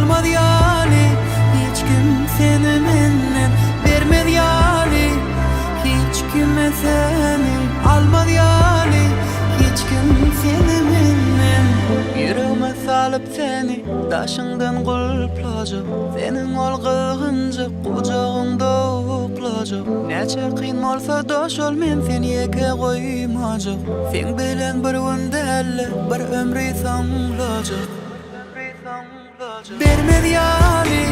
almaz ýaly Hiç kim seni menden bermez ýaly Hiç kime seni almaz ýaly Hiç kim seni menden Ýüregime salyp seni Daşyňdan gulplajak Seniň ol gyzgynjak gujagyňda uklajak Näçe kyn bolsa-da şol men seni ýeke goýmajak Seň bilen bir gün däl-de bir ömri soňlajak Bermez ýaly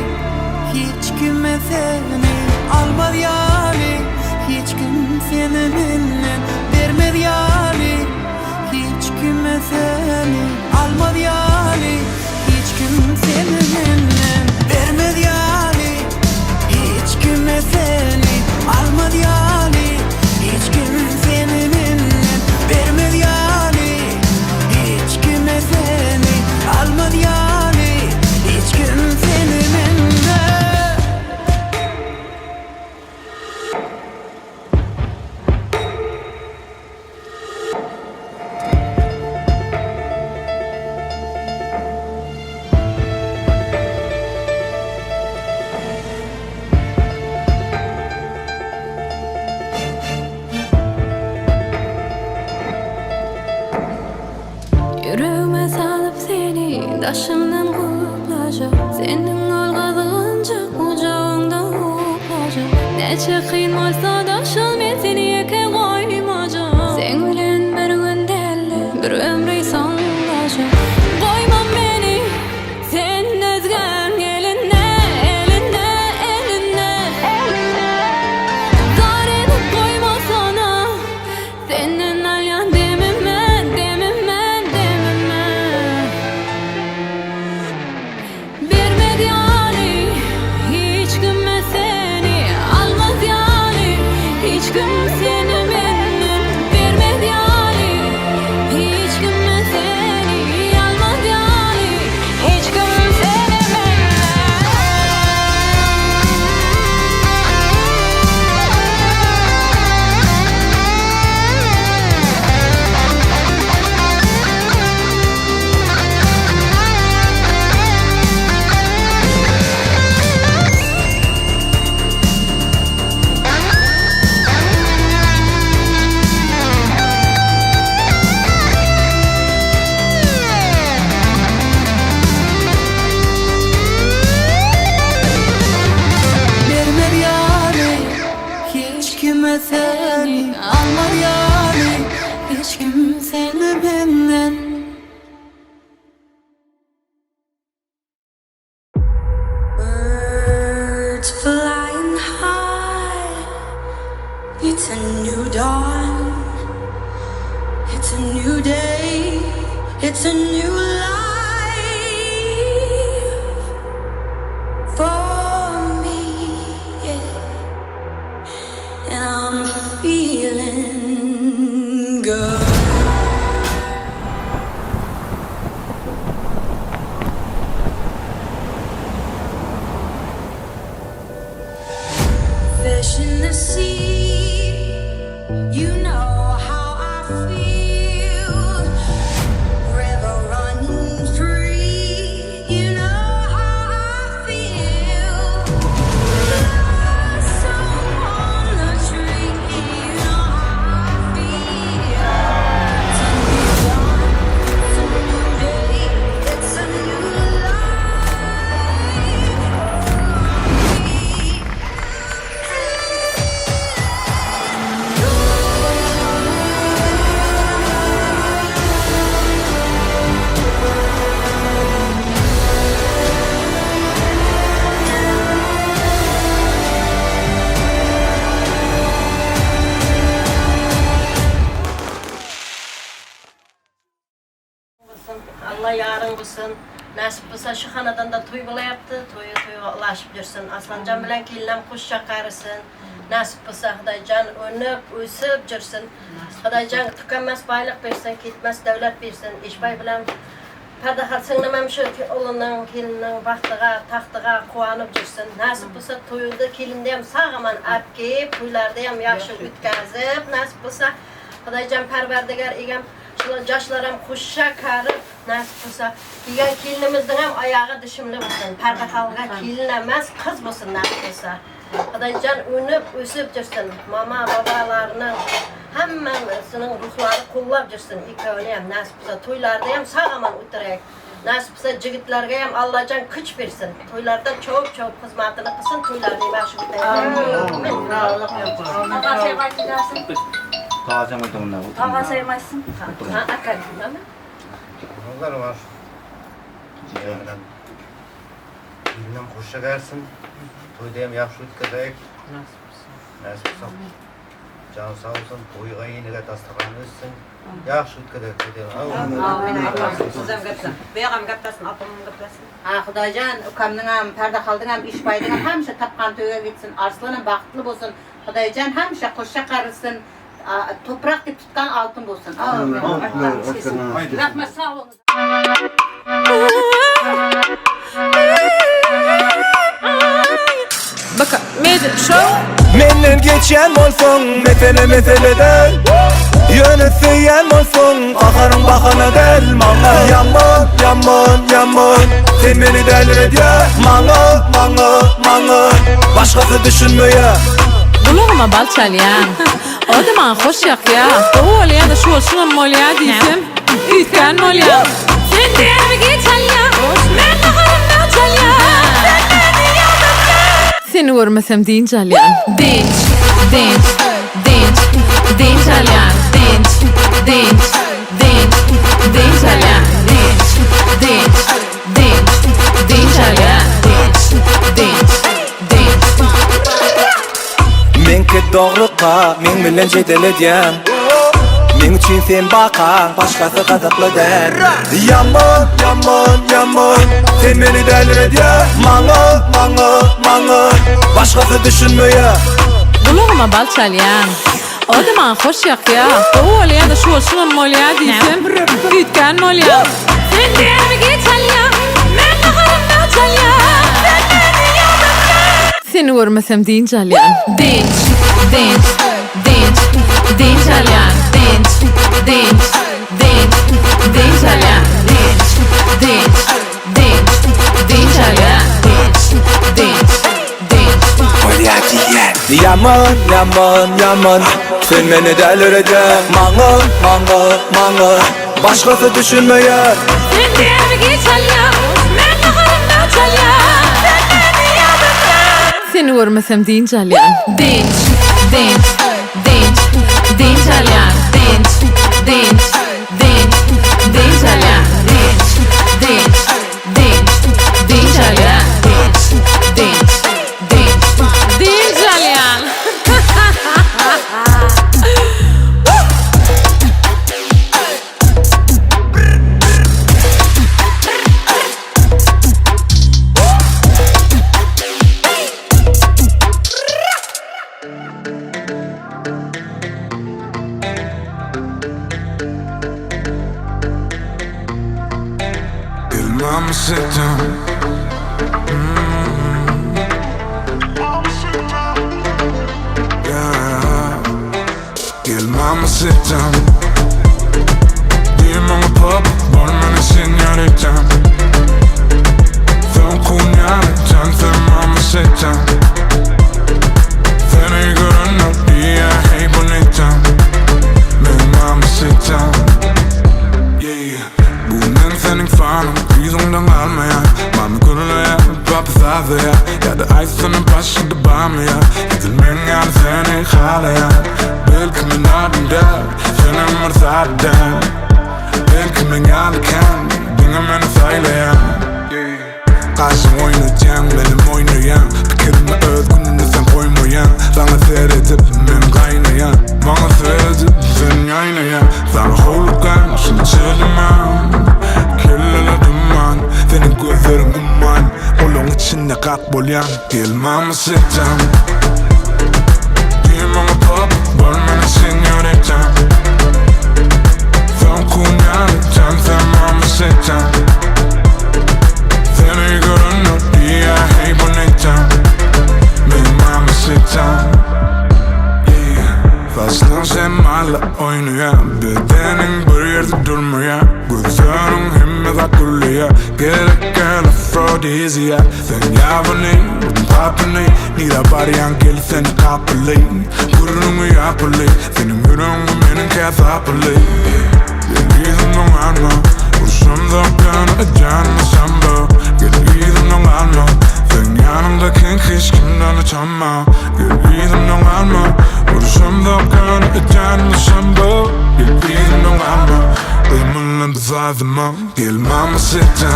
hiç kime seni Almaz ýaly hiç kim seni menden Bermez ýaly hiç kime seni Almaz ýaly hiç kim seni menden Bermez ýaly hiç kime seni Almaz ýaly hiç kim seni menden Bermez ýaly hiç kime seni Almaz ýaly hiç kim seni menden. Ýüregime salyp seni, daşymdan guplajak, Seniň ol gyzgynjak gujagyňda uklajak. Näçe kyn bolsa-da şol men seni ýeke goýmajak. Seň bilen bir gün däl-de, bir ömri soňlajak. Goýma meni sen özgäň eline, eline, eline. Zar edip goýmasana. Senden alýan demime, demime, demime. Bermez ýaly hiç kime seni, almaz ýaly hiç kim seni menden. Bermez ýaly hiç kime seni, almaz ýaly hiç kim seni menden. Bermez ýaly hiç kime seni Almaz ýaly hiç kim seni menden. Birds flying high, it's a new dawn, it's a new day, it's a new life for me, yeah. And I'm feeling good. Fish in the sea, you know how I feel. River running free, you know how I feel. Blossom on the tree, you know how I feel. It's a new dawn, it's a new day, it's a new life for me. Bolsun, Alla ýaryň bolsun. Nesip bolsa şu hanadanda toý bolaýapdy, toýy toýga ulaşyp ýörsün. Aslanjan bilen kelinem guşjak garysyn. Nesip bolsa Hudaýjan önüp, ösüp ýörsün. Hudaýjan tükenmez baýlyk bersin, ketmez döwlet bersin. Eşbaý bilen Perdahal siňlim hem şu oglunyň, kelininiň bagtyga, tagtyga guwanyp ýörsün. Nesip bolsa toýunda kelindi hem sag-aman äpgip, toýlarda hem ýagşy ötgäzip, nesip bolsa Hudaýjan Perwerdigar egem. Jaşlaram huşşa karyp, nasip bolsa, Kelgen kelinimizdiňem ayagy düşümli bolsun, pardahalga kelin emas, kyz bolsun nasip bolsa. Hudaýjan önüp, ösüp jürsün, mama, babalarynyň hemmesiniň ruhlary kollap jürsün, ikewini hem nasip bolsa toýlardy hem sag-aman ötürek. Nasip bolsa jigitlerge hem Allajan küç bersin, toýlarda çawup-çawup hyzmatyny kylsyn, toýlaryny ýagşy ötürek. Ha, aka, Onlar var. Jigerden. Bilmem hoşça gelsin. Toyda hem yaxşı ötkazayık. Nasip olsun. Can sağ olsun. Toyga yeniga dasturxon o'ssin. Yaxşı ötkazayık toyda. Sizem gaplasın. Beyagam gaplasın, apam gaplasın. Ha Hudaýjan ukamnyňam, Perdehaldyňam, Işbaýdyňam hemişe tapgan töge gitsin, Arslanam bagtly bolsun. Hudaýjan hemişe hoşça karılsın. Toprak dip tutkan altın bolsun. Amin. Rahmet sağ olun. Menden geçen bolsun mesele mesele del Yönü söyyen bolsun Kaharın bahana del Mana yaman yaman yaman Sen beni deli edye Mana mana mana Başkası düşünmeye Gulagyma bal çalýaň. O da maňa hoş ýakýa. Gowy bolýa-da şu bolşuňam bolýa diýsem, üýtgän bolýa. Sen derdimi geç alýaň, men gaharymdan çalýan. Sen meni ýadatýaň. Seni görmesem dynç alýan. Dynç, dynç, dynç, dynç alýan. Dynç, dynç, dynç, dynç alýan. Dynç, dynç, dynç, dynç alýan. Dynç, dynç, dynç. Menki dogruka men bilen jedel edýän Men üçin sen bakaň başkasy gazakly däl Yaman yaman yaman Sen beni deli edýä Maňa maňa maňa Başkasy düşünmeýä Gulagyma bal çalýaň. O da maňa hoş ýakýa. Gowy bolýa-da şu bolşuňam bolýa diýsem, üýtgän bolýa. Sen derdimi geç alýaň, men gaharymdan çalýan. Sen meni ýadatýaň. Seni görmesem dynç alýan. Dynç, dynç, dynç, dynç alýan. Dynç, dynç, dynç, dynç alýan. Dynç, dynç, dynç, dynç alýan. Dynç, dynç, dynç. Bolýa diýen Yaman yaman yaman Sen beni deli edýä Maňa maňa maňa Başkasy düşünmeýä Sen derdimi geç alýaň, men gaharymdan çalýan. Sen meni ýadatýaň. Seni görmesem dynç alýan. Dynç, dynç, dynç, dynç alýan. Dynç, dynç, dynç, dynç alýan. Dynç, dynç, dynç, dynç alýan. Dynç, dynç, dynç, dynç alýan. El mamacita. Yeah. El mamacita. Dime pop, bormene señorita. Sen kunyarıtan, sen mamacita. Seni görünür diye hey bonita. Men mamacita. Yeah. Bu men senin fanım, yüzünden almayan Mami gürleýär, papa sazlaýar Ýa-da aýtsana başyda barmaýar Edil men ýaly seni halaýan Belki men adam däl, senem bir zat däl Belki men ýaly kän, diňe meni saýlaýan Gaşyň oýnatýaň, menem oýnaýan Pikirimi öz gününe sen goýmaýan Saňa seredip men gaýnaýan Maňa seredip sen ýaýnaýan Saňa howlukgan, şuny çeliman Kellele duman, seniň gözleriň umman Olaň içinde gap bolýan Gel mamacita Dime pop, bormene señorita Sen kunyarıtan, sen mamacita Seni görünür diye hey bonita Men mamacita Yeah. Saçlar şemalla oýnaýar Bedenin bir ýerde Sesi durmaýar Gözleriň hemme zat gülleýär Gerek däl afrodiziýa Sen ýabany, özüm gapyny Nirä barýaň gel seni gapyly Gürrüňi ýapyly Seniň ýüregiňe meniňkä sapyly Gel yzymdan galma Urşamzok ýöne edýänime şamba Gel yzymdan galma Seň ýanyňda kyn hiç kimden utanma Gel yzymdan galma Urşamzok ýöne edýänime şamba Gel yzymdan galma Ömürlem zadyma Gel mamacita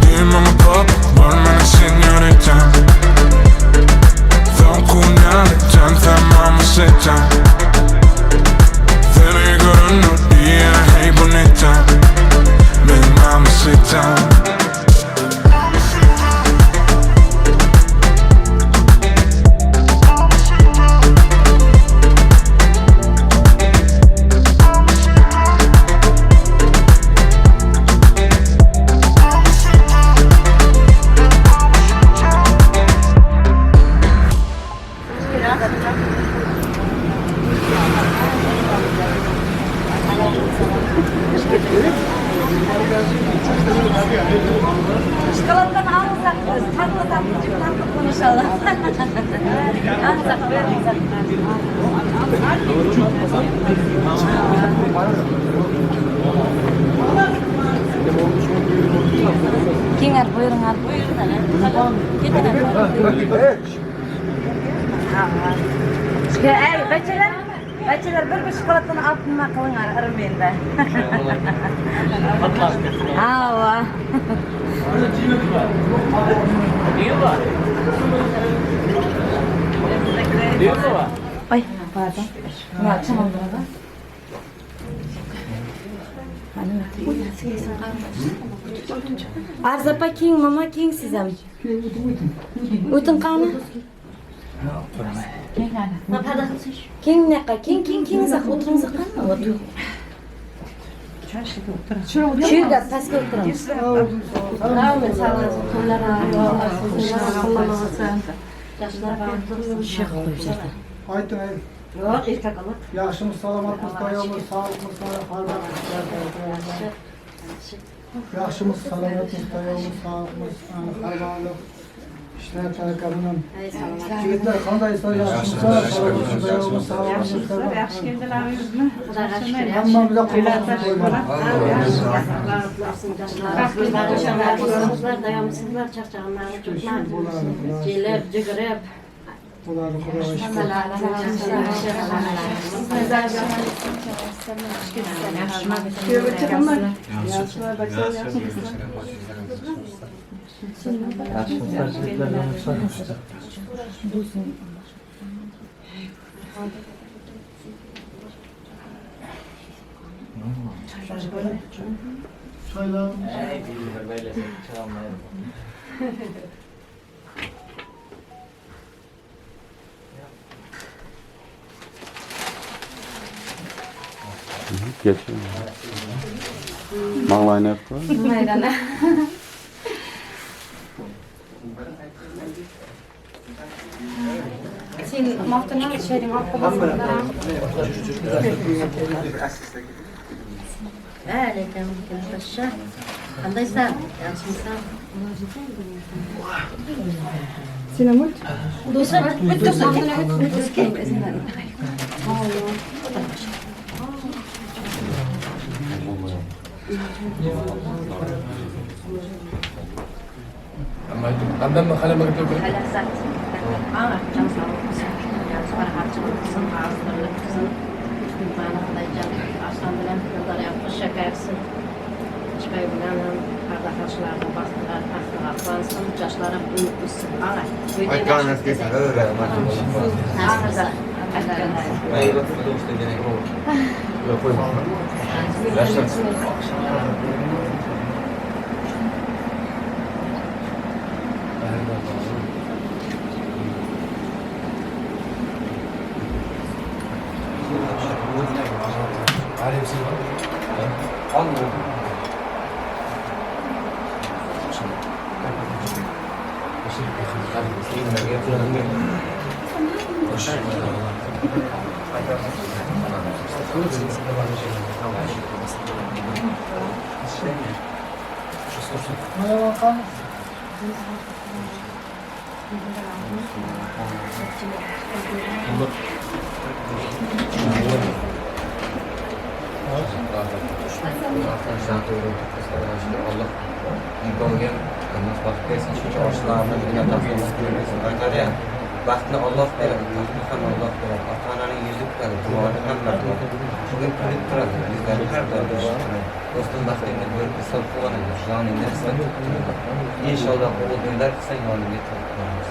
Diý maňa pop Bol meniň senýoritam Soňky ýaly jan sen mamacita Seni görende diýýän hey bonita Men mamacita. Şokoladdan alsak biz tatly tatly tatly konuşalım. Alsak bermesek. Keňer buyurun Ey beçeler, beçeler bir bir şokoladdan alyp nima kylyňar yrmynda. Hawa. Oý, pardon. Arzapa kiň, mama kiň sizem. Ötüň gany. Kiň neka, kiň kiň kiň zak oturyňyz gany. Otur. Şu ýerde pəsge oturyň. Aýdyň. Ýok, erkek alyk. Ýagşymyz, salamatmyz, daýawmyz, saglykmyz, Ýagşymyz, salamatmyz, daýawmyz, saglykmyz, harbalyk. Işler täzekanynam. Ýigitler kandaýsylar, ýagşymyzlar, salamatmyz, daýawmyz, saglykmyz. Ýagşy geldiler özüne. Hammamyza gurban goýmaly. Gelip, jigirip. Bolady Hudaýa şükür. Çaýlar. Geç. Maňlaýyny öpdü. Maýdana. Sen maftyna şeýdiň alyp Aleyküm paşa. Kandaysan? Ýagşymysan? Mana bakalım. Baxtni Alloh beradi, taxtni ham Alloh beradi. Ota-onaning yuzi kuladi, duoni hamma qiladi. Bugun kulib turadi, yuzlari har doim yorishib turadi. Do'stim baxtingni ko'rib inson quvonadi, yoningda xizmat qilib turadi. Inshaalloh o'g'il to'ylar qilsang yoningga to'y qilamiz.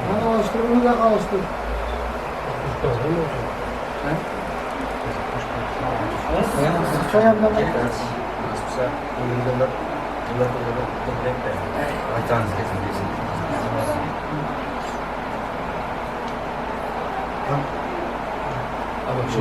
Mana alıştır, bunu da alıştır. Çay yapmamak. Aytamiz kelsin desin. Tamam, bir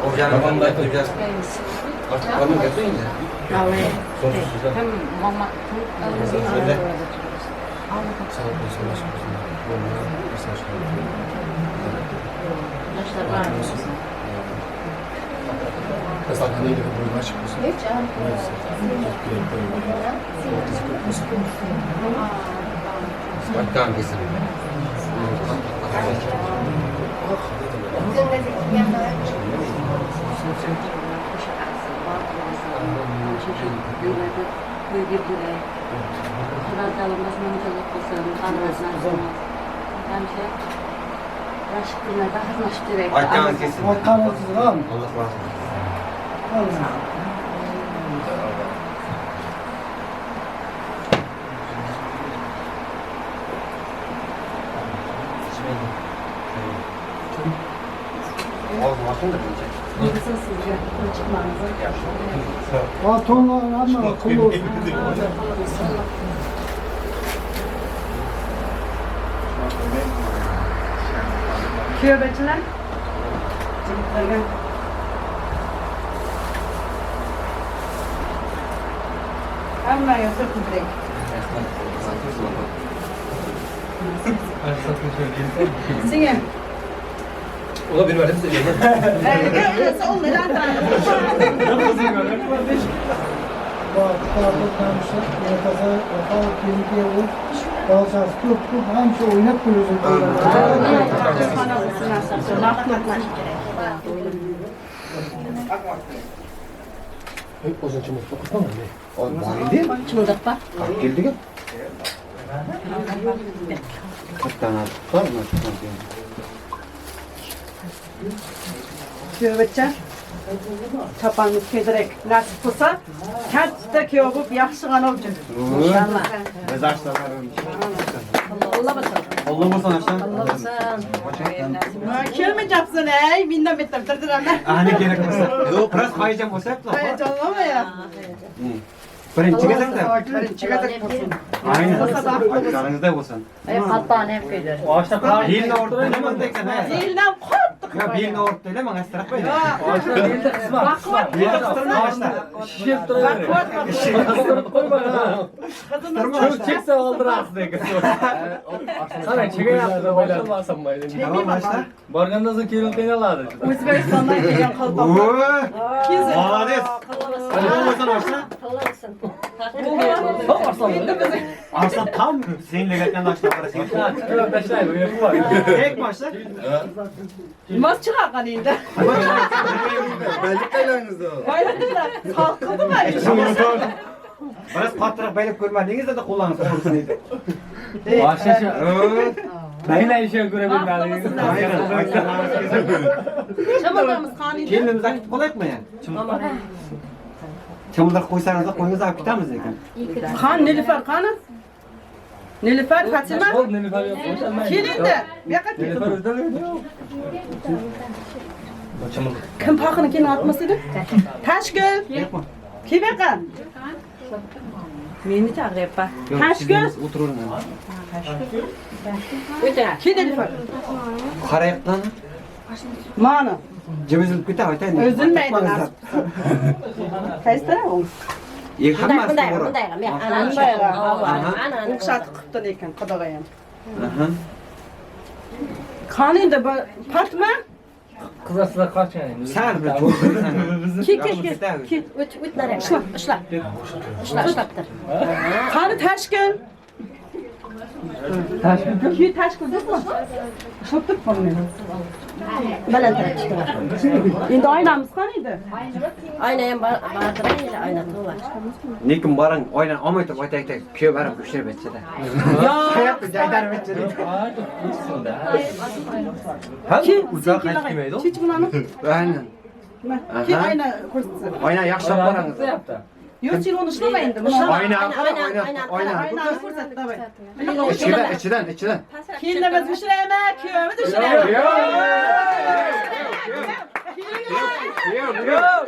o'rganib Ortiq qolmay gapir endi. Aytgan kelsin. Aytgan kelsin. Aytganınız var mı? Alloh rozi bo'lsin. Alın. Og'zini oching birinchi. Al tonla ama akıllı olsun. Kuyovchilar jigitlarga hammaga ko'prik. Singil. Bagtly hamisha ertasi vafo kelin kuyov bola chaqasi ko'p ko'p hamisha o'ynab kulsin. Kuyovcha chapanni kiydirek nasib qilsa katta kuyov bo'lib yaxshi g'ana uchun. Allah olsun Arslan. Kelmayapsan ey, mendan betar tirdiraman. Ani kerak bo'lsa. Yo'q, biroz hayajon bo'lsa-ku. Hayajonlama ya. Birinchi gezakda. Birinchi gezak bo'lsin. Aynen. Aytganingizday bo'lsin. Belni og'ritmayman ekan, ha. Beldan qattiq. Yo, belni og'ritmayman, asrab qo'ying. Baquvvat. Belni qistirma oshna. Baquvvat. Çekse oldirasiz Tamam oshna. Borgandan so'ng kelin qiynaladi. O'zbekistondan kelgan qalpoqlar. Voy! Молодец. Allah olsun oshna. Arslan tam seninle gelgen oshna qarasang. Tek boshla. Nima chiqargan endi? Baylandılar. Kalkıldı mı? Biroz qattiqroq baylab ko'rmadingiz da qo'llaringiz og'risin dedi. Çamadığımız kan endi. Kelinimizni akitib qolaylikmi yani? Chimildiq qo'ysangiz qo'yingiz olib ketamiz lekin. Kan Nilüfer kanı. Nilüfer Fatima. Kel endi. Bu yoqqa kel. Kim paqini kelin otmas edi? Tashkil. Kel bu yoqqa. Meni chaqiryapman. Tashkil. O'tiravering. Kel Nilüfer. Qaraylik lan. Mana. Jim uzilib ketadi, aytayin. Uzilmaydi nasib. Qaysi taraf u? Hammasi to'g'ri. Bundayga. O'xshatib qilibdi lekin qudag'a ham. Aha. Qani endi bu Fatma? Sal bir cho'zilsan. Kel kel kel. Kel. O't o't nari. Ushla, ushla. Ushla, ushlab tur. Qani Tashkil? Tashkil Ki Tashkil debmi? Ushlab turibman men. Balandroq tutib. Endi oynamiz qani edi? Oyna ham bordir, oyna to'la. Lekin boring, oynan olmay turib aytaylik, kuyov barib ushlab aytsa-da. Hayotni jaydarib aytsa deydi. Ki, Uzoq qaytib kelmaydi. Chech bularni. Aynan. Ki oyna ko'rsatsin. Oyna yaxshilab qorangiz. Yo'q, sen uni ushlama endi. Buni Oyna qara, oyna, oyna. Oynani ko'rsat, давай. Ichidan, ichidan, ichidan. Kelinimiz ushlaymi, kuyovimiz ushlaymi? Kuyov, kuyov.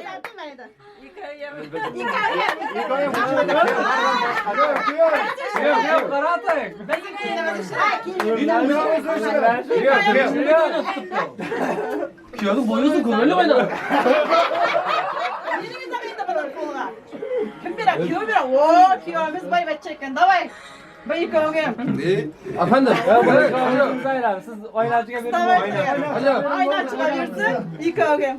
Kuyovning bo'yni uzun ko'ngli o'ynadi. Kim beradi? Kuyov beradi. O, kuyovimiz boyvachcha ekan. Давай. Bir ikkovga ham. Efendim. Siz oynachiga bering. Oyna chiqaversin, ikkovga ham.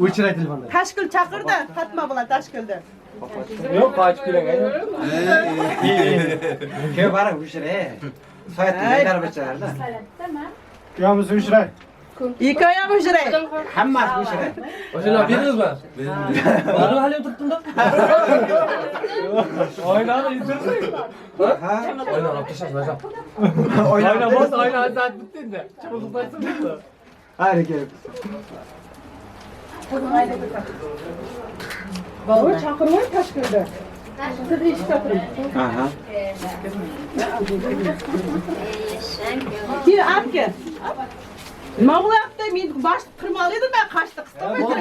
O'chiray telefonni. Tashkil chaqirdi, Fatma bilan Tashkilni. Yo'q, qochib keling. Kuyov barib ushray. Soyatni jaydarib aytsalar-da. Kuyovimiz ushray. Ikkovi ham ushray. Hammasi ushray. O'shalar berdingizmi? Borib hali o'tiribdim-da. Oynani indirdik. Ha? Oynani olib tashlash najot. Oyna bo'lsa, oyna soat bitdi endi. Chimildiq aytsa bo'ldi. Hali kerak. Voy, chaqirmay Tashkilni. Siz eshikda turing. Aha. Kel, olib kel. Nima bo'lyapti? Men bosh qirmoqli edim, men qashdi qistab Yo'q,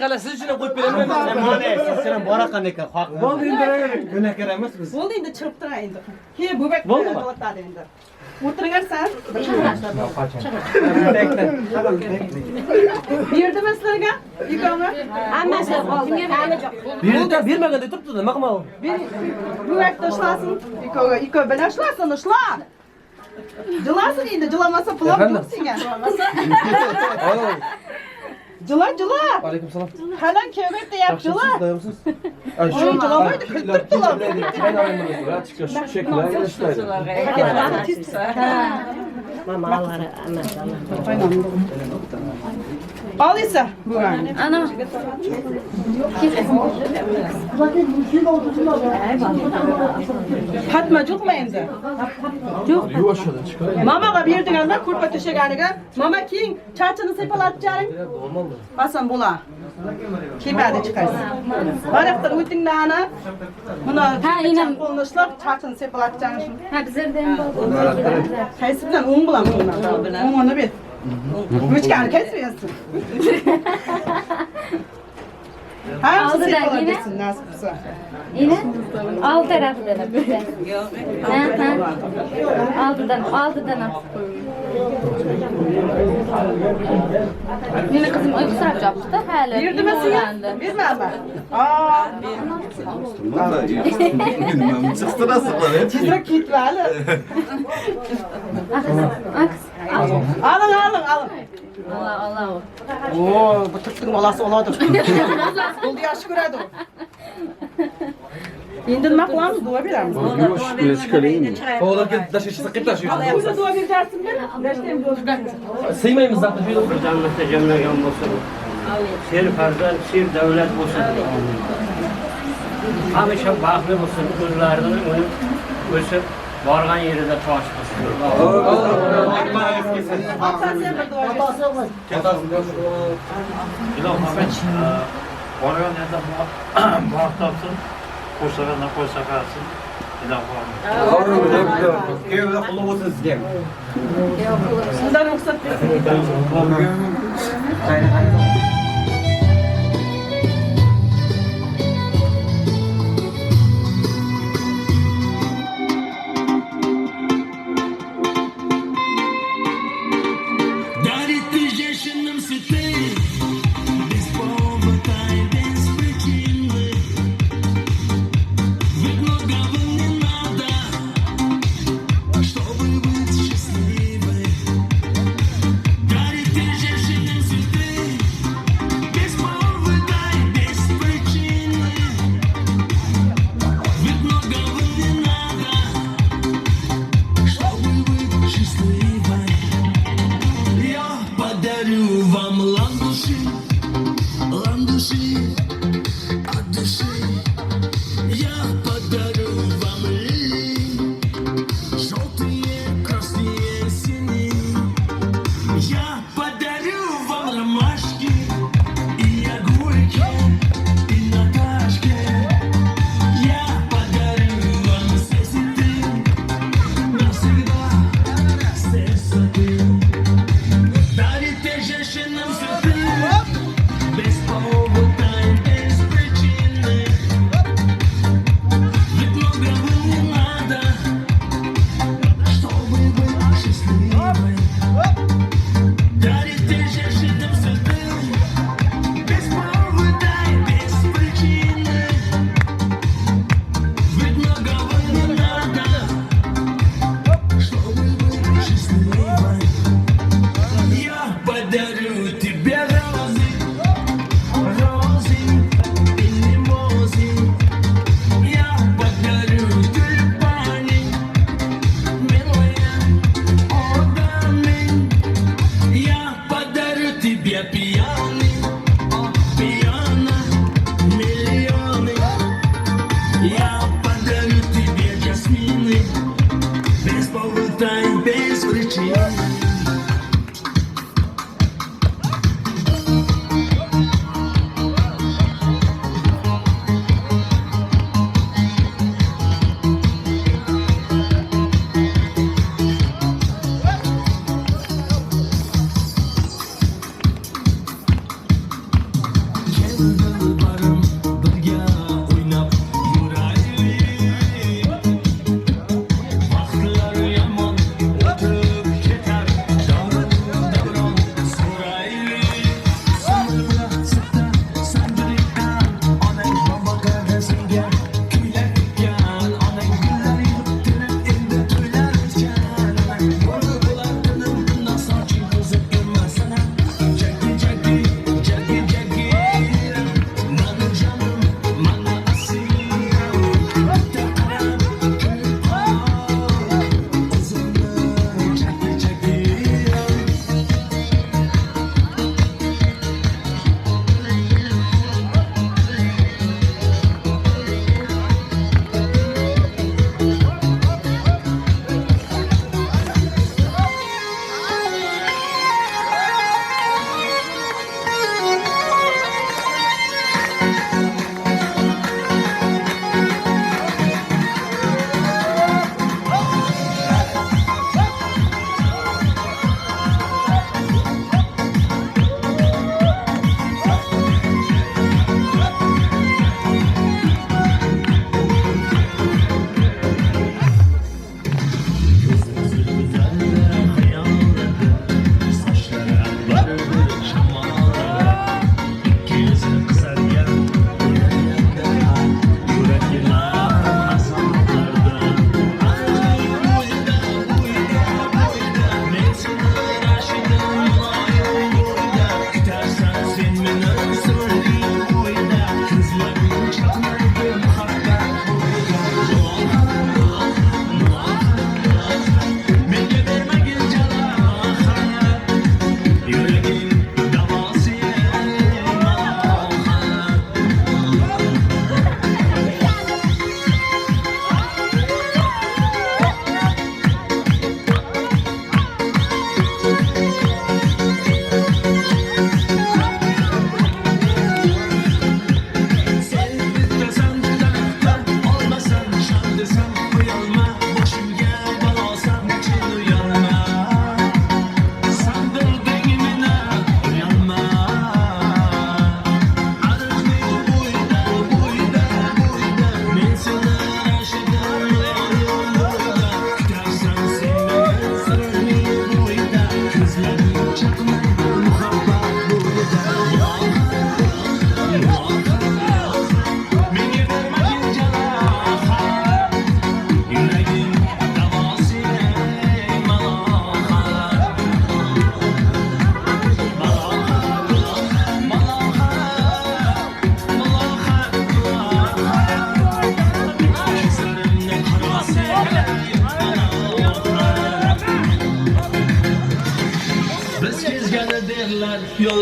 hali siz uchun ham qo'yib beraman. Siz bilan bora qanday ekan, haq. Bo'ldi, indiravering. Gunohkor emasmiz. Bo'ldi endi chiqib turing endi. Ke, böbak Bo'ldimi? bo'latadi endi. O'tiringar san. Berdimi sizlarga? Ikkovga? Hammasi qoldi. Hamma yo'q. Berdi, bermaganda turibdi, nima qilmoq? Ber. Böbakni ushlasin. Ikkovga, ikkov bilan ushlasin, ushla. Jylasyn indi, jylamasa pulam ýok siňe. Jyla, jyla. Aleyküm salam. Halan köwet diýip jyla. Oý, jylamaýdy, kültürip jylam. Al ise. Ana. Patma jokmy endi? Ýok. Mamaga berdiňizmi körpe töşeganiga? Mama kiň, çaçyny sypalatjaň. Basam bola. Kimäde çykarsyn. Barakdan öýtüň ana. Muny Ha, inem. goluna uşlap çaçyny sypalatjaň şu. Ha bizlerden boldy. Haýsy bilen oň bilen oň ony ber. Ruçkany kesmeýärsin. Hamsi Aldy da sypalap yine. bersin nasip bolsa. Ine. Al tarafından bize. Ha ha. Aldıdan, aldıdan al. Meni kızım uykusirab yopdi hali. Berdimi sizga? Bermadimi? Aa, tezroq ketib hali. Aks. Alyň, alyň, alyň. Allah Allah. Oo, bu türküň balası oladyr. Boldy ýagşy göredi o. Endi nima qilamiz? Duo beramiz. Oğlan gel taşı sıkıp taşı. O'zi duo berarsin bir. Sıymayımız zaten. Bir jannatda jamlagan bo'lsin. Sher farzand, sher davlat bo'lsin. Hamisha baxtli bo'lsin, o'zlarini unib o'sib borgan yerida tosh bo'lsin. Otasi ham bir duo bersin. Ilohim borgan yerda baxt topsin, qo'shig'ini qo'shaqasin. Ilohim. Kuyovda qulluq bo'lsin sizga. Undan ruxsat bersin. Дарит ты женщинам цветы Без повода и без причины Ведь многого не надо Чтобы быть счастливой Дарит ты женщинам цветы.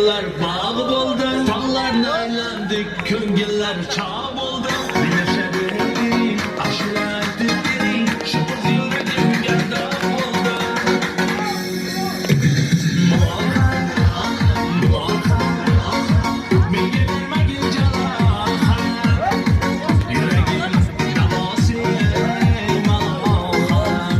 Ýyllar bagy boldy, Taglarny aýlandyk, Köňüller çag boldy. Neşe berdi, aşyr aýdyp beriň, Şu gyz ýüregimge dag boldy. Menga bermagin jarohat, Ýüregim dawasy, malohat.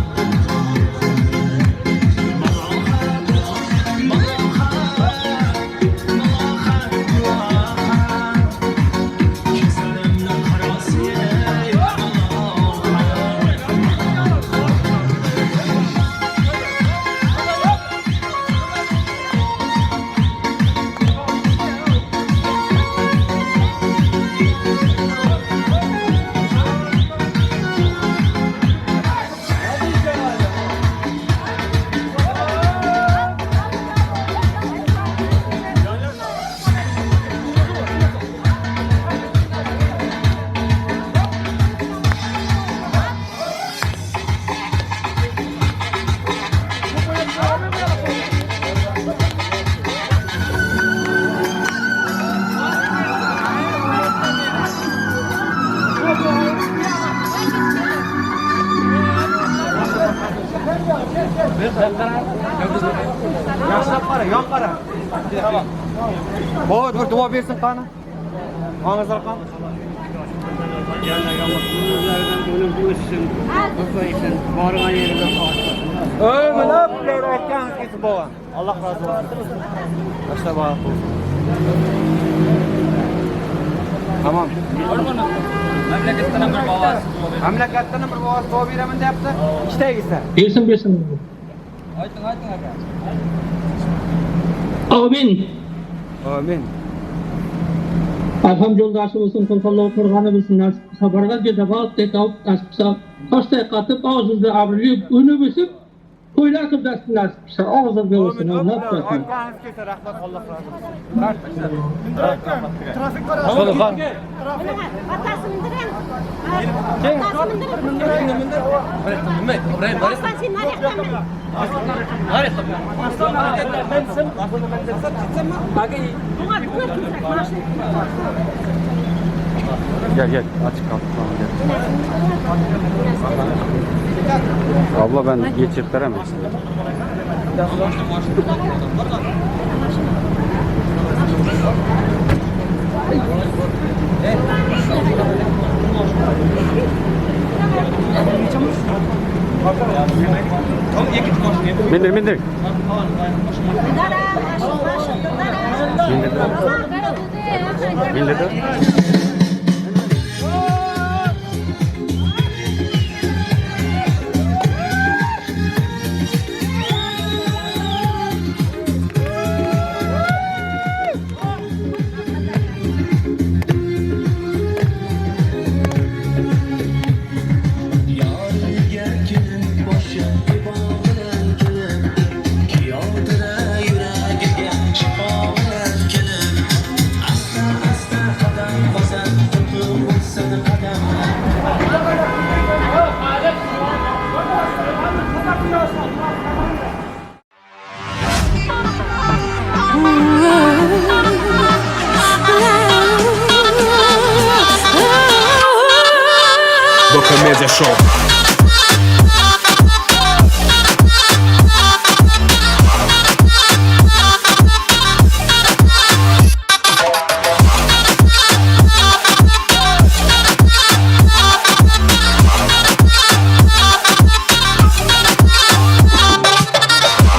Ýagşylap gara, ýan gara. Baba bir dua bersin gana. Aňyrzar gan. Ömür öpler aytgan ketib baba. Allah razı olsun. Başla baba. Tamam. Mamlakatdan bir bobosi duo beraman deyapti. Ishtagisi. Bersin bersin. Ayting, ayting aka. Amin. Amin. Arham ýoldaşy bolsun, Soltanlygy korgany bilsin, nasip bolsa bargan ýerde bagt tawup, nasip bolsa toşdaý gatyp, agzynda abrly önüp ösüp, toýlar kylyp ýatsyn nasip bolsa, agzynda bolsun, Amin. Allah Öpler. bolsun. Aytganingiz kelsa rahmat, Alloh rozi bo'lsin. Trafik var. Solixon. Atası mindirin. Keng. Atası mindirin. Aslan sen nereye min? Buna buna kimse maşın. Gel gel açık kal. Tamam, gel. Abla ben geçirtiremem seni. Mindir mindir. Mindir. Mindir. Yoriga kelib boshi ibo bilan kelib, Kuyovdira yuragiga shifo bilan kelib, Asta asta qadam bosar, qutlug' bo'lsin qadam. Boka Media Show.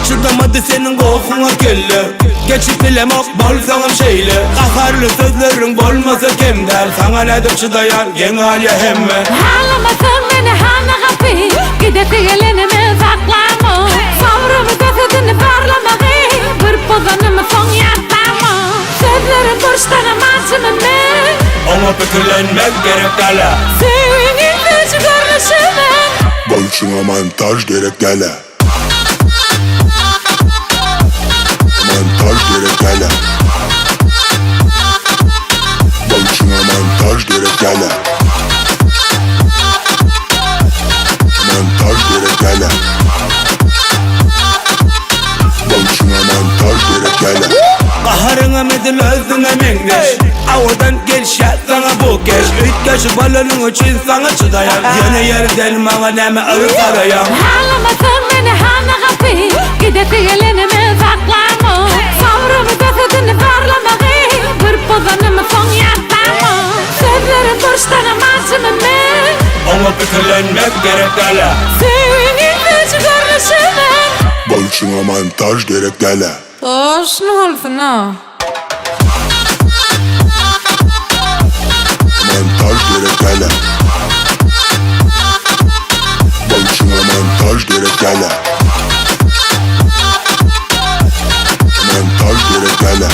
Çydamady seniň gohuňa kelle Geçip bilemok bolsaňam şeýle Gaharly sözleriň bolmasa kemdäl Saňa nädip çydaýar geň galýa hemme Halamasaň meni hana gapy Gidesi gelenimi saklama Sabrymy dösedini barlamagy Bir pozanymy soň ýatlama Sözlerim burçdanam ajymy men Oňa pikirlenmek gerek däl-ä Söýgiň ilkinji görnüşi men Bolşuňa montaž gerek däl-ä. Montaž gerek däl-ä. Bolşuňa montaž gerek däl-ä. Montaž gerek däl-ä. Bolşuňa montaž gerek däl-ä. Gaharyň Edil özüňe meňzeş. Awadan gelişýär saňa bu keş. Üýtgeşik bolanyň üçin saňa çydaýan. Ýöne ýerden maňa näme yryp garaýaň. Halamasaň meni hana gapy Gidesi geleni men saklamok Sabrymy dösedini barlamagy Bir pozanymy soň ýatlamok Sözlerim burçdanam ajymy men Oňa pikirlenmek gerek däl-ä. Söýgiň ilkinji görnüşi men. Bolşuňa montaž gerek däl-ä. Toşny bolsun-a. Montaž gerek däl-ä. Bolşuňa montaž gerek däl-ä. Montaž gerek däl-ä.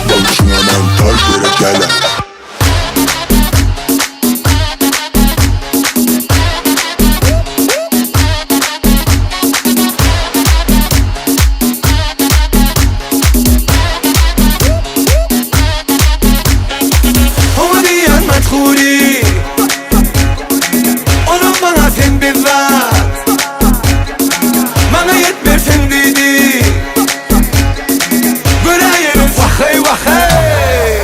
Bolşuňa montaž gerek däl-ä. Oňa diýýän Majhuri Olam maňa sen bizzat Maňa ýetmersiň diýdi Göräýelim wah-eý wah-eý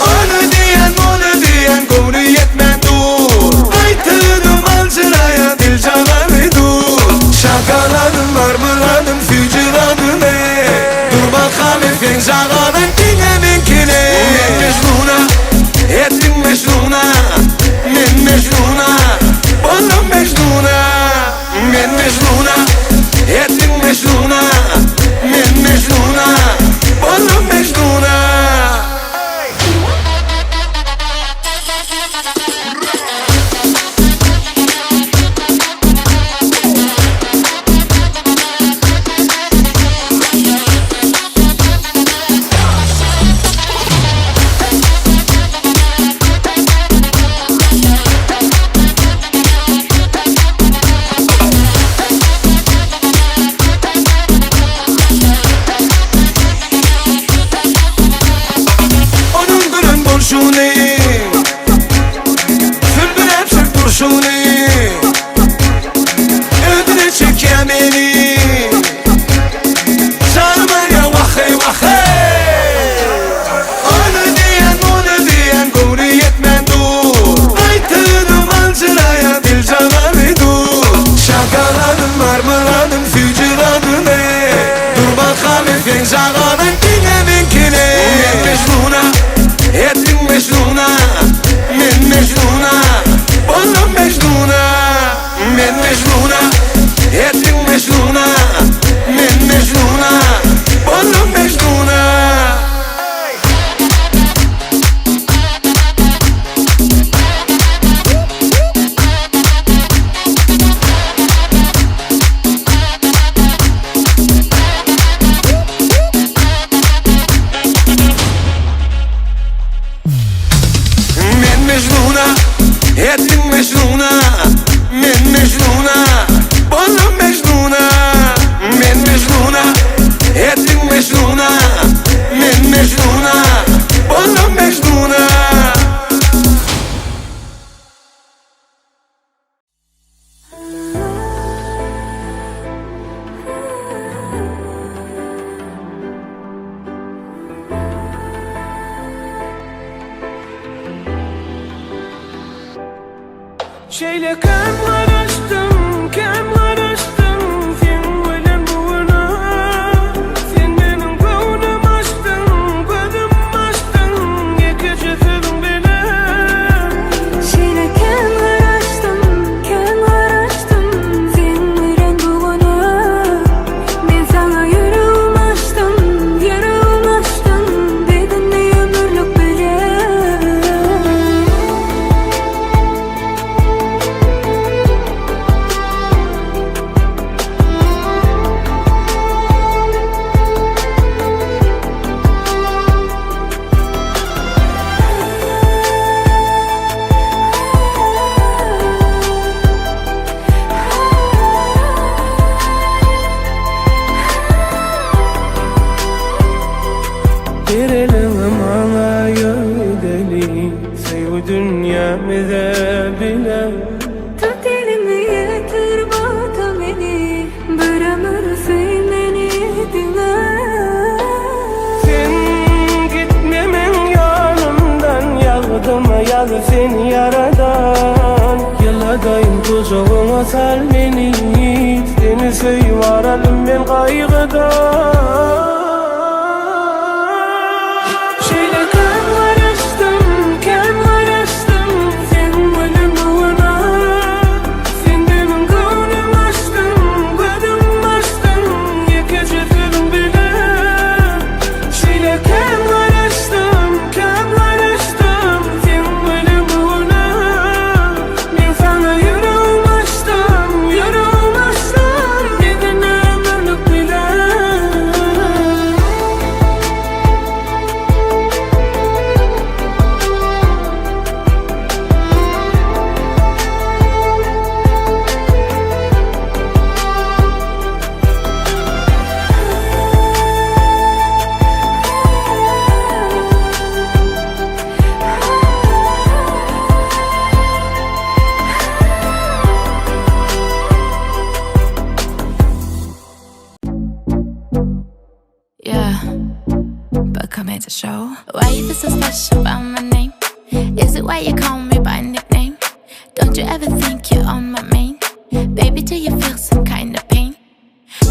Ony diýen, muny diýen göwni ýetmän dur. Aýtdygym aljyraýan diljagary dur. Şakaladym, marmaladym, süýji zadym eý. Dur bakaly seň jagalyň diňe meňkili. Men Mejnuna, etdiň Mejnuna. Men Mejnuna, boldum Mejnuna. Men Mejnuna, etdiň Mejnuna. Men Mejnuna, boldum Mejnuna. Onuň gören bolşuny, Sülbüräp sürüp durşuny, Özüne çekýär meni. Janym alýar wah-eý, wah-eý. Ony diýen, muny diýen göwni ýetmän dur. Aýtdygym aljyraýar diljagary dur. Şokoladym, marmeladym, süýji zadym eý. Dur bakaly seň jagalyň diňe meňkili. Men Mejnuna, etdiň Mejnuna. Men Mejnuna, boldum Mejnuna. Men Mejnuna, etdiň Mejnuna. Men Mejnuna, boldum Mejnuna. Men Mejnuna, etdiň Mejnuna, Men Mejnuna, boldum Mejnuna. Men Mejnuna, etdiň Mejnuna, Men Mejnuna, boldum Mejnuna. Şeýle kem garaşdym, kem garaşdym Seň bilen bu güne Sen meniň göwnüm açdyň, gözüm açdyň Ýekeje sözüň bilen Şeýle kem garaşdym, kem garaşdym Seň bilen bu güne Men saňa ýüregim açdym, ýüregim açdym Bedenli ömürlik bile. Ber eliňi maňa ýöredeli Söýgi dünýämize bile. Tut elimi ýetir bata meni Bir ömür söý meni diňe. sal meni Seni söýüp aralym men gaýgyda Şeýle kän garaşdym, kän garaşdym Seň gülümüňe Sen meniň göwnüm açdyň, gözüm açdyň Ýekeje sözüň bilen Şeýle kän garaşdym, kän garaşdym Seň gülümüňe Men saňa ýüregim açdym, ýüregim açdym Bedene ömürlik bilen. Yeah, but come here to show. Why you feel so special about my name? Is it why you call me by nickname? Don't you ever think you're on my main? Baby, do you feel some kind of pain?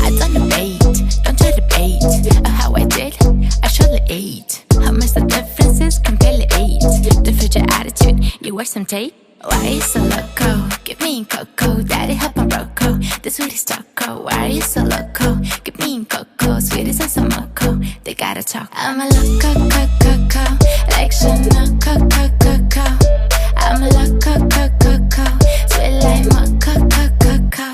I don't debate, don't try to bait. Of how I did, I surely ate. How much the difference is, can barely eight. The future attitude, you wear some tape. Why you so loco? Give me cocoa, daddy help my broco. The sweetest taco. Why are you so loco? Give me cocoa, sweetest as a moco. They gotta talk. I'm a loco, coco, like Chanel, coco, coco. I'm a loco, coco, sweet like mocha, coco.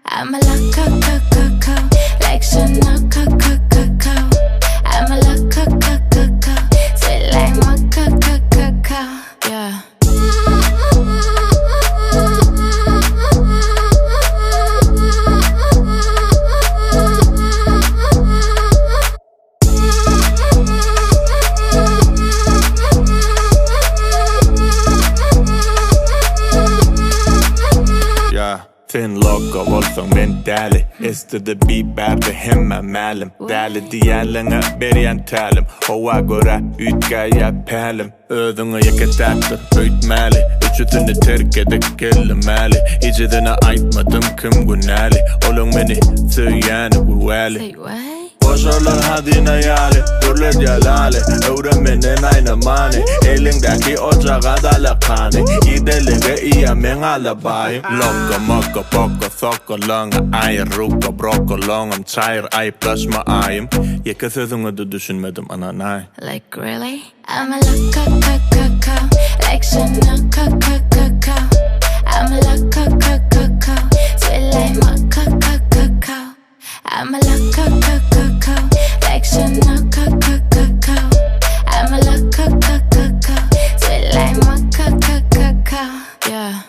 I'm a loco, coco, like Chanel, coco, coco. I'm a loco, coco, sweet like mocha, coco. Yeah. Ýa, sen loko bolsaň men däli Esdede bi bärde hemmä mälim Däli diýýänleňe berýän tälim Howa görä üýtgäýä pälim Özüňe ýeke täkdir öýtmäli Üçüsini terk edip geldim äli Hiçisine aýtmadym kim günäli Olaň meni söýýäni güwäli Say what? Goşarlar hazyna ýaly, gürledýär laly Öwren menden aýnamany, eliňdäki ojaga dalakany Idelige iýen meň alabaýym Loko, moko, poko, soko, loňa, aýyr, ruko, broko, loňam, çaýyr, aýyplaşma aýym Ýeke sözüňe-de düşünmedim ynanaý. Like really? I'm a loco, coco, like Chanel, coco, coco. I'm a loco, coco, sweet like mocha, coco. I'm a loco, coco, like Chanel, coco, coco. I'm a loco, coco, sweet like mocha, coco. Yeah.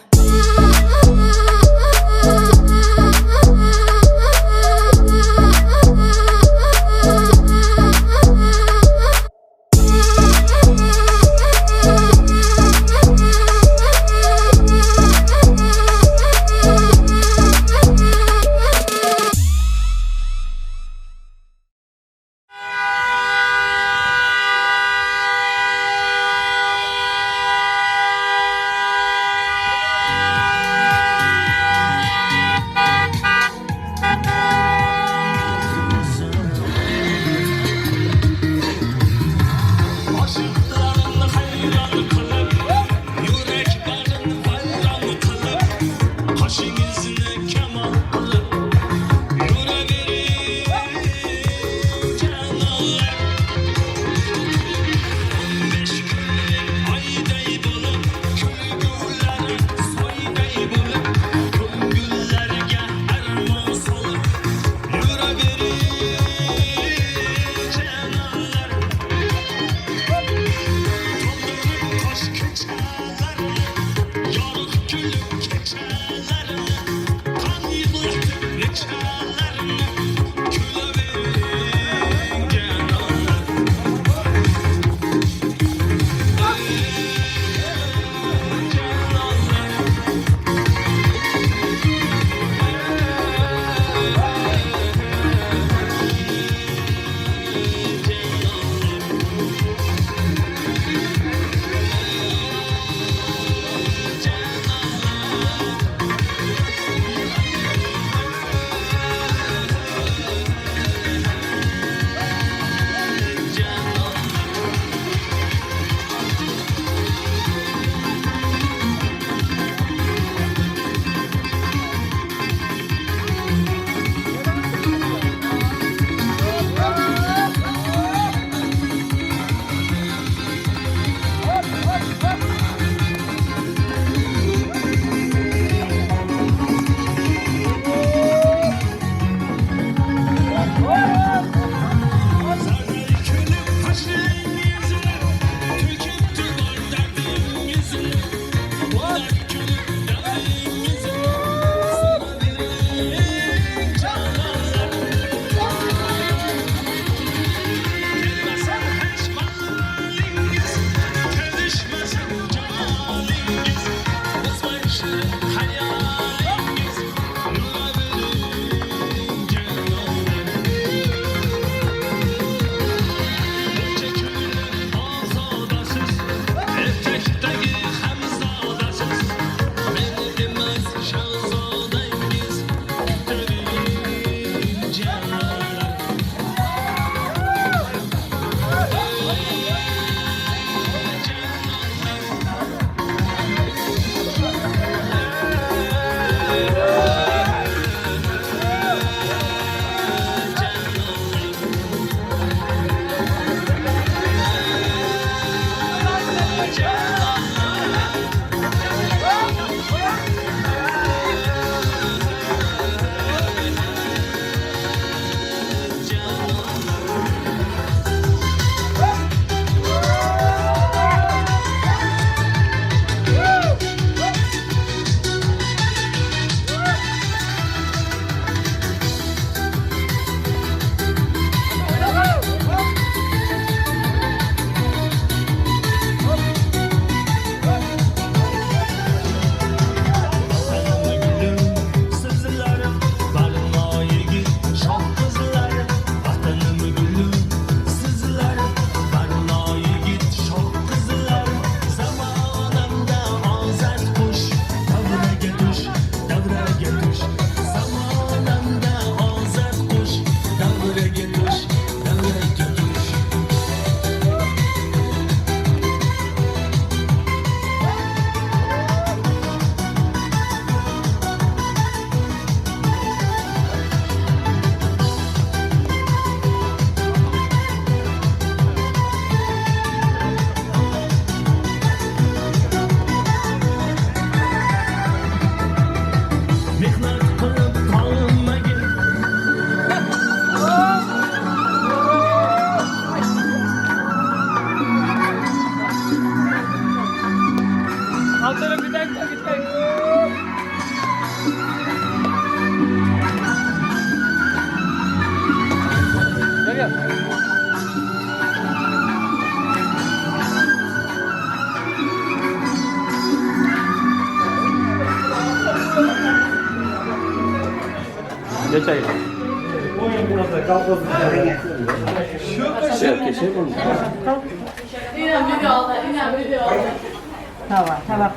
Tava, tava.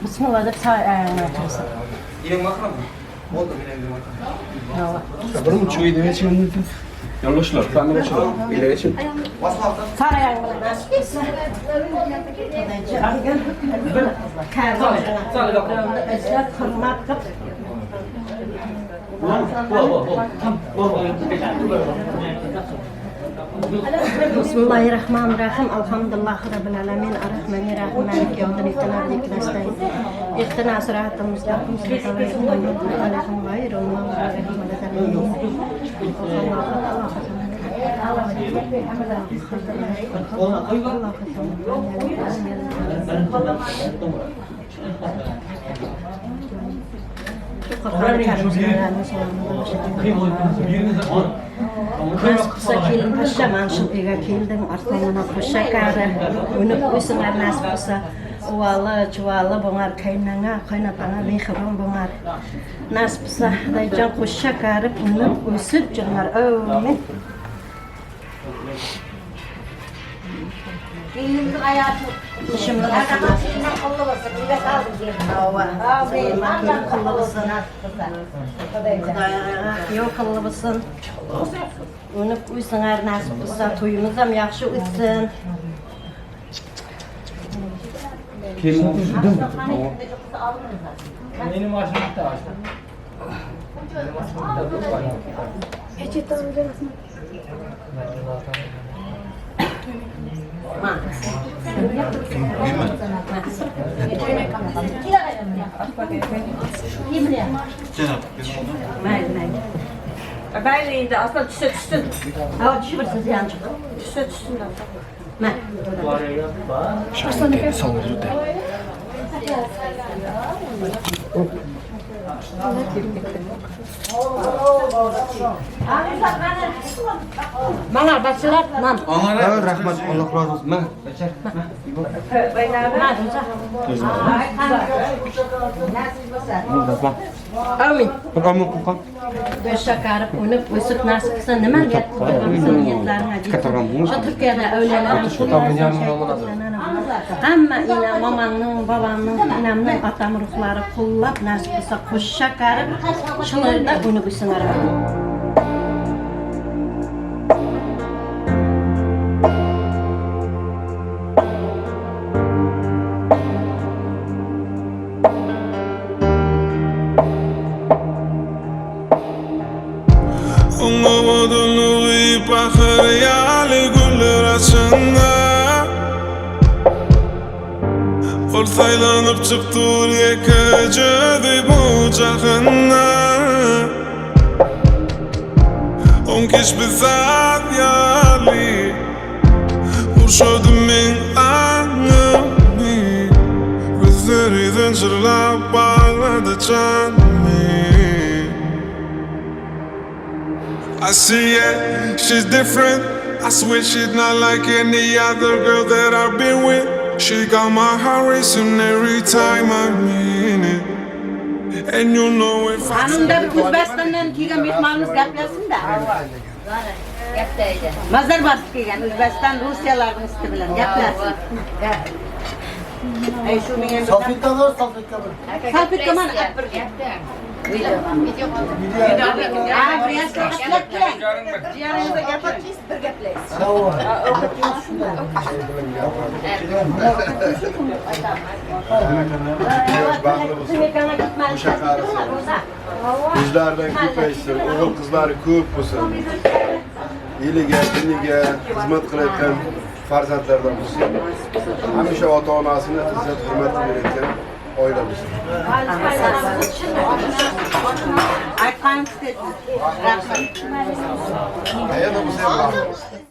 Bismillah dep sağ ayağına otursun. Ýeň bakalım. Boldy men ýeň bakalım. Ýoldaşlar, kamera çykaryň. Ile geçin. Sağ ayağına nasip etsin. Özler hürmet kıp. Bismillahirrahmanirrahim. Alhamdulillahi Rabbil alamin. Arrahmanirrahim. Maliki yevmiddin. İyyake nasta'in. İhdina sıratal mustaqim. Sıratal lezina en'amta aleyhim gayril mağdubi aleyhim veleddallin. Nasip qılsa kelin paşşa mana şu uyga keldiň Arslanana qoşa kârı önüp ösüňer nasip qılsa uvalı çuvalı boňar kaýnaňa kaýnataňa mehriban boňar nasip qılsa Hudaýjan qoşa kârı önüp ösüp jürňer äwmin. Gelinimizin ayağı Işimlik Qullu bolsun, nefes aldım gelin. Hawa. Amin. Kelin qullu bolsun. Hudaýa kýew qullu bolsun. Önüp ösüňer nasip qılsa toýumyzam ýagşy ötsün. Benim maşım bitti açtı. Mayli mayli. Mayli endi aslan tushsa tushsin. Hava tushib ziyon chiqdi. Tushsa tushsin. Ma. Mana bachalar nam. Ha, rahmat, Alloh rozi bo'lsin. Mana, bachar. Ma do'za. Amin. Amin qo'qon. Qo'sha karib unib o'sib nasib qilsa nima niyat qilib niyatlaring Shu Turkiyada avliyolar hamma ina momamning bobomning inamning otam ruhlari qo'llab nasib qilsa qo'sha karib shularda unib o'sinlar. Oňa owadanlygy pahyr ýaly güller açanda. Ol saýlanyp çykdyr ýekeje özi bu jahanda Oň keşbi saz ýaly Gurşady meň aňymy Gözleri zynjyrlap baglady janymy I see it, she's different I swear she's not like any other girl that I've been with She got my heart racing every time I'm in it And you know if I Anında bir O'zbekistondan kelgan mehmonimiz gaplashsin-da. Mazar bosib kelgan O'zbekiston Russiyalarning usti bilan gaplashsin. Ey shu menga bir Salfetka bor, salfetka bor. Salfetka mana olib bir. Ha, bir yoshlar gaplab keling. Jiyaningizga gapirasiz, bir gaplaysiz. Baxtli bo'lsin. O'sha qarisin. Yuzlaridan ko'paysin, o'g'il qizlari ko'p bo'lsin. Eliga, diniga xizmat qilayotgan farzandlardan bo'lsin. Hamisha ota-onasini izzat hurmat qilib berayotgan oila bo'lsin. Aytganim shu. Rahmat. Qayerda bo'lsa ham baxtli bo'lsin.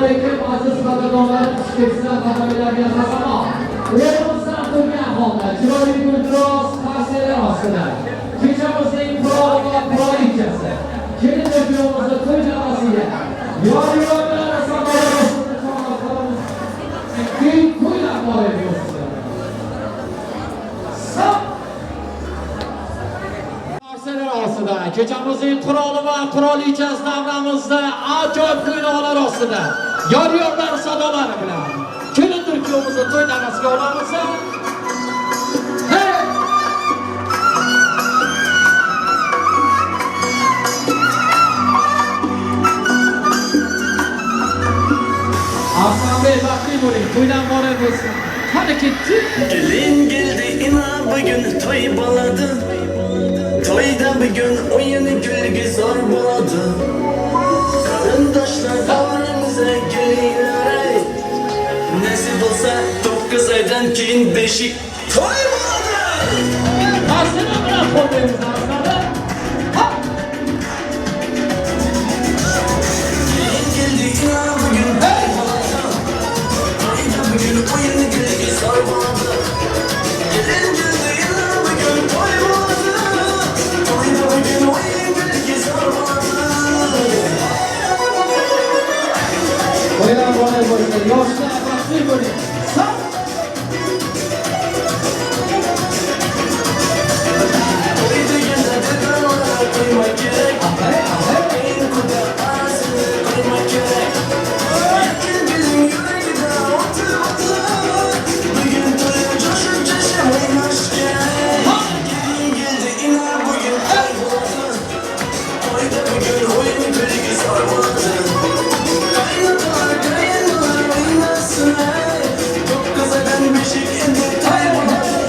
alaykum aziz qadrdonlar, keksa qadrlarga salom. O'rnimizdan turgan holda chiroyli guldiroz qarsalar ostida kechamizning qiroli va qirolichasi kelin va kuyovimizni to'y davasiga yor yor bilan to'ylar muborak bo'lsin. Sap Qarsalar ostida kechamizning qiroli va qirolichasi davramizda ajoyib kuy-navolar ostida yor yorlar sadolari bilan kelindir kuyovimizni to'y davasiga olamiz. Hey! Arslanbey baxtli bo'ling, to'ydan muborak bo'lsin. Qani ketdik? Gelin geldi ina bugün toy boladı. Toyda bugün oyun gülgü zor boladı. Karındaşlar davrımıza geliyorlar. Nasip olsa 9 aydan keyin beşik toy boladı. Arslan'a bilan qo'llaymiz Arslan'ı. Ha! Gelin geldi ina bugün toy boladı. Toyda bugün oyun gülgü zor boladı. Gelin geldi ina bugün toy boladı. Toyda bugün oyun gülgü zor boladı. To'ylar muborak bo'lsin. Yoshlar baxtli bo'ling. Sap! Toy degende dedalara qo'ymak kerak. En quda arasini qo'ymak kerak. Yakın gelin yuragida o'tib o'tib, Bugun to'ya jo'shib jo'shib o'ynash kerak. Kelin keldi ina bugun to'y bo'ladi. To'yda bugun o'yin kulgi zo'r bo'ladi. Qaynotalar, qaynonalar o'ynasin, ey. 9 oydan beshik endi to'y bo'ladi.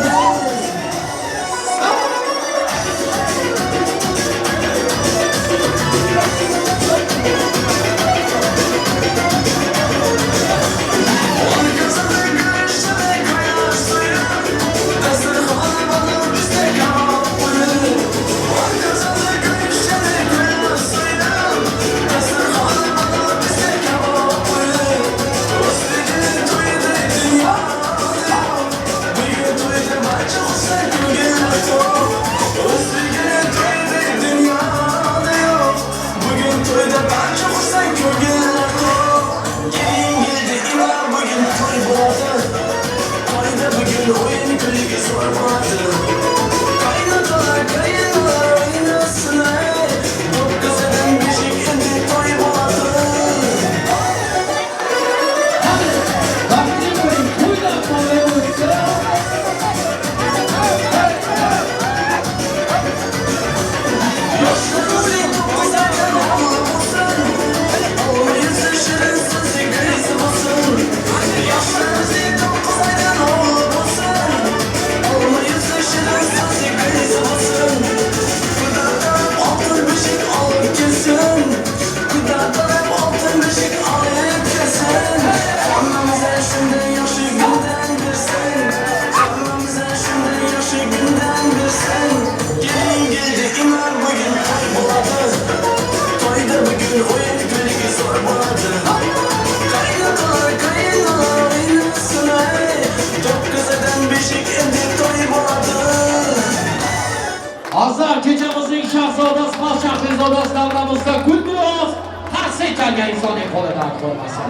Bugün to'yda barcha xursand ko'ngillar to'q. Kelin keldi ina bugun to'y bo'ladi. To'yda bugun o'yin kulgi zo'r bo'ladi. Qaynotalar, qaynonalar o'ynasin, ey. 9 oydan beshik endi to'y bo'ladi. Baxtli bo'ling, to'ylar muborak bo'lsin. Yoshlar 9 oydan o'g'li bo'lsin. Alma yuzi shirin so'zi qiz bo'lsin. Yoshlar 9 oydan o'g'li bo'lsin. Alma yuzi shirin so'zi qiz bo'lsin. Xudodan oltin beshik olib kelsin. Xudodan oltin beshik olib kelsin. Hammamiz shunday yaxshi kundan bersin. Hammamiz shunday yaxshi kundan bersin. Kelin keldi ina bugun to'y bo'ladi. To'yda bugun o'yin kulgi zo'r bo'ladi. Qaynotalar, qaynonalar o'ynasin, ey. 9 oydan beshik endi to'y bo'ladi. Azizlar, kechamizning shahzodasi va shahrizodasi davramizda Guldiroz qarsak chalgan insonning qo'lidan ko'rmasin.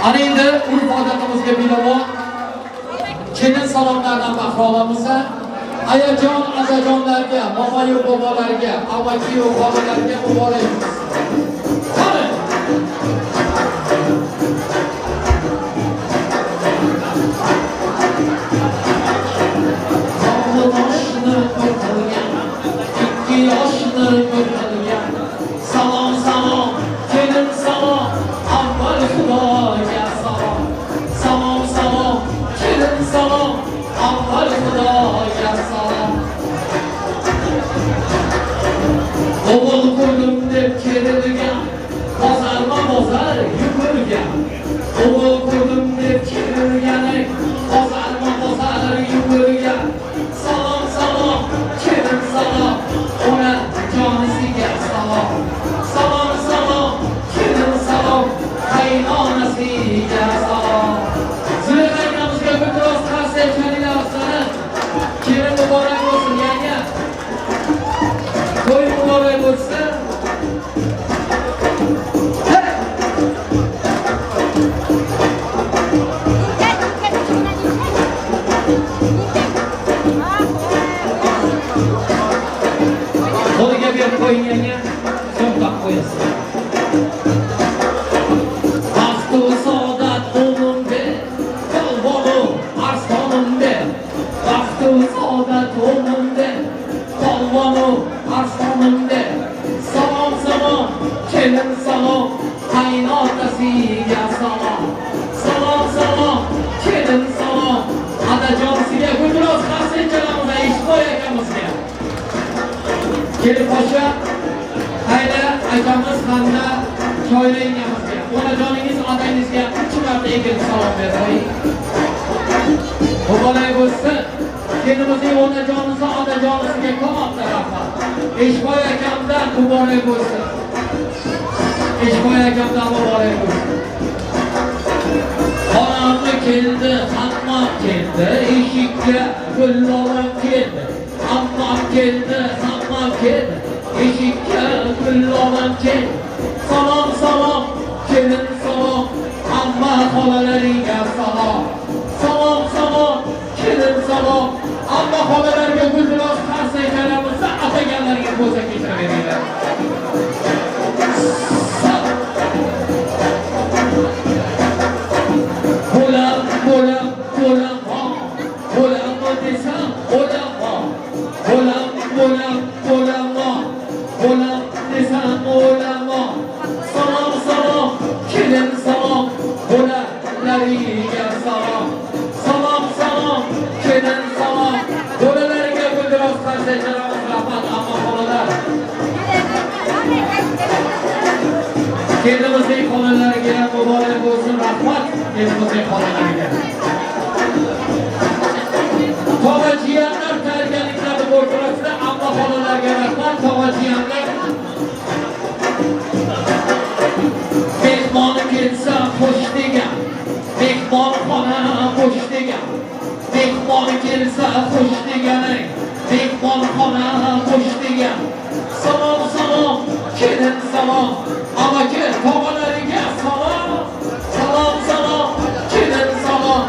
Ana endi urf odatimizga binoan kelin salomlardan bahra olamiz. Ayajon, azajonlarga, momayu bobolarga, amakiyu xolalarga muborak bo'lsin. Qani? Tog'li toshni ko'rgan, ikki yoshni ko'rgan. Salom, salom, kelin salom, avval Xudoga salom. Salom, salom, kelin salom, avval Xudoga salom. O'g'il ko'rdim deb kerilgan, bozorma bozor yugurgan. O'g'il ko'rdim deb kerilgani, bozorma bozor yugurgan. Salom, salom, kelin salom, ona jonisiga salom. Salom, salom, kelin salom, Bagtu saodat o'g'lim ber, polvonu arsonim ber. Baxtu saodat o'g'lim ber, polvonu arsonim ber. Salom salom, kelin salom, qaynotasiga salom. Salom salom, kelin salom, adajonsiga gulbiroz qarsak chalamiz Eshboy akamizga. Kelin poshsha, hayla akamiz hamda Shoira yengamizga, onajoningiz otangizga uch marta egilib salom berib. Muborak bo'lsin. Kelinimizning onajonisi, otajonisiga katta rahmat. Eshboy akamdan muborak bo'lsin. Eshboy akamdan muborak bo'lsin. Onamni keldi, hammam keldi, eshikka gullolam keldi. Ammam keldi, hammam keldi, eshikka gullolam keldi. Salom, salom, kelin salom, amma xolalaringga salom. Salom, salom, kelin salom, amma xolalarga gulbiroz qarsak chalamiz, ataganlarga ko'za kechira beringlar. Bo'lam, bo'lam, bo'lam, bo'lam desam, o'lam, bo'lam, bo'lam, bo'lam, bo'lam desam, o'lam. Salom, salom, kelin salom, bo'lalariga salom. Salom, salom, kelin salom, bo'lalariga guldiroz qarsak chalamiz, rahmat amma xolalar. Kelinimizning xolalariga ham muborak bo'lsin, rahmat kelinimizning xolalariga. Tog'a jiyanlar tayyorgarliklarni o'rtasida amma xolalarga rahmat, tog'a jiyanlar. Mehmoni kelsa xush degan, mehmonxona bo'sh degan. Mehmoni kelsa xush deganing, mehmonxona bo'sh degan. Salom, salom, kelin salom, amaki tog'alariga salom. Salom, salom, kelin salom,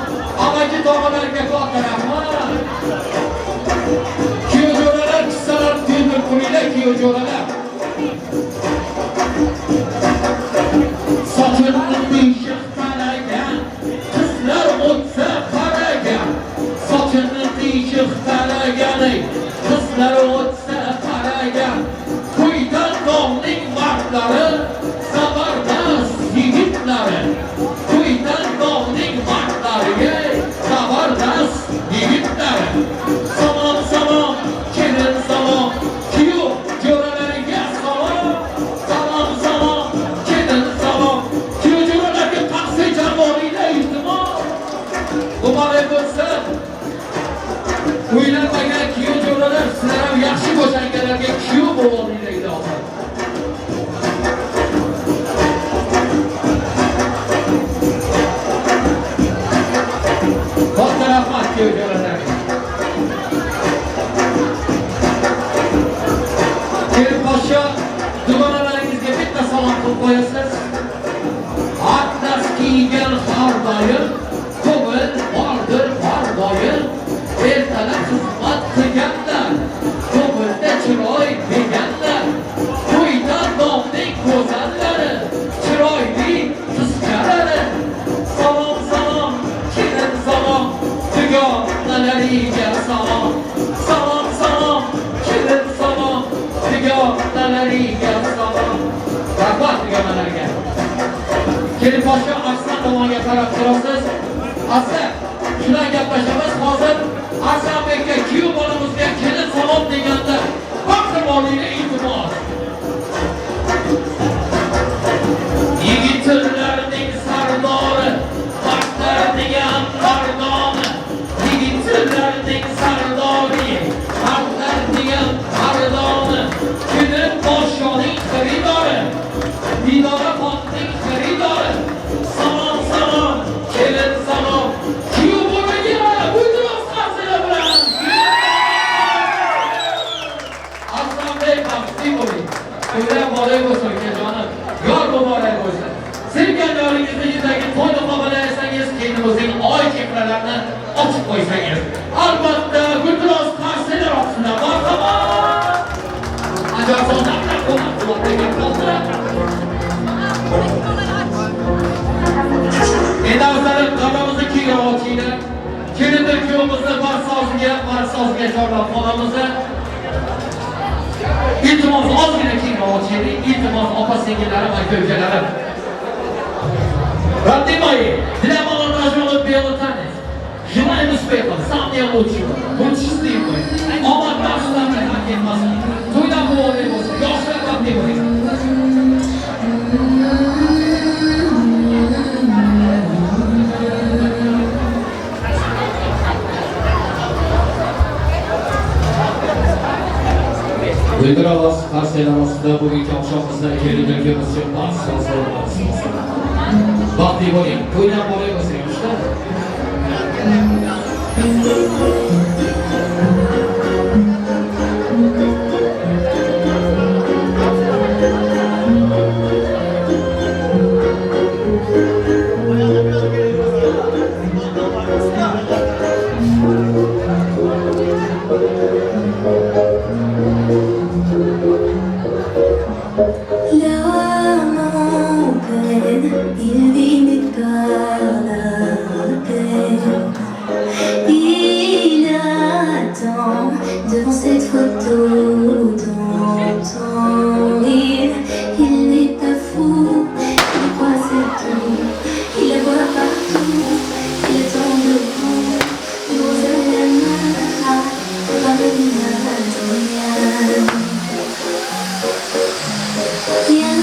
amaki tog'alarga katta rahmat. Kuyov jo'ralar kissalar to'ldirib qo'yinglar, kuyov jo'ralar. Sochini teshik taragan, qizlar o'tsa qaragan. Sochini teshik taraganing, qizlar o'tsa qaragan. To'ydan dog'ning mardlari, zabardast yigitlari. To'ydan dog'ning mardlariga, zabardast yigitlari. Salom, salom, kelin salom, kuyov jo'ralariga salom. Salom, salom, kelin salom, kuyov jo'ralarga taqsim jamoringlar iltimos. Muborak bo'lsin. Uylanmagan kuyov jo'ralar, sizlar ham yaxshi bo'shanganlarga kuyov bo'linglar ilohim. Katta rahmat kuyov jo'ralarga. Kelin poshsha, dugonalaringizga bitta salom qilib qo'yasiz. Atlas kiygan har doim, ko'ngil bordir har doim. Ertalab xizmat qilganlar, ko'ngilda chiroy deganlar. To'ydan dog'ning go'zallari, chiroyli qizchalari. Salom, salom, kelin salom, dugonalariga salom. Salom, salom, kelin salom, dugonalariga salom. Rahmat dugonalarga. Kelin poshsha Arslan tomonga qarab turasiz. Aslan, shular gaplashamiz hozir. Arslanbekka kuyov bolamizga kelin salom deganda baqirib olinglar iltimos. Yigitlarning sardori, mardlarning ham mardoni. Yigitlarning sardori, mardlarning ham mardoni. Kelin poshshoning xaridori, Didora xonning xaridori. Salom, salom, kelin salom, kuyov bolaga guldiroz qarsalar bilan. Arslanbek baxtli bo'ling. To'ylar muborak bo'lsin ukajonim. Yor muborak bo'lsin. Sevgan yoringizni yuzagi to'y muqobalasangiz, kelinimizning oy chehralarini ochib qo'ysangiz. Albatta guldiroz qarsalar ostida marhamat. Ajoyib so'zlar bilan qo'llab-quvvatlagan. chorlab qolamiz. Iltimos ozgina kengroq ochaylik. Iltimos opa singillarim, aka ukalarim. Родные мои, для молодоженов белый танец. Желаем успехов, самого лучшего. Будь счастливы. Omad baxtlarni tark etmasin. To'ylar muborak bo'lsin. Yoshlar baxtli bo'ling. Guldir ovoz qarsaklar ostida bugungi oqshomimizda kelin ukamiz baxtli Baxtli bo'ling. To'ylar muborak bo'lsin, yoshlar. L'âme en peine, il vit mais par la peine. Il attend devant cette photo d'antan. Il n'est pas fou, il croit c'est tout. Il la voit partout, il attend debout, une rose à la main, par Rien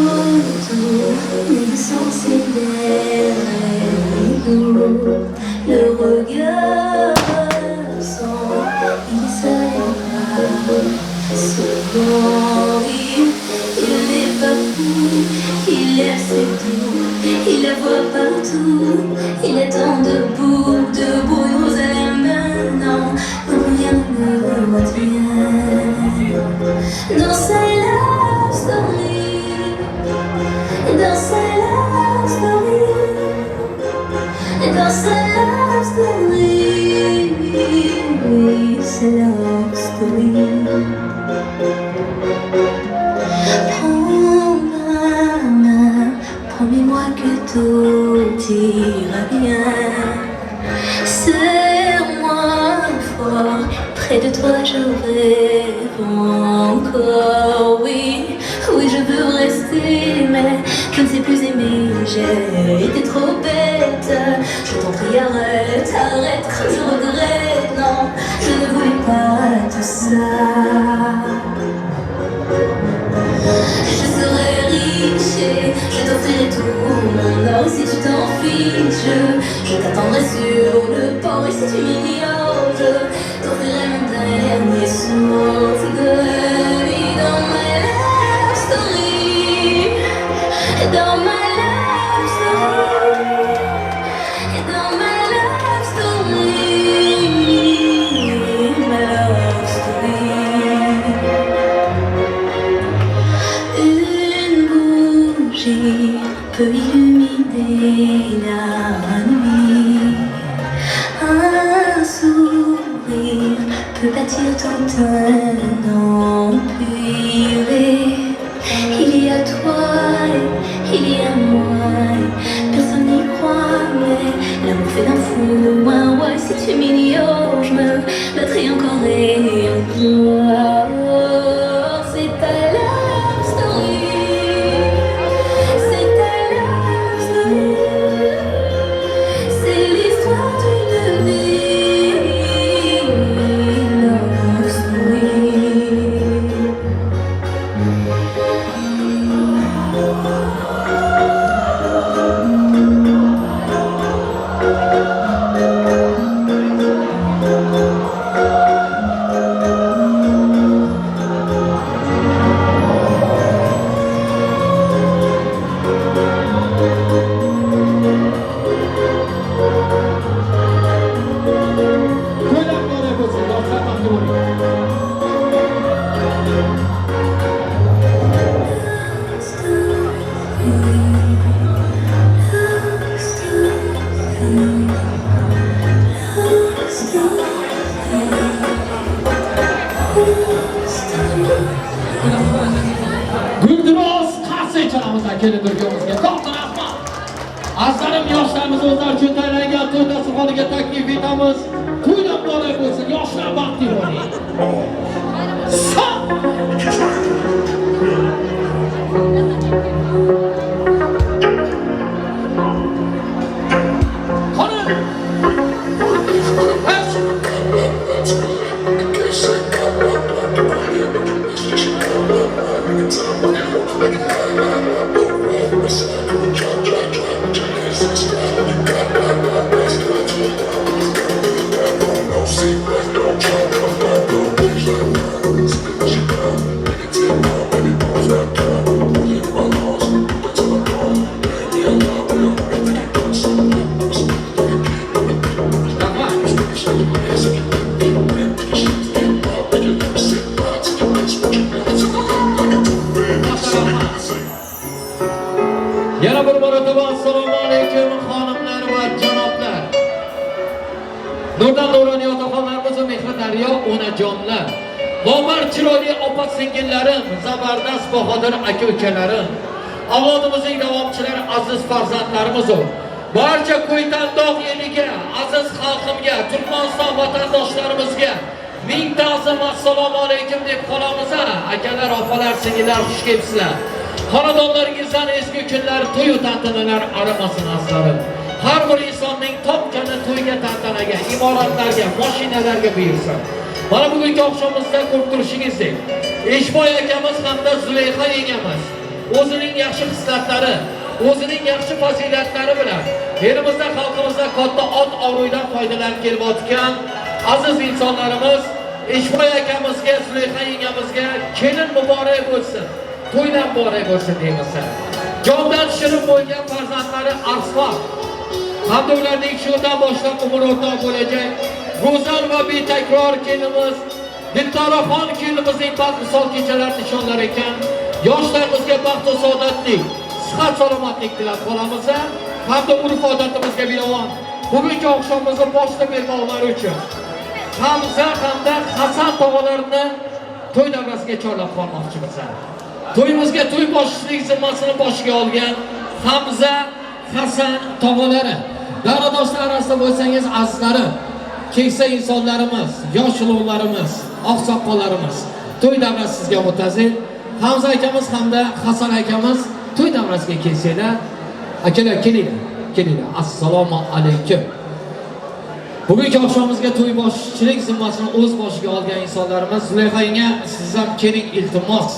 autour n'est censé derrière nous. Le regard absent, il s'arrêtera. Souvent, il n'est pas fou, il aime c'est tout. Il la voit partout, il attend debout, debout, une rose à la main. Non, non, rien ne le retient. Dans sa love story, dans sa love story, dans sa love story, sa love story. Prends ma main, promets-moi que tout ira bien. Serre-moi fort, près de toi je rêve encore. Oui, oui, je veux rester, mais je ne sais plus aimer. J'ai été trop bête. Je t'en prie, arrête, arrête, que je regrette. Non, je ne voulais pas tout ça. Je serai riche et je t'offrirai tout mon or. Et si tu t'en fiches, je t'attendrai sur le port. Et si tu m'ignores, je t'offrirai mon dernier souffle de vie dans ma love story. Dans ma love story. Dans ma love story. Ma love story. Une bougie peut illuminer la nuit. Un sourire peut bâtir tout un empire. Et Il y a toi, et il y a moi. et Personne n'y croit, mais l'amour fait d'un fou un roi. Et Si tu m'ignores, je me battrai encore et encore. C'est ta love story. C'est ta love story. C'est l'histoire d'une vie. Love story. To'ylar muborak bo'lsin, yoshlar baxtli bo'ling. Guldiroz qarsak chalamiz kelin ukамizga. Katta rahmat. Azizlarim, yoshlarimiz o'zlari uchun tayyorlangan to'y dasturxoniga taklif etamiz. To'ylar muborak bo'lsin, yoshlar baxtli bo'ling. Yana bir marotaba assalomu alaykum xonimlar va janoblar. Nurdan nuroniy otaxonlarimiz va mehri daryo onajonlar. Nomard chiroyli opa singillarim, zabardast bahodir aka ukalarim. Avlodimizning davomchilari aziz farzandlarimiz. Barcha Ko'ytandog' eliga, aziz xalqimga, Turkmaniston vatandoshlarimizga ming ta'zim assalomu alaykum deb qolamiz. Akalar, opalar, singillar xush kelibsizlar. Xonadonlaringizdan ezgu kunlar, to'y tantanalar arimasin azizlarim. Har bir insonning topgani to'yga, tantanaga, imoratlarga, mashinalarga buyursin. Mana bugungi oqshomimizda ko'rib turishingizdek, Eshboy akamiz hamda Zulayxa yengamiz o'zining yaxshi xislatlari, o'zining yaxshi fazilatlari bilan elimizda, xalqimizda katta ot obro'ydan foydalanib kelayotgan aziz insonlarimiz Eshboy akamizga, Zulayxa yengamizga kelin muborak bo'lsin. To'ylar muborak bo'lsin deymiz. Jondan shirin bo'lgan farzandlari Arslon hamda ularning shundan boshlab umr o'rtoq bo'lajak go'zal va betakror kelinimiz Diltoraxon kelinimizning baxt visol kechalari nishonlar ekan, yoshlarimizga baxt va saodatlik, sihat salomatlik tilab qolamiz hamda urf odatimizga binoan bugungi oqshomimizni boshlab bermoqlari uchun Hamza hamda Hasan tog'alarini to'y davrasiga chorlab qolmoqchimiz. To'yimizga to'y boshilik zimmasini boshiga olgan Hamza Hasan tog'alari. Davradoshlar orasida bo'lsangiz azizlarim, keksa insonlarimiz, yosh ulug'larimiz, oqsoqollarimiz to'y davrasi sizga muntazir. Hamza akamiz hamda Hasan akamiz to'y davrasiga kelsanglar, akalar kelinglar, kelinglar. Assalomu alaykum. Bugungi oqshomimizga to'y boshichilik zimmasini o'z boshiga olgan insonlarimiz Zulayxa yenga siz ham keling iltimos.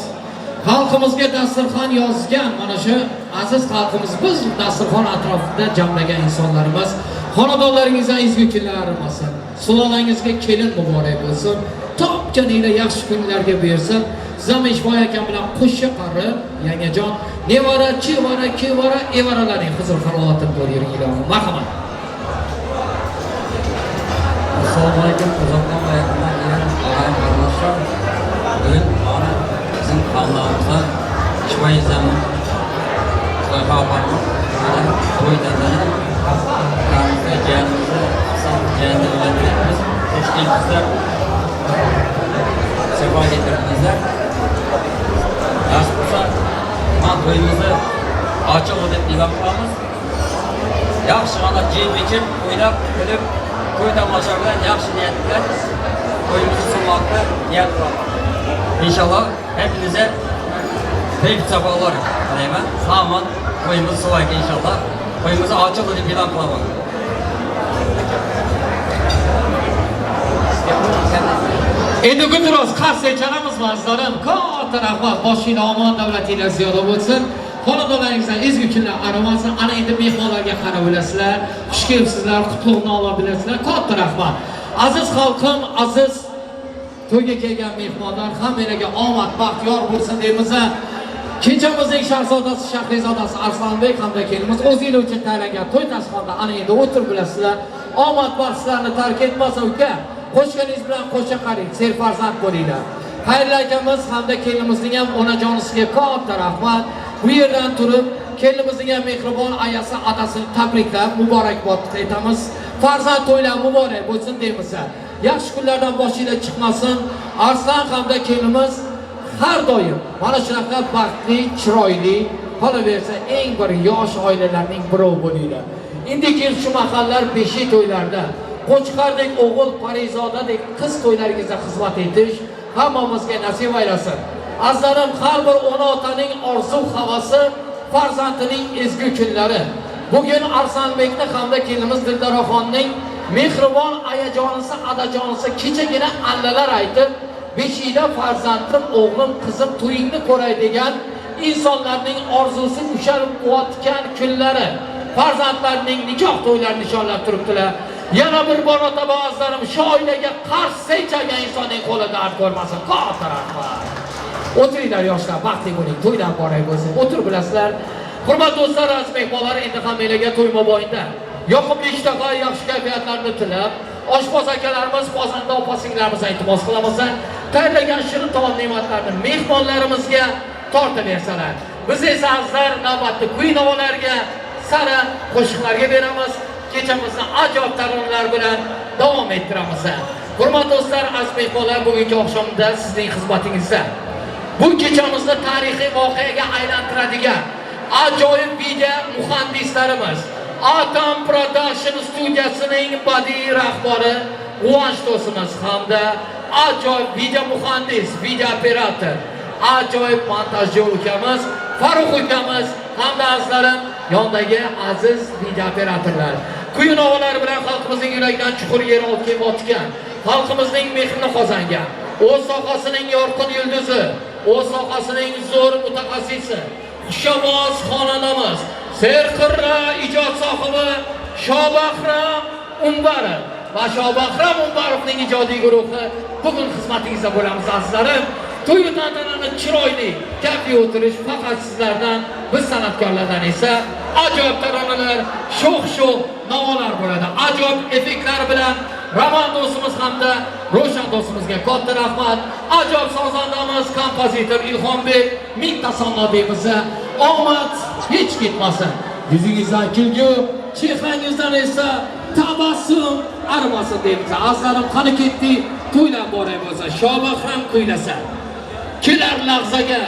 Xalqimizga dasturxon yozgan mana shu aziz xalqimiz biz dasturxon atrofida jamlagan insonlarimiz xonadonlaringizdan ezgu kunlar arimasin. Sulolangizga kelin muborak bo'lsin. Topganinglar yaxshi kunlarga buyursin. Siz ham Eshboy akam bilan qo'sha qarib, yangajon, nevara, chevara, kevara, evaralarning huzur halovatini ko'rib yuring ilohim. Marhamat. Assalomu alaykum uzoqdan va yaqindan kelgan og'ayin qarindoshlar. Bugun mana bizim xonadonimizda Ishboy yezamni Zulayxa opamni mana to'y tantana ukamizda jiyanimizni Hasan jiyanni uylantiryapmiz. Xush kelibsizlar. Safo getirdingizlar. Nasib bo'lsa, mana to'yimizni ochiq deb e'lon qilamiz. Yaxshi jeb ichib, o'ynab, kulib, to'y tomosha bilan yaxshi niyat bilan to'yimizni sunmoqni niyat qilaman. Inshaalloh hepinize keyif safalar tilayman. Sog' omon to'yimizni sulaylik inshaalloh. To'yimizni ochiq deb e'lon qilaman. Endi guldiroz qarsak chalamizmi azizlarim? Katta rahmat. Boshinglar omon, davlatinglar ziyoda bo'lsin. Xonadonlaringizdan ezgu kunlar arimasin. Ana endi mehmonlarga qarab bilasizlar. Xush kelibsizlar, qutlug'ni ola bilasizlar. Katta rahmat. Aziz xalqim, aziz to'yga kelgan mehmonlar, hammanglarga omad, baxt yor bo'lsin deymiz. Kechamizning shahzodasi, shahrizodasi Arslanbek hamda kelinimiz o'zinglar uchun tayyorlangan to'y dasturxonda ana endi o'tirib bilasizlar. Omad baxt sizlarni tark etmasin uka. Qo'shganingiz bilan qo'sha qaring, serfarzand bo'linglar. Xayrli akamiz hamda kelinimizning ham onajonisiga katta rahmat. Bu yerdan turib kelinimizning ham mehribon ayasi, adasini tabriklab, muborakbod etamiz. Farzand to'ylar muborak bo'lsin deymiz. Yaxshi kunlardan boshinglar chiqmasin. Arslan hamda kelinimiz har doim mana shunaqa baxtli, chiroyli, Qolaversa eng bir yosh oilalarning birovi bo'linglar. Indiki shu mahallar beshik to'ylarda Qo'chqordek o'g'il, Parizodadek qiz to'ylaringizda xizmat etish hammamizga nasib aylasin. Azizlarim, har bir ona otaning orzu havasi farzandining ezgu kunlari. Bugun Arslonbekni hamda kelinimiz Dildaroxonning mehribon ayajonisi, adajonisi kechagina allalar aytib, beshikda farzandim, o'g'lim, qizim to'yingni ko'ray degan insonlarning orzusi ushalib o'tgan kunlari farzandlarining nikoh to'ylarini nishonlab turibdilar. Yana bir bor ota azizlarim, shu oilaga qarsak chalgan insonning qo'li dard ko'rmasin. Katta rahmat. O'tiringlar yoshlar, baxtli bo'ling, to'ylar muborak bo'lsin. O'tir bilasizlar. Hurmatli do'stlar, aziz mehmonlar, endi hammanglarga to'y mobaynida yoqimli ishtaha, yaxshi kayfiyatlarni tilab, oshpaz akalarimiz, pazanda opa singillarimiz iltimos qilamiz. Tayyorlagan shirin taom ne'matlarni mehmonlarimizga tortib bersalar. Biz esa azizlar navbatni kuy navolarga, sara qo'shiqlarga beramiz. Kechamizni ajoyib taronalar bilan davom ettiramiz. Hurmatli do'stlar, aziz mehmonlar, bugungi oqshomda sizning xizmatingizda bu kechamizni tarixiy voqeaga aylantiradigan ajoyib video muhandislarimiz Atam Production studiyasining badiiy rahbari Quvonch do'stimiz hamda ajoyib video muhandis, video operator, ajoyib montajyor ukamiz Farruh ukamiz hamda azizlarim yondagi aziz video operatorlar. Kuy novalari bilan xalqimizning yuragidan chuqur yer olib kelayotgan, xalqimizning mehrini qozongan, o'z sohasining yorqin yulduzi, o'z sohasining zo'r mutaxassisi, xushovoz xonandamiz, serqirra ijod sohibi Shobahram Umbarov va Shobahram Umbarovning ijodiy guruhi bugun xizmatingizda bo'lamiz azizlarim. To'y tantanani chiroyli, kayfli o'tirish faqat sizlardan, biz san'atkorlardan esa ajoyib taronalar, sho'x-sho'x navolar bo'ladi. Ajoyib effektlar bilan Roman do'stimiz hamda Ro'shan do'stimizga katta rahmat. Ajoyib sozandamiz, kompozitor Ilhombek ming tasanno deymiz. Omad hech ketmasin. Yuzingizdan kulgu, chehrangizdan esa tabassum arimasin deymiz. Azizlarim, qani ketdik? To'ylar muborak bo'lsin. Shobahram kuylasa. Kelar lahzaga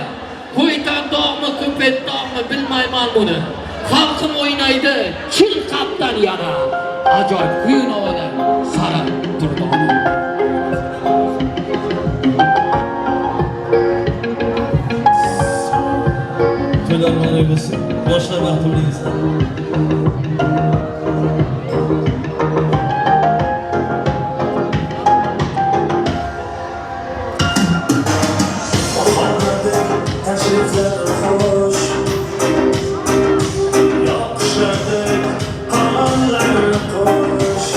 Qo'ytandog'mi, Ko'petdog'mi bilmayman buni. Xalqim o'ynaydi chin qalbdan yana. Ajoyib kuy navolar sara durdona. To'ylar muborak bo'lsin. Yoshlar baxtli bo'lingizlar. Tashriflar xo'sh, Yoqishlardek qonlar qo'sh,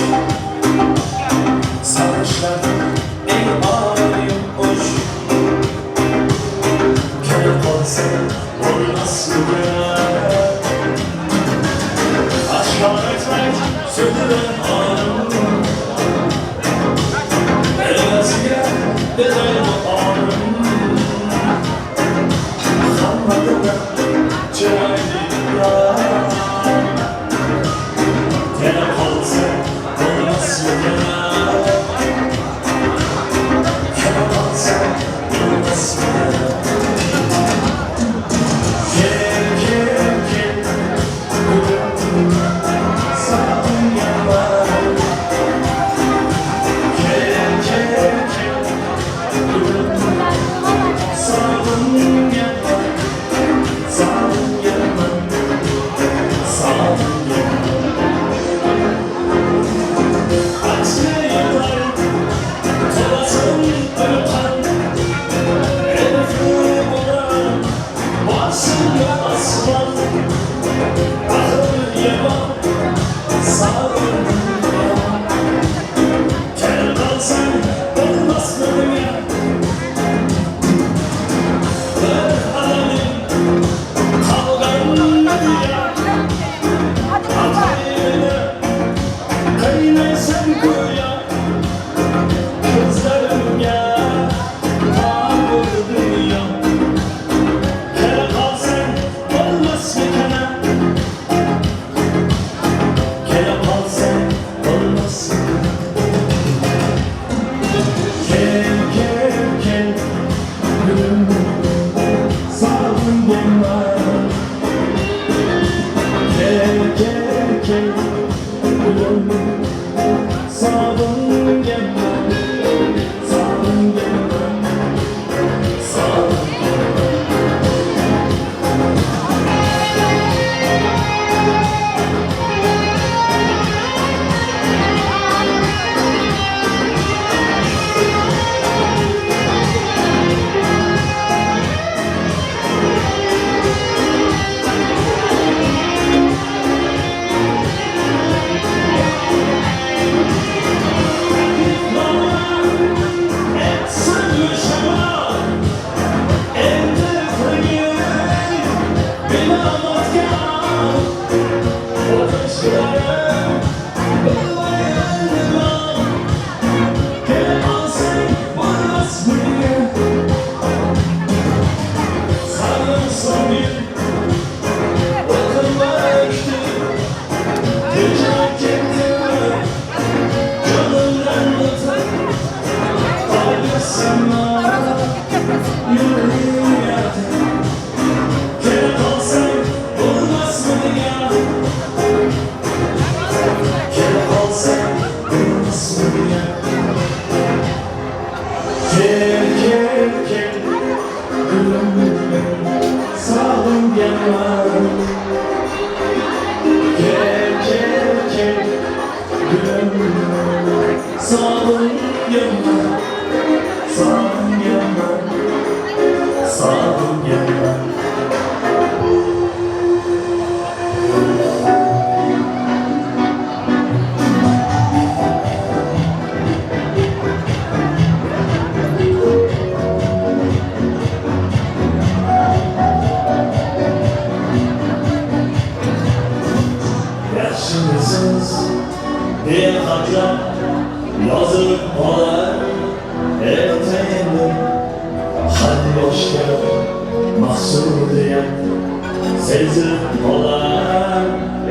Sarishlar eng oliy uch, Kela qolsa bo'lmas gap. Oshkor etmak Kel kel kel gülüm Sog'inganman Sog'inganman Sog'inganman Yaxshimisiz deya xatlar yozib olar erta endi har yoshga maqsudiyat sezib qolar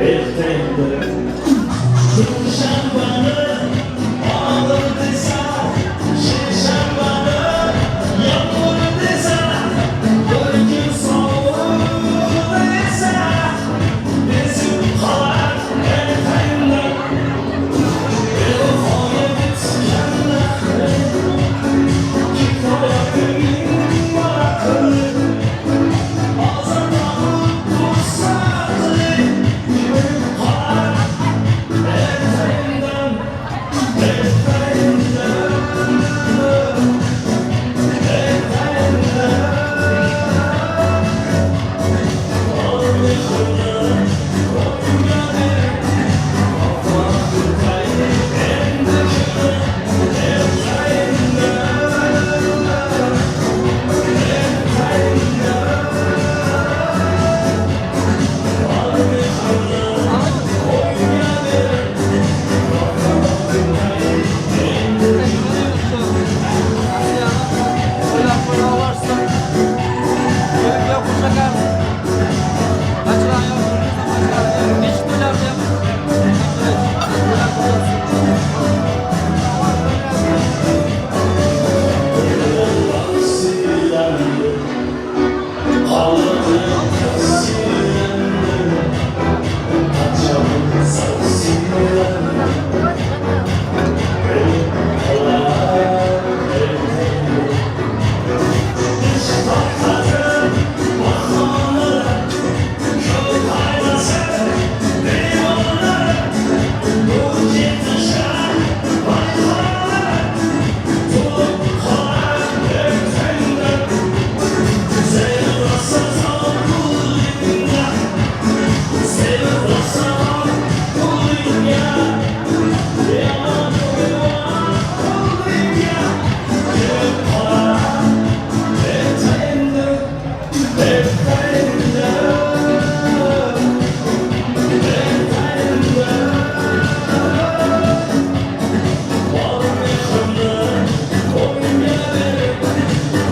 erta endi Dushanbani og'ir desa seshanbani yomg'ir desa bir kun sovuq desa ezib qolar erta endi Bevafoga bitgan kifoyating aql Ozor topib tursa kulib qolar erta indin erta indin erta indin Bor mehrni qo'yinga berib vafo kutay endi kimni erta indin erta indin Bor mehrni qo'yinga berib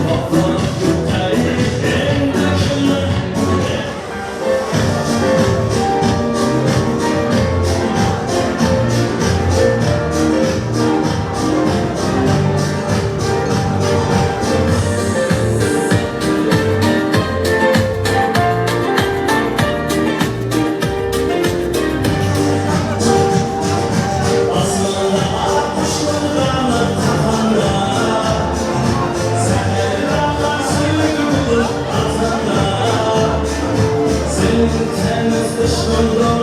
vafo kutay endi To'ylar qo'ylar Kelib qo'sha Necha to'ylar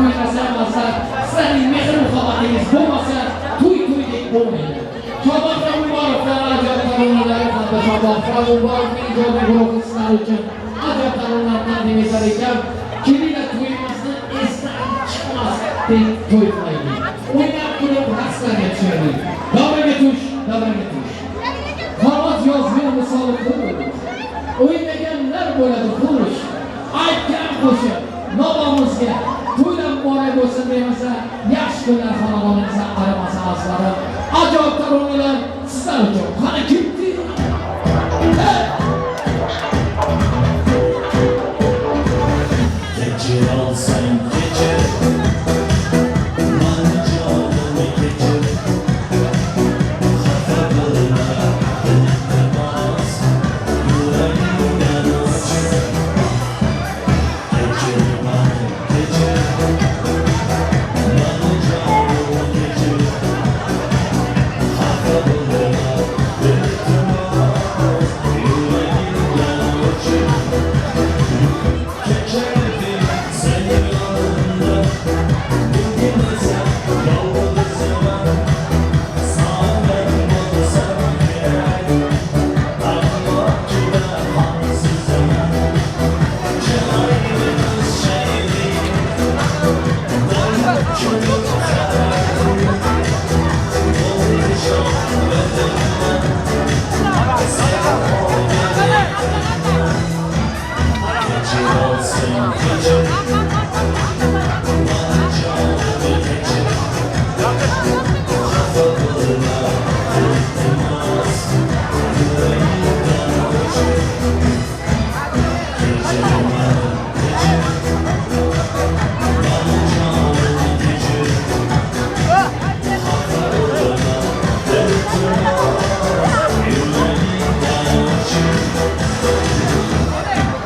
kuylasa azizlar, sizlarning mehr muhabbatingiz bo'lmasa, to'y to'ydek bo'lmaydi. Chorbog' Umarovlar ajoyib taronalari hamda Chorbog' Umarovning ijodiy guruhi sizlar uchun ajoyib taronalar taqdim etar ekan. Kelinglar to'yimizni esdan chiqmas deb to'y qilaylik. O'ynab kulib raqslarga tushaylik. Davraga tush, davraga tush. Qanot yozgan misoli qush. O'ynaganlar bo'ladi xush. Aytgan qo'shiq novomizga to'ylar muborak bo'lsin demasa, yaxshi kunlar xonadonimizdan arimasa azizlarim. Ajoyib taronalar sizlar uchun. Qani ketdi? Hey! Keçir olsan keçir Mani jonimni kechir Xafa bo'lma iltimos Yuragingdan o'chir Kechir mani kechir Mani jonimni kechir Xafa bo'lma iltimos Yuragingdan o'chir Keçerdim senin yolunda Bugün ise yolculuğuma Sağdan bulsam gerek Ama ki ben haksızım Çıraylımız şeydi Dönüp çıkıp Olmuşam bedenime Keçir olsun keçir Bana canımı keçir Xafa bulma iltimas Yüreğimden uçur Keçir bana keçir Bana canımı keçir Xafa bulma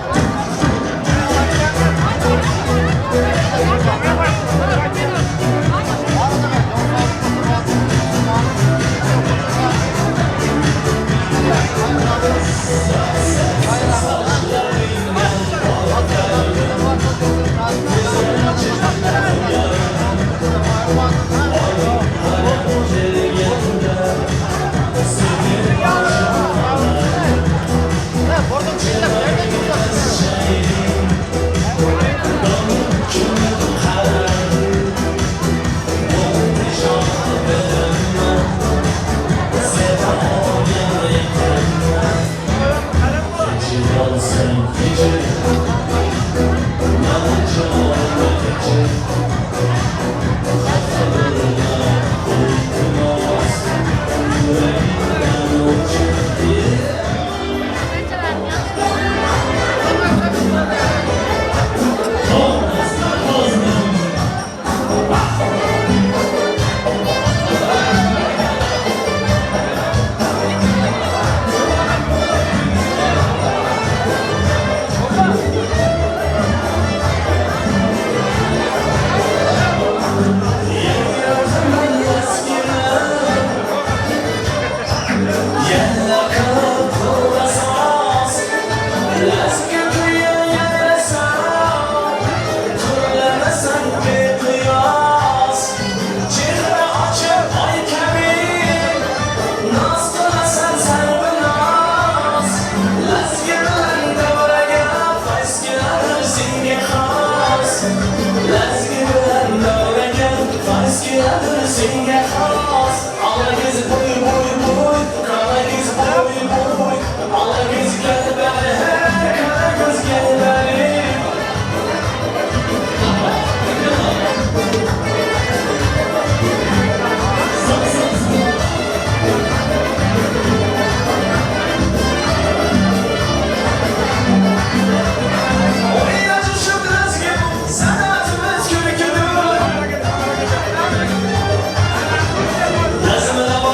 iltimas Yüreğimden uçur. Keçir olsun keçir Bana canımı keçir Xafa bulma iltimas Yüreğimden uçur. Lazım.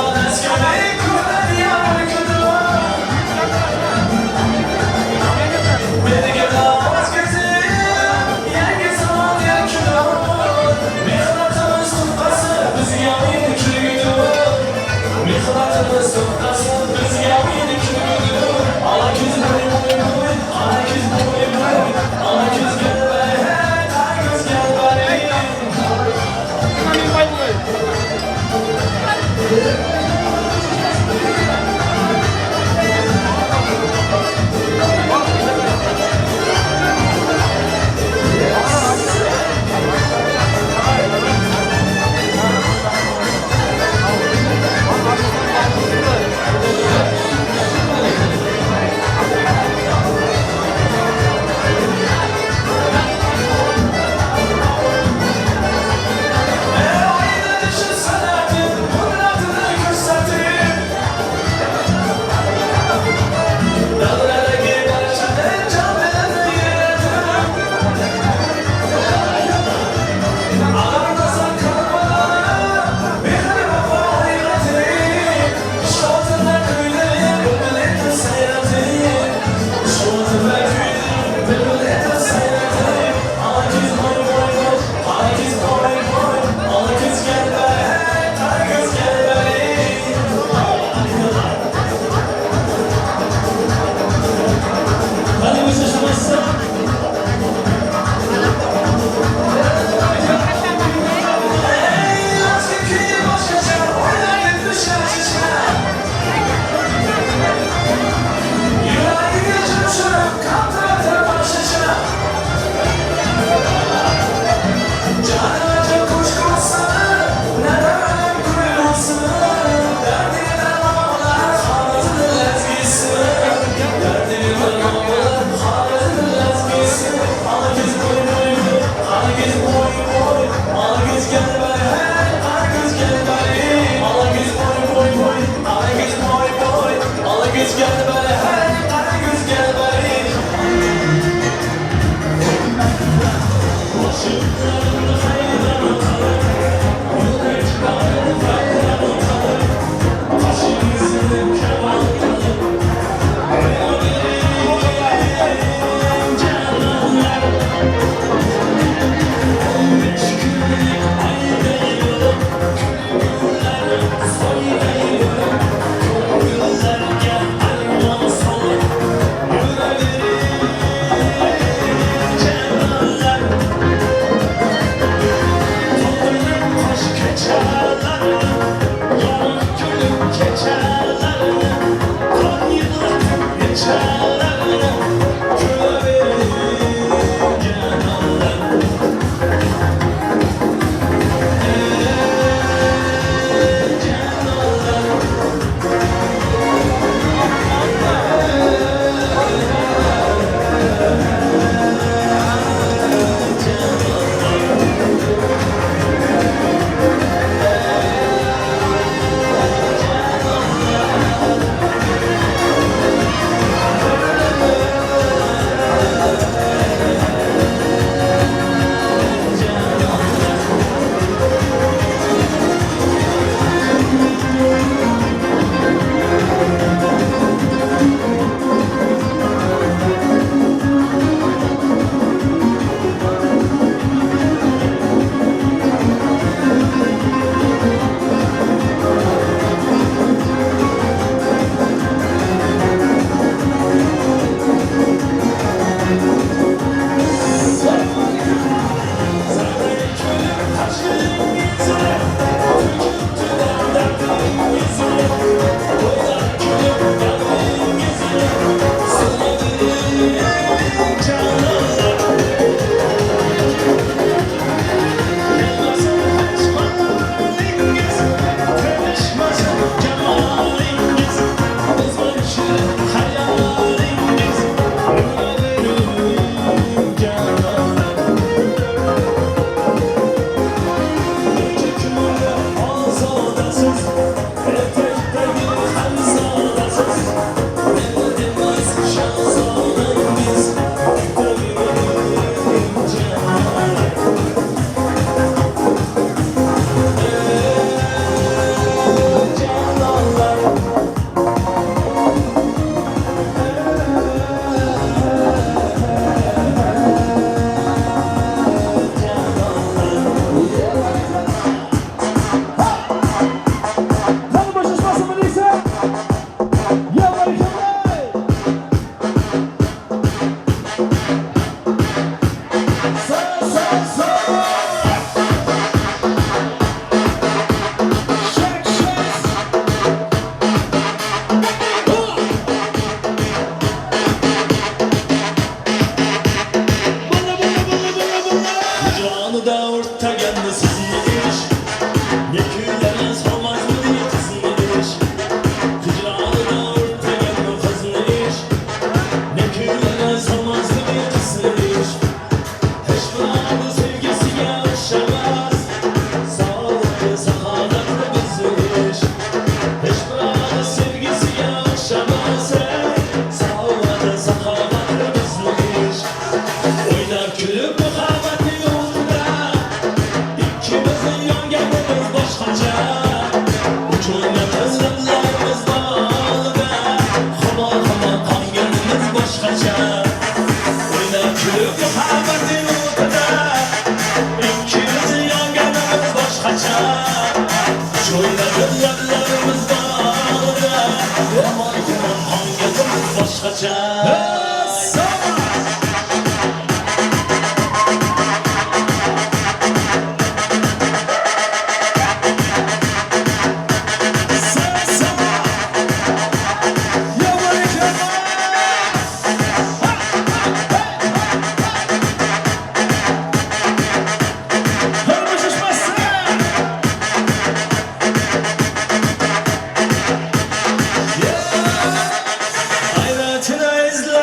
Aýratyn aýzlar.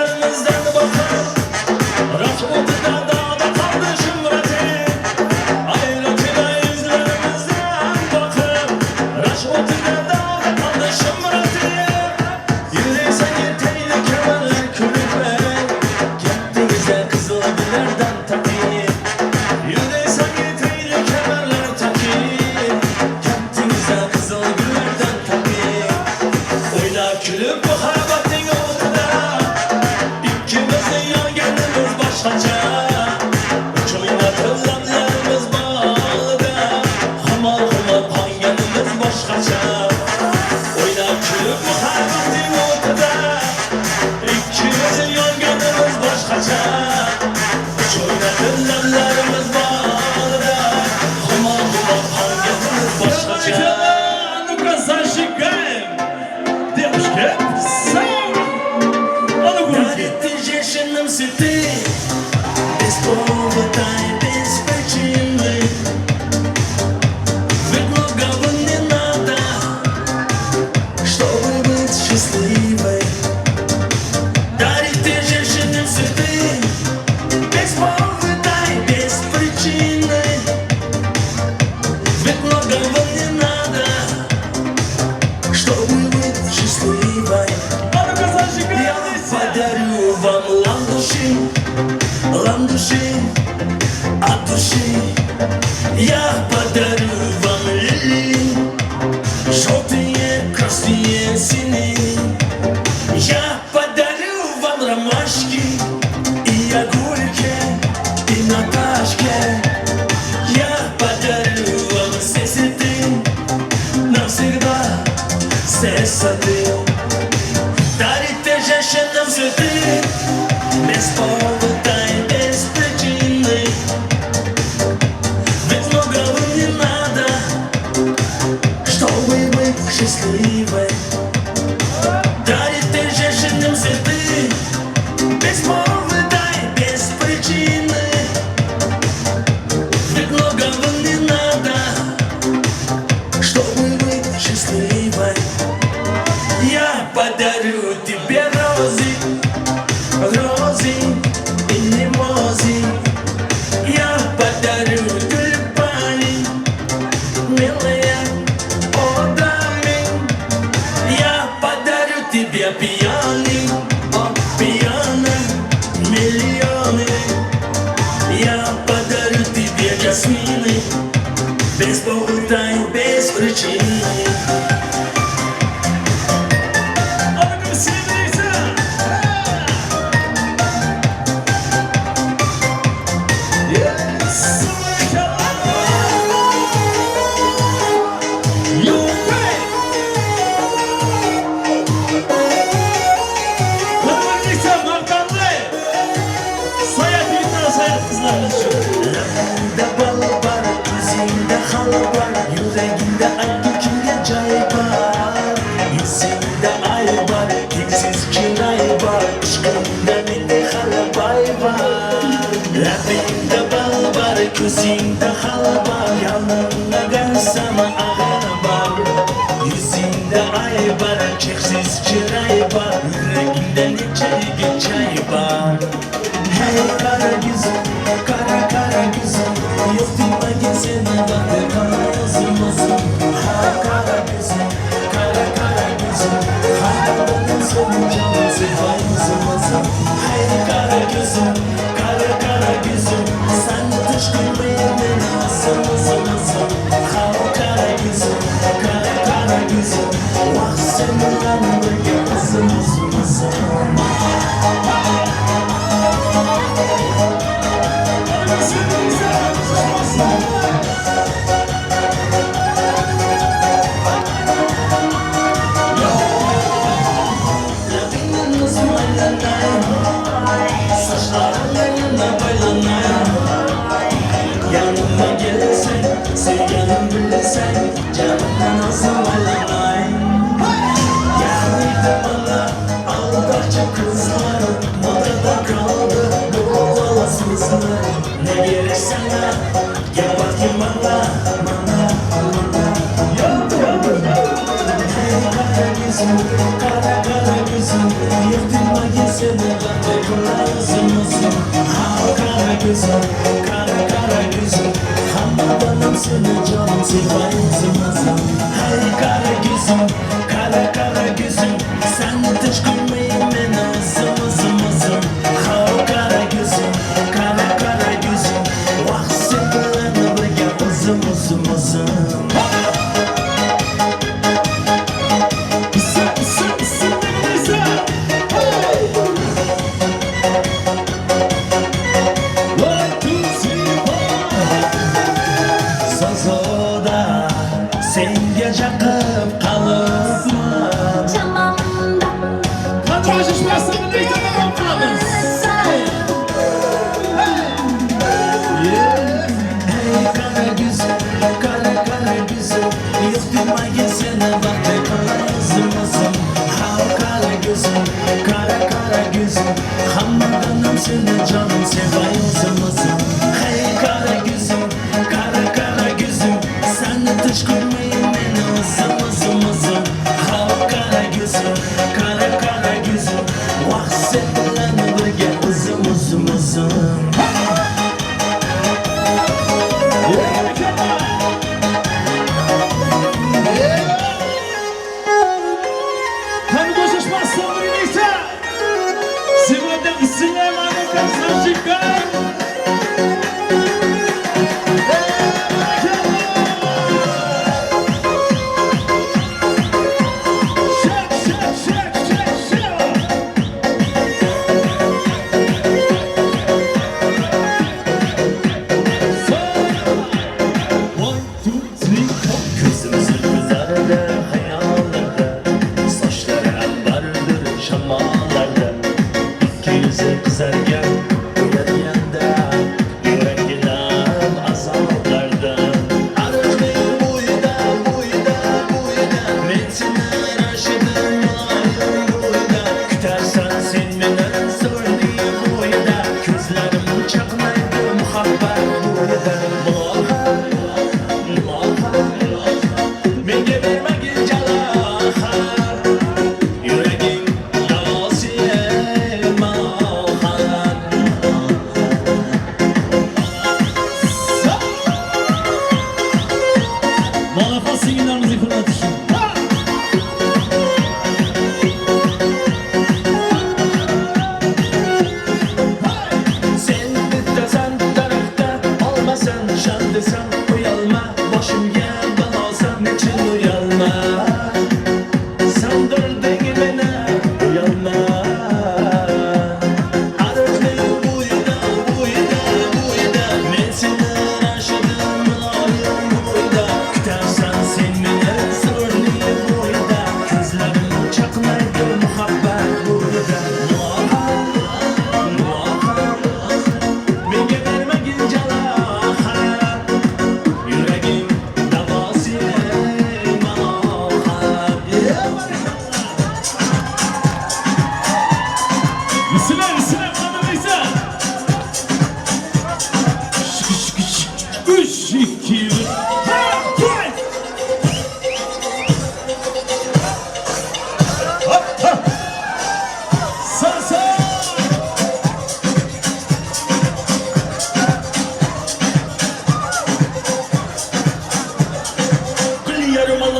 Без болтаю без причины. Labingda bal bor, ko'zingda hal bor, yuragingda aytgin kimga joy bor. Yuzingda ay bor, tengsiz chiroy bor, ishqingda menda hali boy bor. Labingda bal bor, ko'zingda hal bor, yonimda qolsam ag'ir bor. Yuzingda ay bor, cheksiz chiroy bor, yuragingda necha yigit chay bor. Hey qara yuzim, qara qara yuzim, yo'q demagin seni baxtli qilay o'zim o'zim. Ha qara yuzim, qara qara yuzim, hayronim seni jonim sevay o'zim o'zim. Hey qara yuzim, qara qara yuzim, sani tinch qo'ymay meni o'zim o'zim o'zim. Ha qara yuzim, qara qara yuzim, vaqt sen bilan birga o'zim o'zim o'zim. Labingdan o'zim aylanay, sochlaring yanına baylanay. Yanıma gelsen, sevganim bilsen, canımdan o'zim aylanay. Gelmedi bana aldakçı kızlar, modada kaldı bu olasızlar. Ne gerek sana, gel bakayım bana, bana, bana. Hey kara gözüm, kara kara gözüm, yo'q demagin seni baxtli qilay o'zim o'zim. Ha qara gözüm, qara qara gözüm, hammadanam seni jonim sevay o'zim o'zim. Hey qara gözüm, qara qara gözüm, sani tinch qo'ymay meni o'zim o'zim o'zim. Ha qara gözüm, qara qara gözüm, vaqt sen bilan birga o'zim o'zim o'zim. Sazoda senga chaqib qolibman. Chamamda Hey qara yuzim, qara qara yuzim, yo'q demagin seni baxtli qilay o'zim o'zim. Ha qara yuzim, qara qara yuzim, hammadanam seni jonim sevay o'zim o'zim. Hey qara yuzim, qara qara yuzim, sani tinch qo'ymay meni o'zim o'zim o'zim. Ha qara yuzim, qara qara yuzim, vaqt sen bilan birga o'zim o'zim o'zim. Qani qo'shishmasdan birinchisi. Сегодня Bismillahirrahmanirrahim.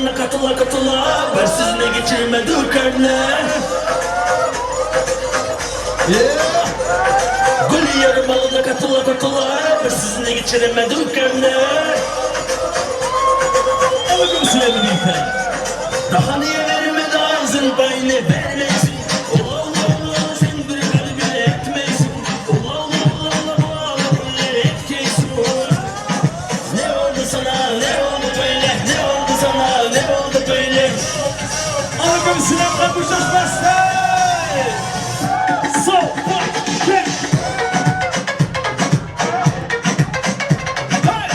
malyna katyla katyla Bir sözüne geçirme dur karnı Yeah. Gül yarım alına katıla katıla Bir sözüne geçirme dur karnı Ölüm sürebilirken Daha niye vermedi ağzın payını vermesin Ola ola ola sen bir kalbine etmesin Ola ola ola ola bu ağlı etkesin Ne oldu sana ne oldu böyle ne oldu sana ne oldu böyle Alın silah kapışlaşması. So, one, check. Hey!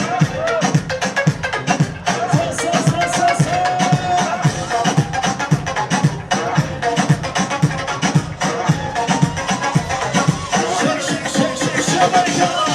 So, so, so, so, so. Shake, shake, shake, shake, shake, maşallah.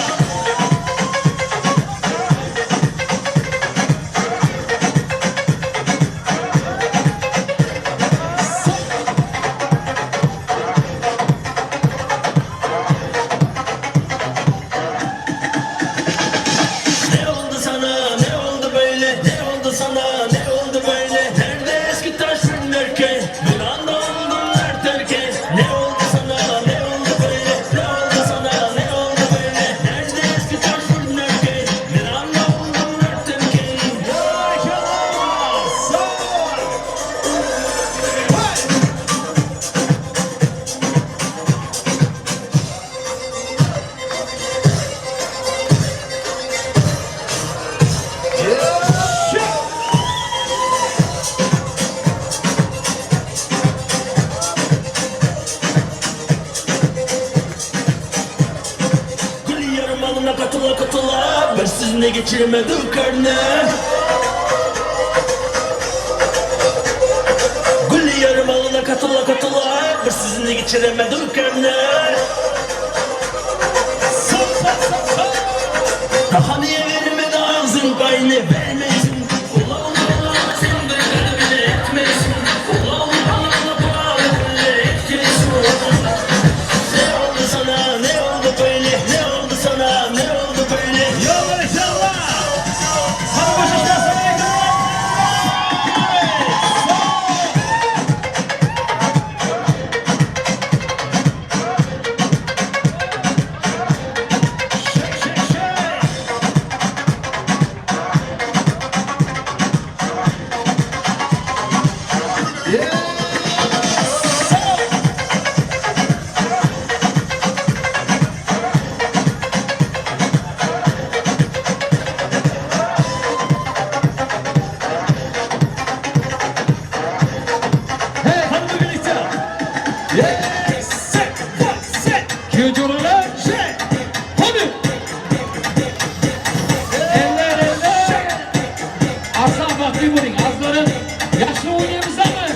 Ne oldu sana ne oldu böyle ne oldu sana ne oldu böyle Nerede eski taş derken bir anda oldum derken Ne oldu sana ne oldu böyle ne oldu sana ne oldu böyle Nerede eski taş derken bir anda oldum derken Gül yarım alına katıla katıla Bir sizinle geçirme dur karnı Gül yarım alına katıla katıla Bir sizinle geçirme dur karnı So, so, so, so. Daha niye vermedi ağzın payını vermesin Ula ula ula sen bir kalbine etmesin Ula ula ula ula bu etkesin Ne oldu sana ne oldu böyle ne oldu sana ne oldu böyle Ya maşallah. Hadi boşlaşmasın. Shake, shake, shake. Hey hanımı birlikte. Yeah, set, one, set. Kuyucular Shake. hadi. Eller eller. Aslan baktı buring. Azların yaşlı oynayamız ama.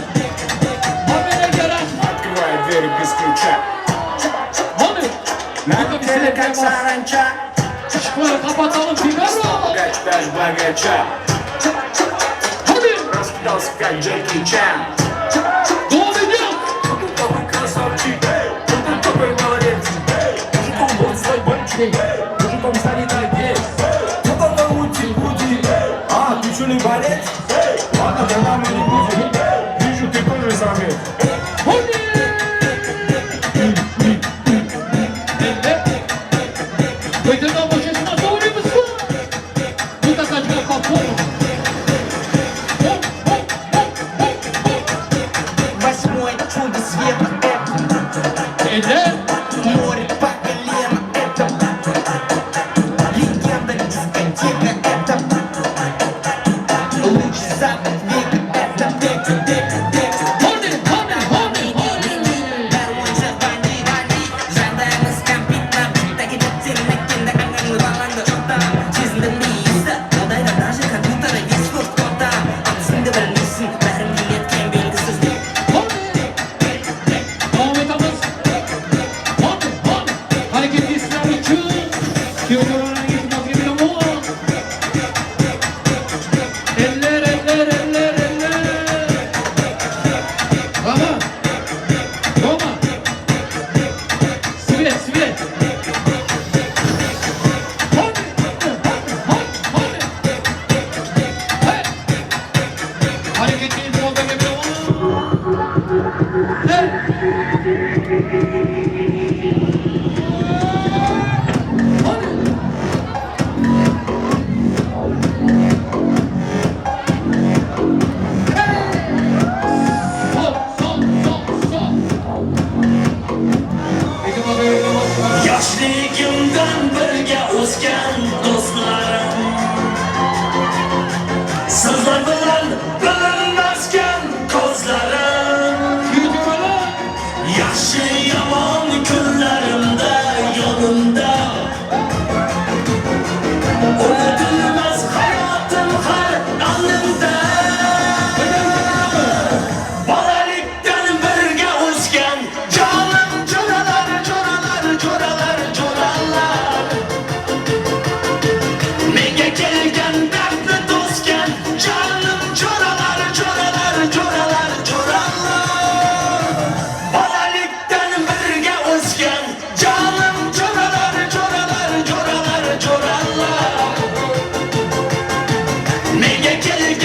Haber'e göre. Открывай двери без ключа. Hadi. На теле как саранча. Işıkları kapatalım. Figaro. Богаче даже богача. Hadi. Раскидался как Джеки Чан. Devam ediyor. Такой красавчик. Вот он такой молодец. Мужиком был свой мальчик. Мужиком станет отец. Кто-то ути-пути. А, ты что не болеть? Ладно, тогда мы не будем. Вижу, ты тоже самец. Hadi. Eller. Veteriner boşasına doğru musun? Bu da kaçma kapı. Hop hop hop hop hop. Восьмое чудо света это Eller. Море по колено это Легенда дискотека это Луч запад века это век, век, век Hadi hadi hadi hadi. Hadi. Devam etamiz. Hadi hadi. Hareketli sizler için. Kiyotoro'nun gitmez gibi de bu. Eller eller eller. Dostlar bilen bilinmezken kozlarim. Yaxshi yomon kunlarimda yonimda. Unutilmaz hayotim har onimda. Bolalikdan birga o'sgan jonim jo'ralar, jo'ralar, jo'ralar, jo'ralar. Menga kelgan dardni to'sgan jonim jo'ralar, jo'ralar, jo'ralar, jo'ralar. Bolalikdan birga o'sgan jonim jo'ralar, jo'ralar, jo'ralar, jo'ralar. Menga kelgan.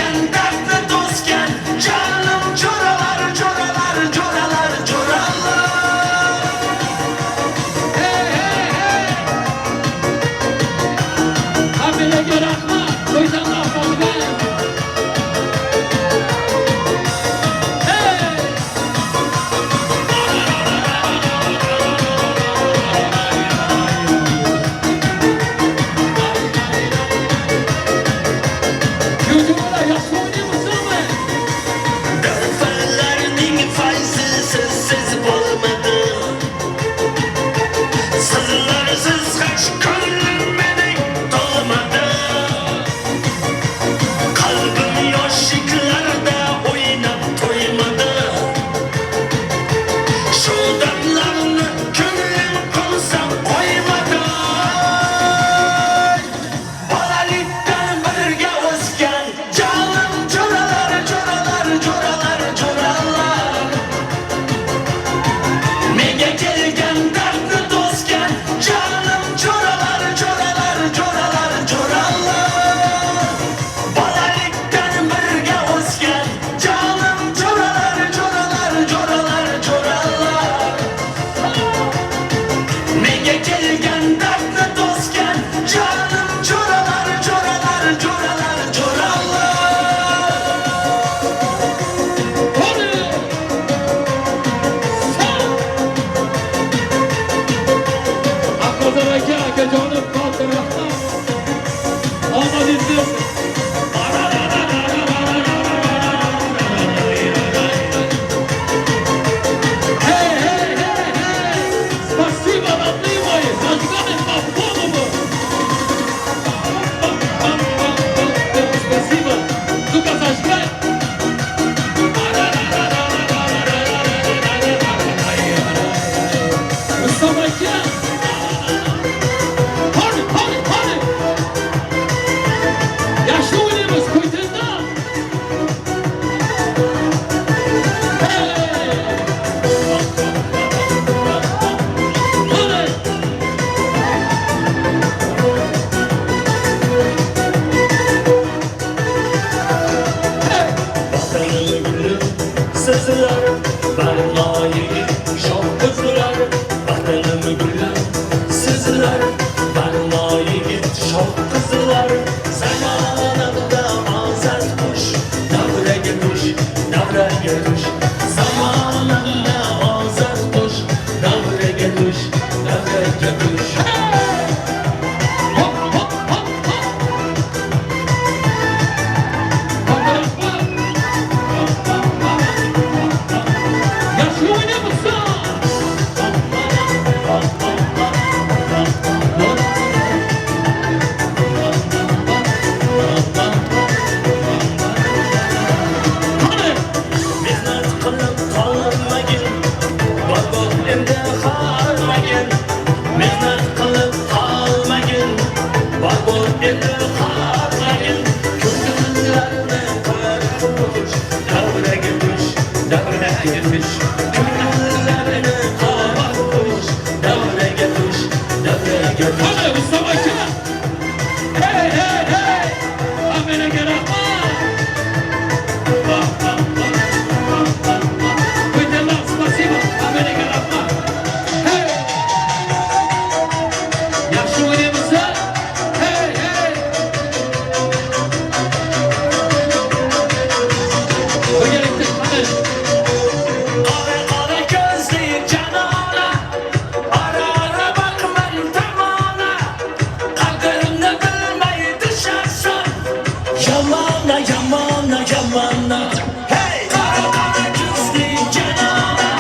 Yamana yamana Hey! Kara kara küstü kenana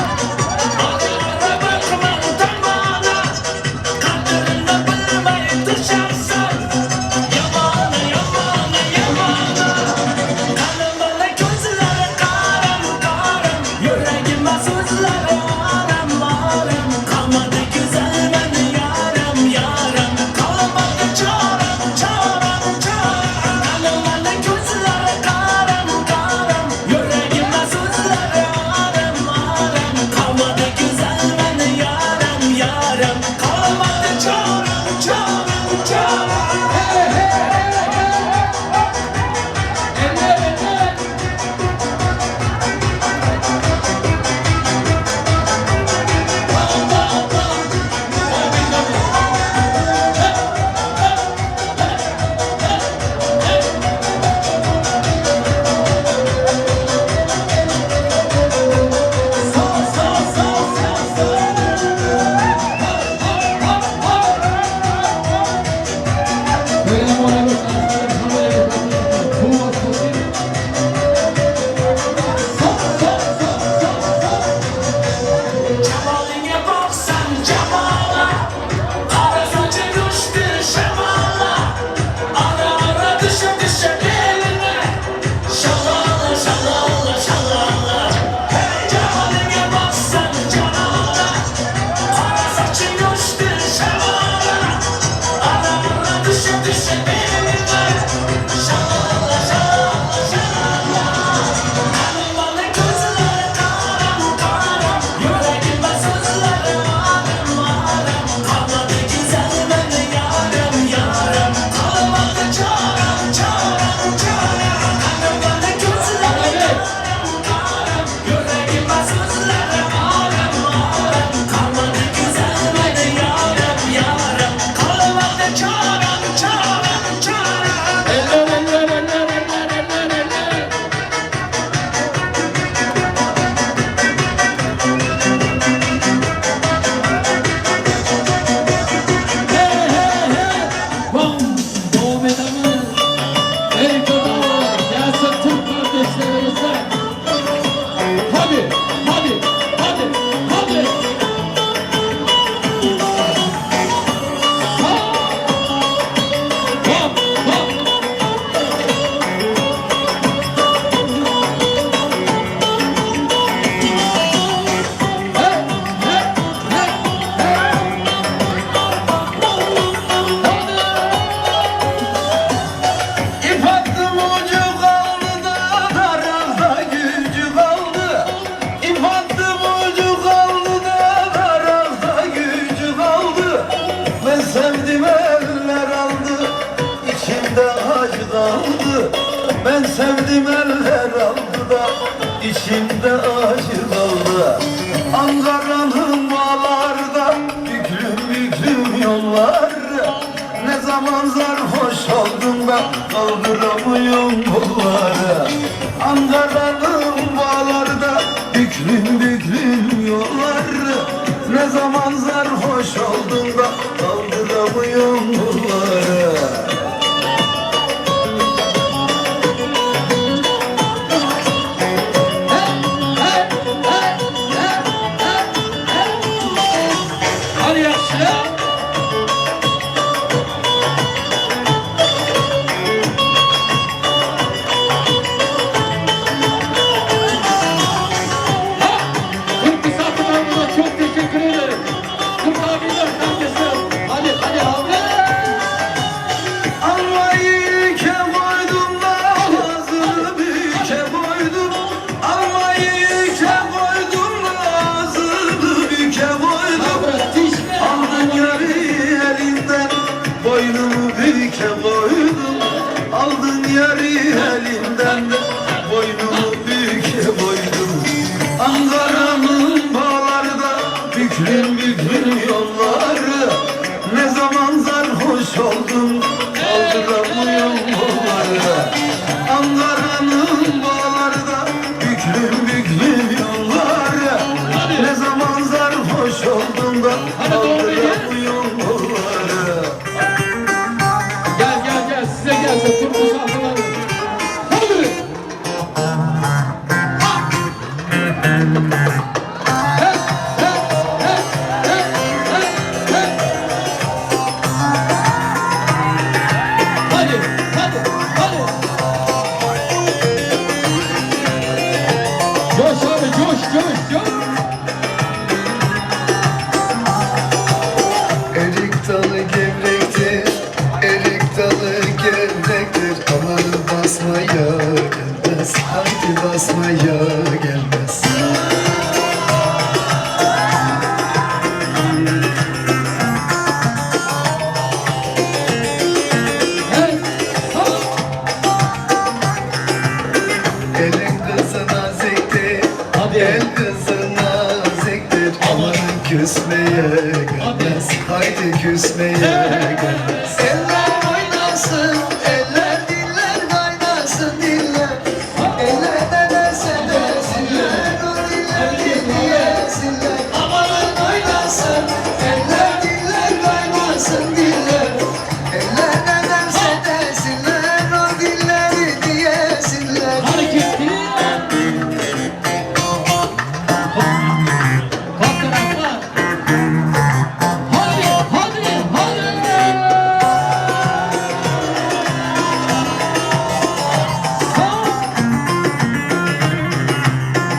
Ara ara bakman tamana Kadrını bilmey düşersen Yamana yamana yamana Kanımını gözleri karam karam Yüreğime sözleri aram aram Kalmadı güzel beni yarım yarım Kalmadı çarem çarem çarem Kanımını gözleri karam karam Yüreğime sözleri aram aram Kalmadı güzel beni yarım yarım Kalmadı çarem çarem çarem Hey hey hey hey! Eller eller! Hoppa hoppa! Devam etemiz. Sağ sağ sağ sağ sağ! Hop hop hop! Böyle mübarek olsun aslanım, hamile Bu olsun. Sağ sağ sağ sağ sağ! Cemaline baksan cemala Kara saçı düştü şemala Ara ara düşe düşe beline Şalala şalala şalala Hey cemaline baksan cemala Kara saçı düştü şemala Ara ara düşe düşe beline Şalala şalala şalala Kanımanı gözleri karam karam Yüreğime sözleri arım arım Kalmadı güzel beni yarım yarım Kalmadı çarem çarem çarem Kanımanı gözleri karam karam Yüreğime sözleri arım arım Kalmadı güzel beni yarım yarım Kalmadı çarem çarem çarem Eller eller eller eller eller eller! Hey hey hey! Bom! Devam etemiz. Ey kadar! Gelsin Türk kardeşlerimize. Hadi, hadi, hadi, hadi! Hop! Hop, hop! Hey, hey, hey, hey! Hadi! İp attım ucu kaldı da darazda gücü kaldı. İp attım ucu kaldı da darazda gücü kaldı. Ben sevdim eller aldı, içimde acı kaldı. Ben sevdim eller aldı da içimde acı kaldı. Ankara'nın bağlarda büklüm büklüm yollar. Ne zaman sarhoş oldum da kaldıramıyorum kolları. Ankara'nın bağlarda büklüm büklüm yolları. Ne zaman sarhoş oldum da kaldıramıyorum kolları. Hey, hey, hey, hey, hey. Hadi yakşı. Ha! Türk misafirlerimize çok teşekkür ederim. Türk abiler kardeşler. Hadi hadi abi. Basmaya gelmez. Elin kızı naziktir, el kızı naziktir. Amanın küsmeye gelmez, haydi küsmeye gelmez. Eller oynasın, eller diller kaynasın diller. Eller ne derse desinler, o dilleri diyesinler. Amanın oynasın, eller diller kaynasın diller. Eller ne derse desinler, o dilleri diyesinler.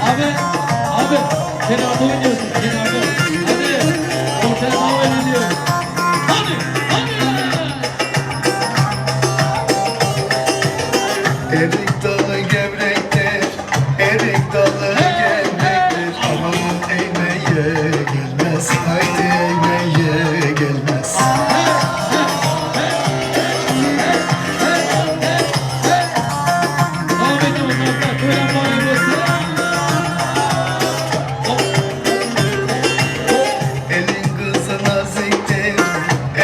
Abi, abi kenarda oynuyorsun, kenarda. Hadi, ortaya devam ediyoruz. Hadi, hadi. Erik dalı gevrektir, erik dalı gevrektir. Amanın eğmeye gelmez, haydi eğmeye gelmez. Devam ediyoruz dostlar. Toylar mübarek olsun. Elin kızı naziktir,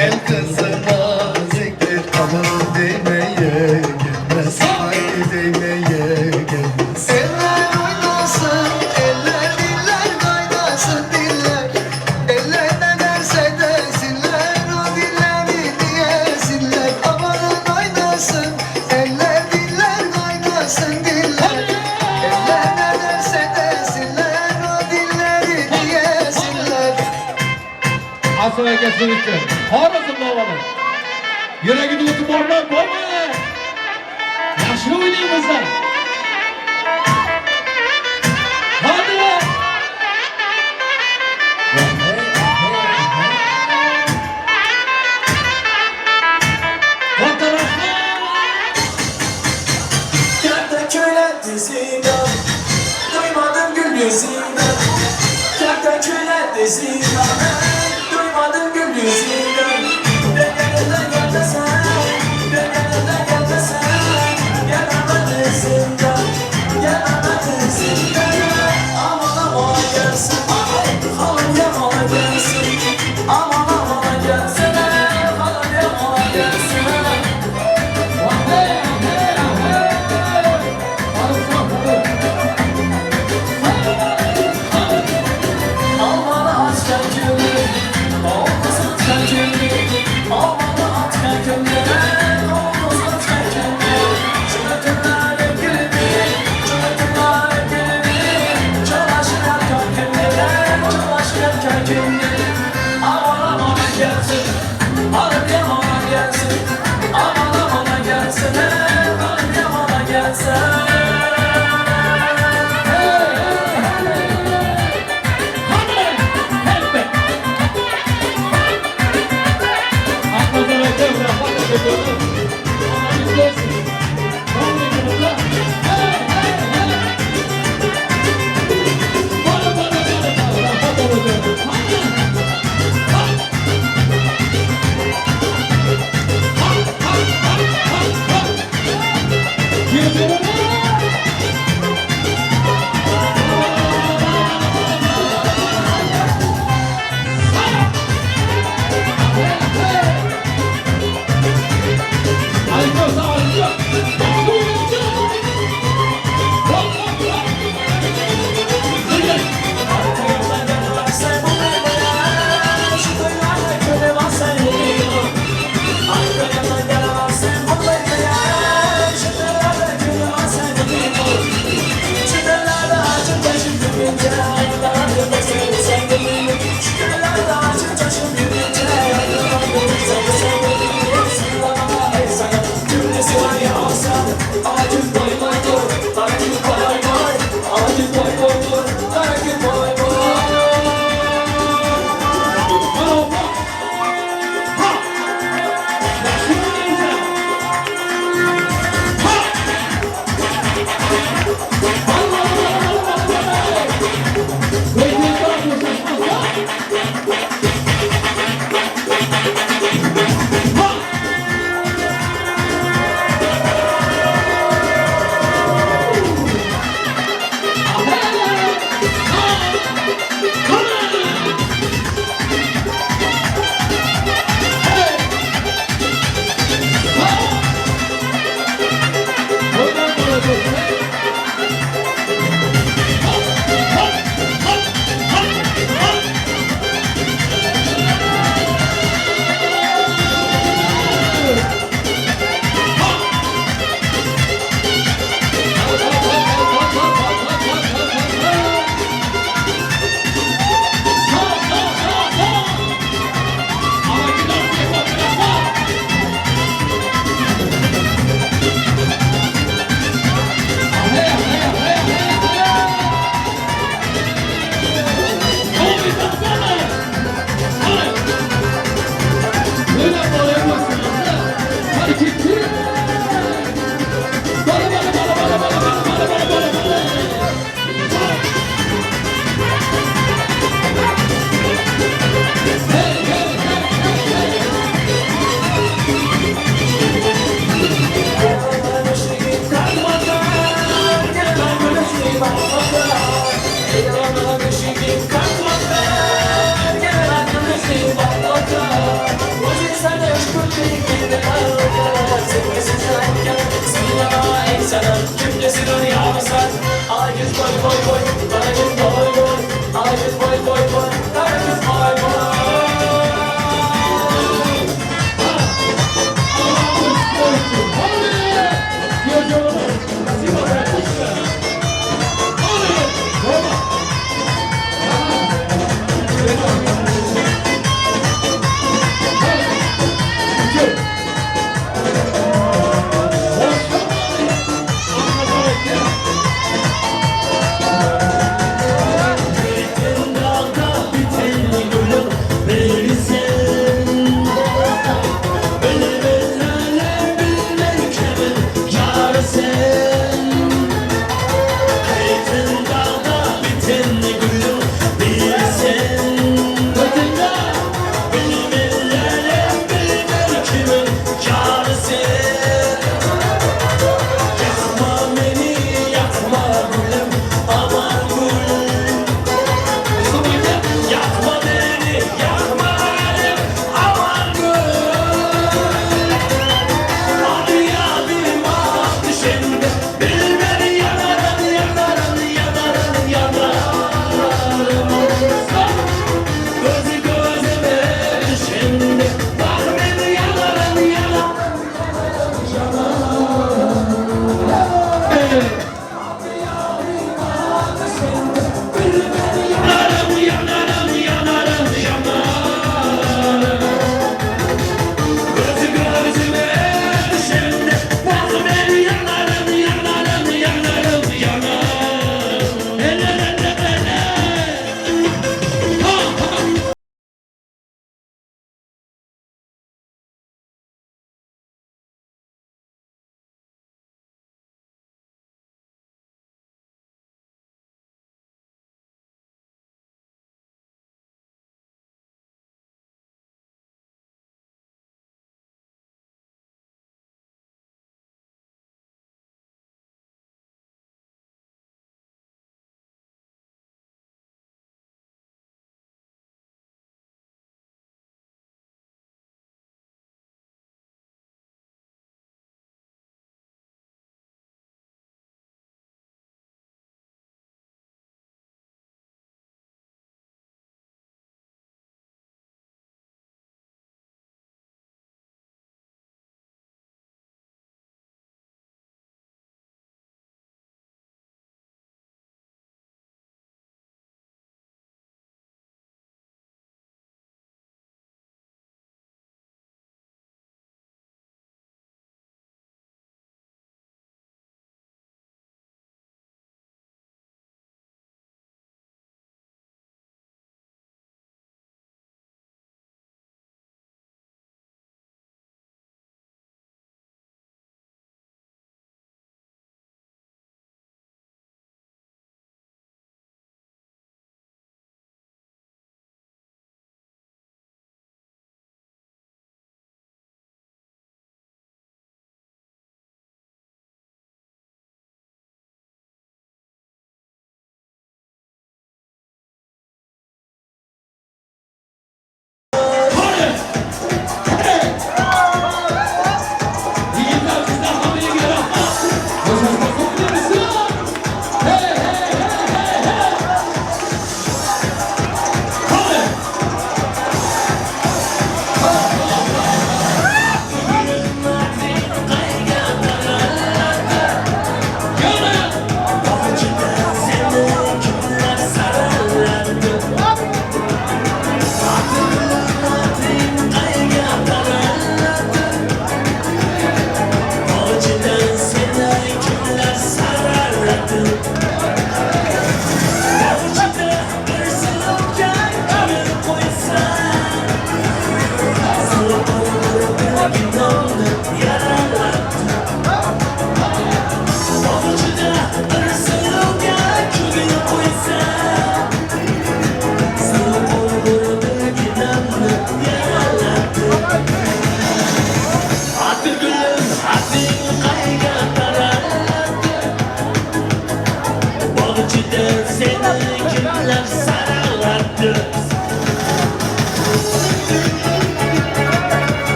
el kızı naziktir. Amanın değmeye gelmez, haydi değmeye gelmez. Eller oynasın, eller diller kaynasın diller. Eller ne derse desinler, o dilleri diyesinler. Amanın oynasın, eller diller kaynasın diller. Eller ne derse desinler, o dilleri diyesinler. Asıl aka siz uchun. Xorazm boboni. Yuragida o'ti borlar bormi? Yaxshi o'ynaymiz. Hadi. Katta rahmat. Kentte köyle dizinden Duymadım gül yüzünden Kentte köyle dizinden Duymadım gül yüzünden Ben yanında gelmesen Ben yanında gelmesen Gel ama dizinden Gel ama dizinden Aman aman gelsin Halım yamana gelsin Aman aman gelsin Halım yamana gelsin Hey, hey, hey.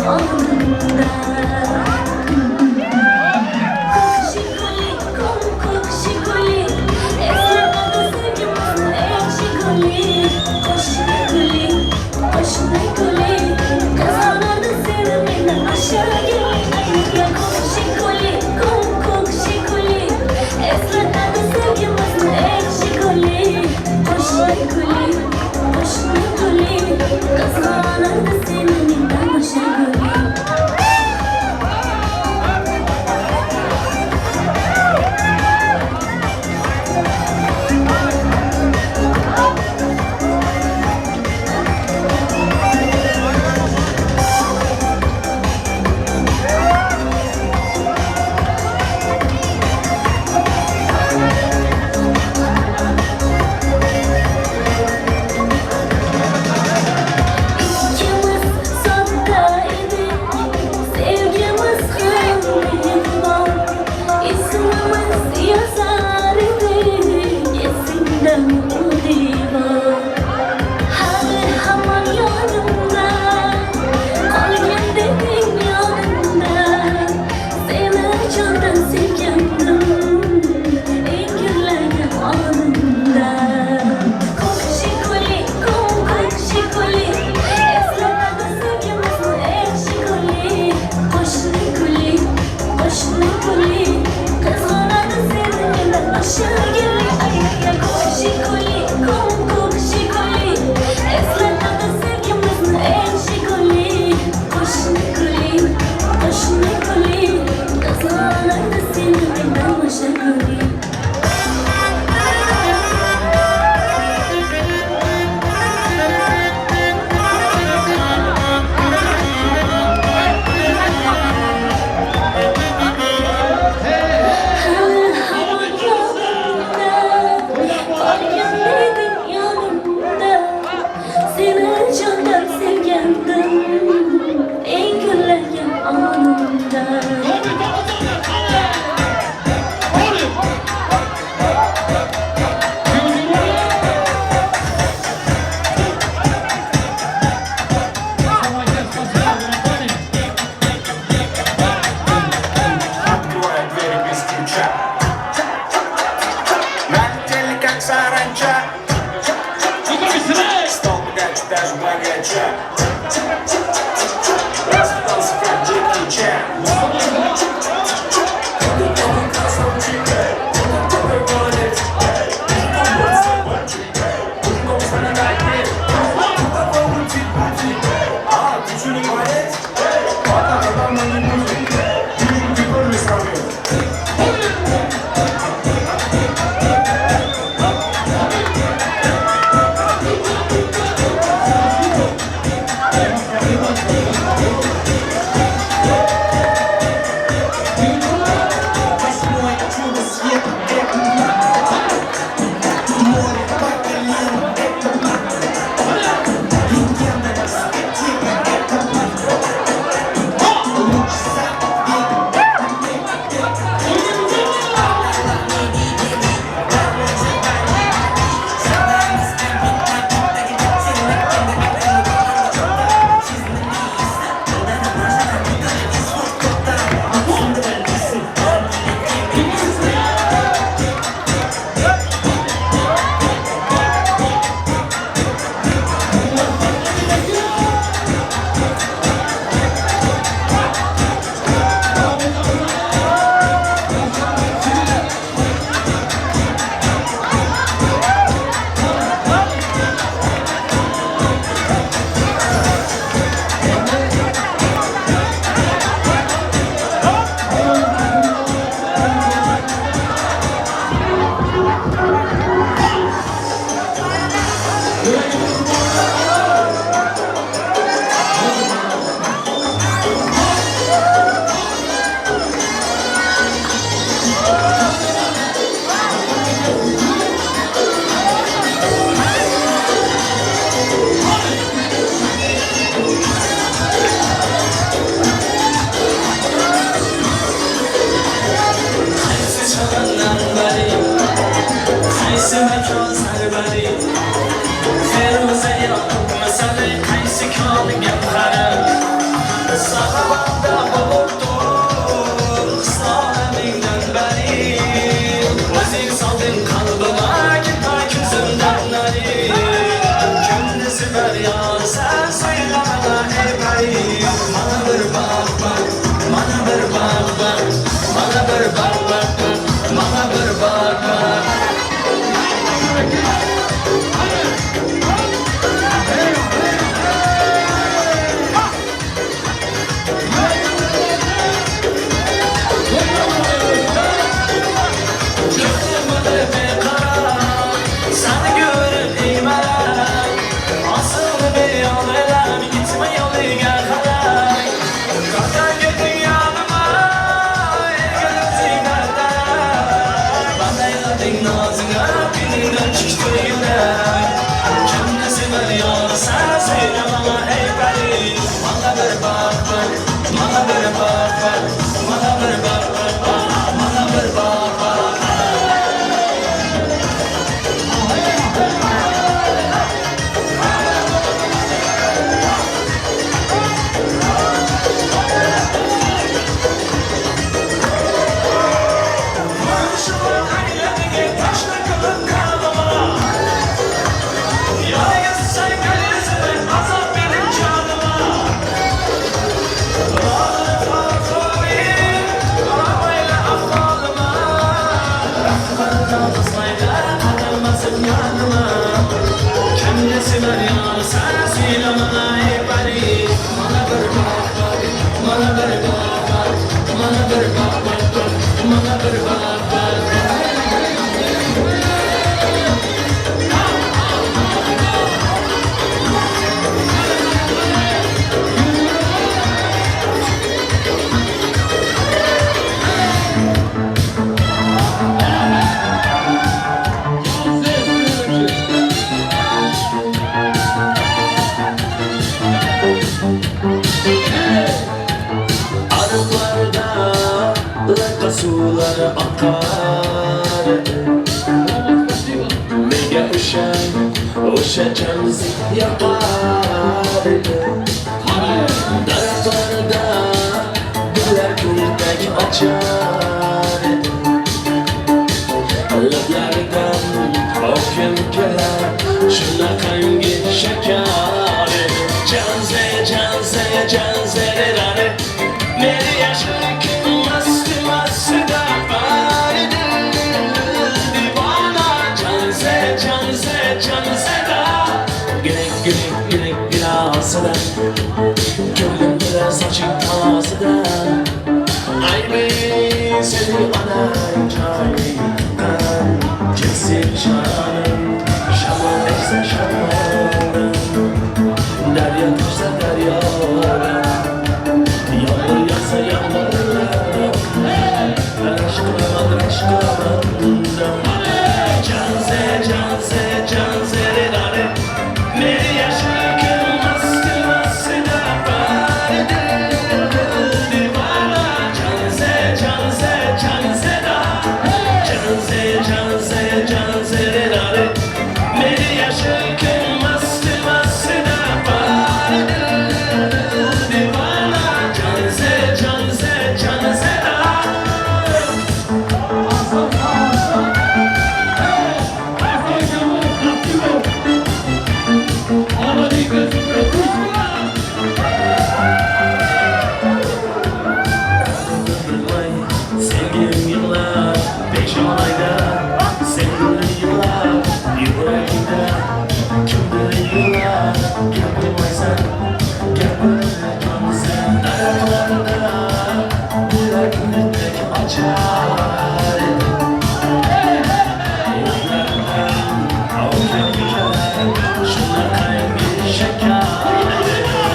alnymda. Kök Žiguli, kom kök Žiguli, Eslatadi sevgimizni ey Žiguli. Qo'shni guli, qo'shni guli, Qizg'anardi seni mendan osha guli. Kök Žiguli, kom kök Žiguli, Eslatadi sevgimizni ey Žiguli. Qo'shni guli, qo'shni guli, Qizg'anardi seni mendan osha guli. Ikkimiz sodda edik, sevgimiz ham mehribon. Ismimiz yozar edik esingdami u devor. Hali hamon yodimda, qolgan deding yonimda. Seni jondan sevgandim, eng gullagan onimda. Ko'k Jiguli, kom ko'k Jiguli, Eslatadi sevgimizni ey Jiguli. Qo'shni guli, qo'shni guli, Qizg'anadi seni mendan osha guli. Ay ay ay ko'k Jiguli, kom ko'k Jiguli, Eslatadi sevgimizni ey Jiguli. Qo'shni guli, qo'shni guli, Qizg'anadi seni mendan osha guli. Hali hamon yodimda, qolgan eding yonimda. Seni jondan sevgandim, eng gullagan onimda. Открываю двери без ключа. Налетели как саранча. Стал богаче, даже богача. Распитался как Джеки Чан. Красавчик, такой молодец. А, ты что, не молодец? А так, когда мы не мужик, ты тоже самец. Восьмое чудо света это Море по колено это Легенда дискотека это Луч забвения. Qaysi chamandan bari, Qaysi makon sarbari, Feruza yoqub misali, Qaysi koni gavhari. Ýaşlary akar Menga o'sha, o'sha janzi yoqar Daraxtlarda gullar guldek ochar Lablaridan okim kelar shunaqangi shakar Janze, janze, janze, rare Meni yashil masti mastida bari dil divana Janze, janze, janze da Gülek, gülek, gülek, gülasidan Ko'nglim to'la soching tolasidan Aybi seni onang joyi tuqqan Kelsin jonim shamol essa shamoldan Daryo toshsa daryodan Yomg'ir yog'sa yomg'irdan Rashk qilaman rashk qilaman undan Janze, janze, janze, rare Meni yashil masti mastida bari dil divana Janze, janze, janze da Janze, janze, janze, rare Meni yashil masti mastida bari dil divana Janze, janze, janze da Bilmay sevgim yig'lar peshonangda Sevgilim yig'lar yuragingda Kimdir yig'lar gapirmaysan gapirgansan Daraxtlarda gullar guldek ochar Shunaqangi shakar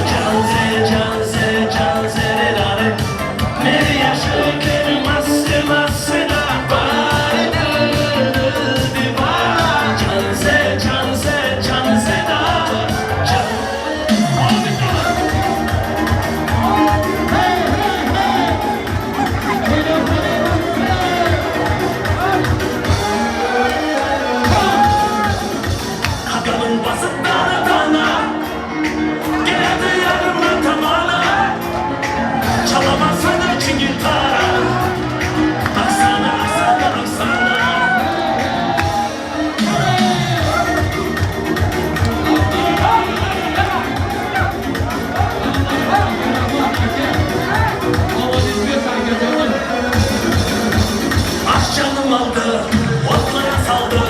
Janze, janze, janze, rare Meni yashil masti mastida bari dil divana Janze, janze, janze da Qadaming bosib dona dona Keladi yarimni tamona Chalaman sen uchun gitara Aksana, aksana, aksana Ah canım aldı, otlara saldı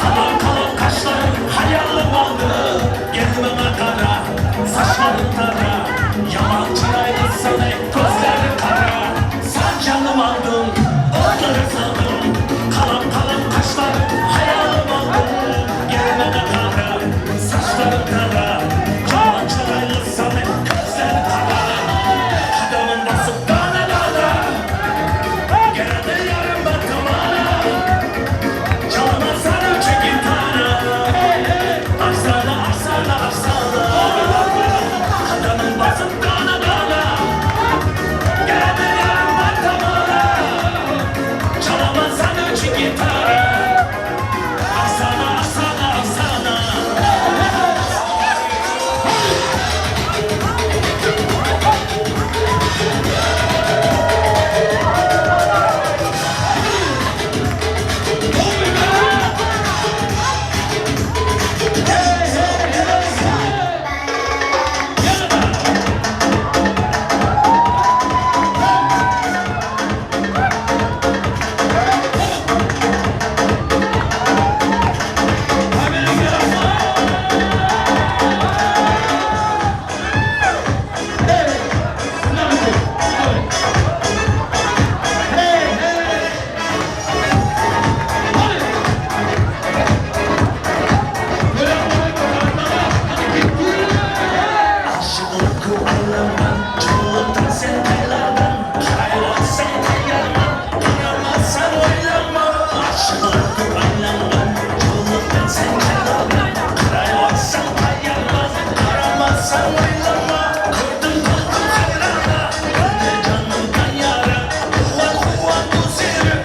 Kalan kalan kaşların hayalım aldı Gelmeme kara, saçların tara Yaman çıraylı sana gözleri kara Sen canım aldın, otlara saldın Kalan kalan kaşların hayalım aldı Gelmeme kara, saçların tara Yaman çıraylı sana gözleri kara Kadamın basıp dana dana Geldi yarım bakamana Çalamazsan üçe gitara Aksana aksana aksana Kadamın basıp dana dana Geldi yarım bakamana Çalamazsan üçe gitara Aksana aksana aksana Aşıklık aylanman, çığlıktan sen kaylardan Qarayotsan tayyorman, qaramazsan o'ylanma Aşıklık aylanman, çığlıktan sen kaylardan Qarayotsan tayyorman, qaramazsan o'ylanma Ko'rdim qoldim hayrona, ko'rdi jonim tayyora Quvvat quvvat bu seni.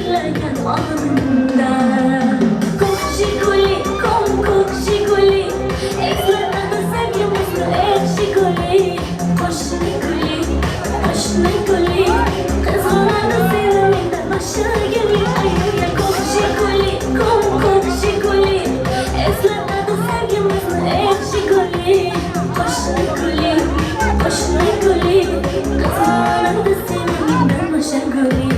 shivirlagan oldimda. Ko'k Jiguli, ko'm ko'k Jiguli, Eslatadi sevgimizni eh Jiguli. Qo'shni guli, qo'shni guli, Qizg'anadi seni mendan osha guli. Ay, ko'k Jiguli, ko'm ko'k Jiguli, Eslatadi sevgimizni eh Jiguli. Qo'shni guli, qo'shni guli, Qizg'anadi seni mendan osha guli.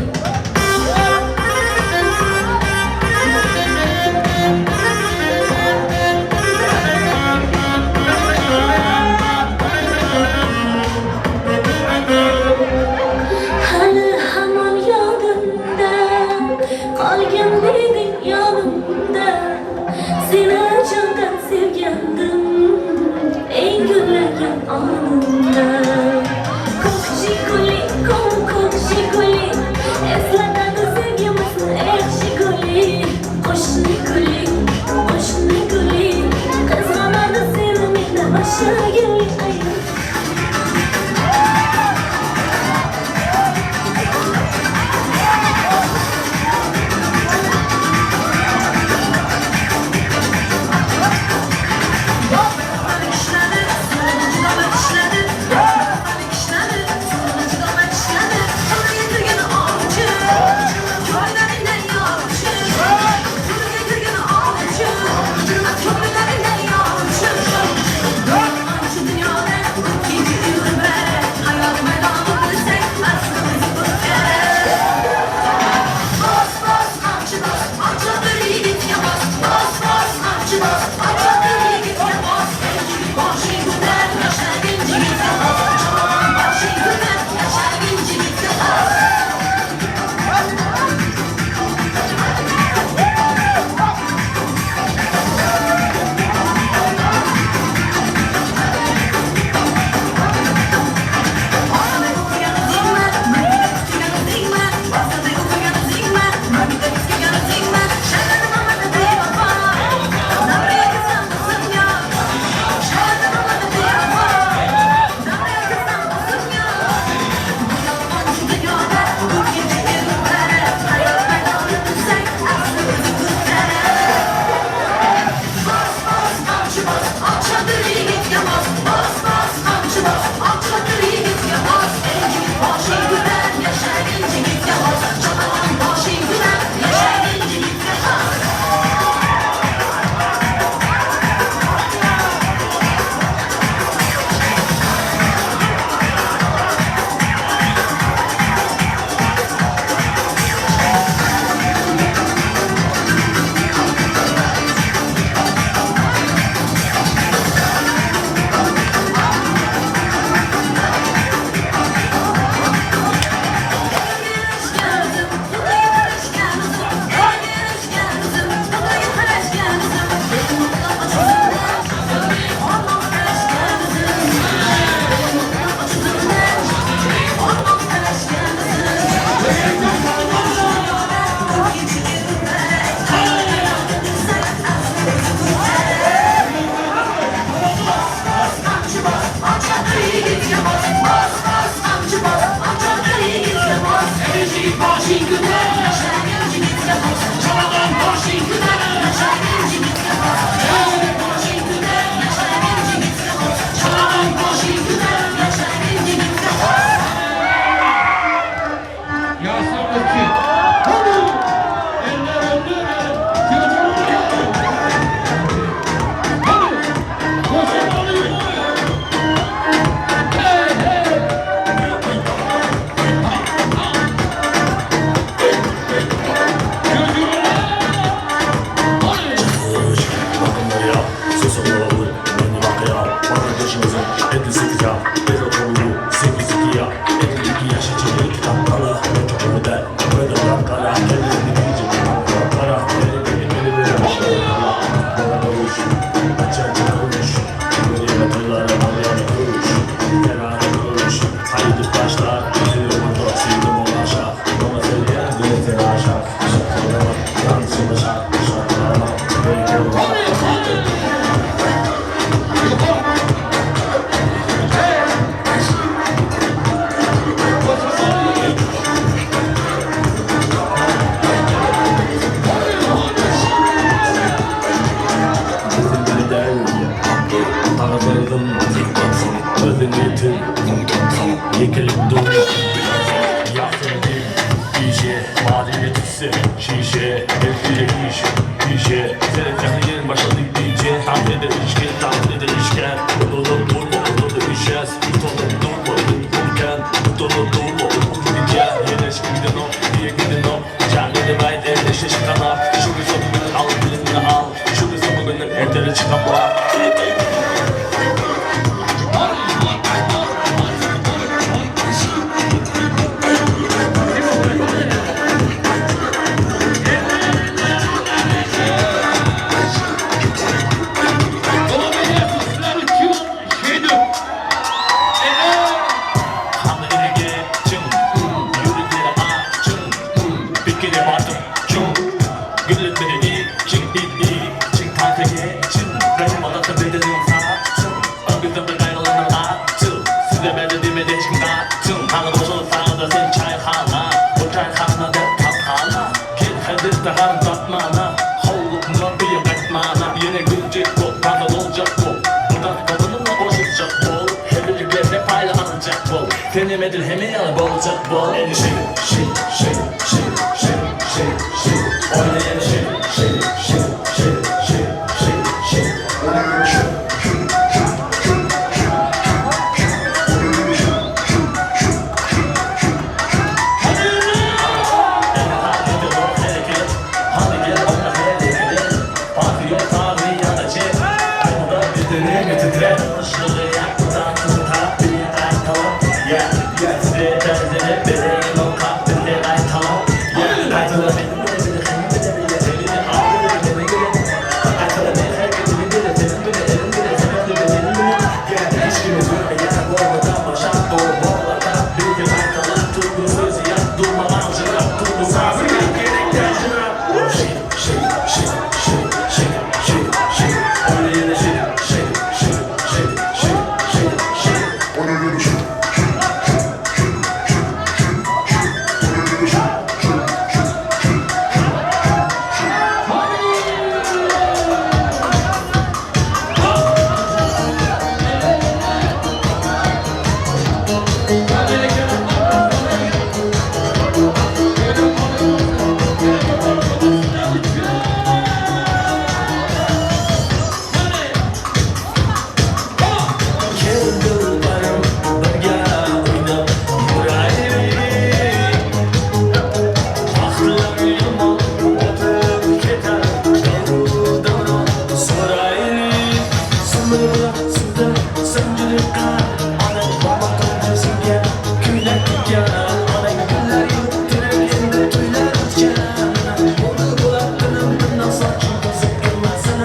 Hali hamon yodimda. Senem edil hemme ýaly boljak bol Indi şeýdip şeýdip şeýdip şeýdip şeýdip şeýdip şeýdip Oýna ýene şeýdip şeýdip şeýdip şeýdip şeýdip şeýdip şeýdip Oýna ýene şeýdip şeýdip şeýdip şeýdip şeýdip şeýdip şeýdip Oýna ýene şeýdip şeýdip şeýdip şeýdip şeýdip şeýdip Indi hany dur hereket Hany gel oýna hereket et Parhy ýok sagmy ýa-da çep Aýnada bedeniňi titret Yşygy ýak tansy tap bir gaýtalap Ýa ýa size täzele bereýin okap bize gaýtalap Ýa gaýtala meni bile bile seni bile bile elini al bile bile meni bile Gaýtala men hereketini bile senin bile elin bile sebäpli bedenin bile Ýa hiç kimi görmeýän bolma tamaşa bol bola tap bize gaýtalap Durdy sözi ýat durma aljyrap durdy sazy ýat gerek däl jyrap Şeýdip şeýdip şeýdip şeýdip şeýdip şeýdip şeýdip Oýna ýene şeýdip şeýdip şeýdip şeýdip şeýdip şeýdip şeýdip Oýna ýene şeýdip şeýdip şeýdip şeýdip şeýdip şeýdip şeýdip Oýna ýene şeýdip şeýdip şeýdip şeýdip şeýdip şeýdip şeýdip. Kel dilbarim birga o'ynab yuraylik. Vaqtlar yomon o'tib ketar, davru davron so'raylik. Sumurlar suvda sanjiliqqa, onang bobo senga kuylak tikkan, onang gullar yuttirib endi to'ylar o'tgan. Bo'ldi bo'lar tinim tinnoq soching to'sib turmasin.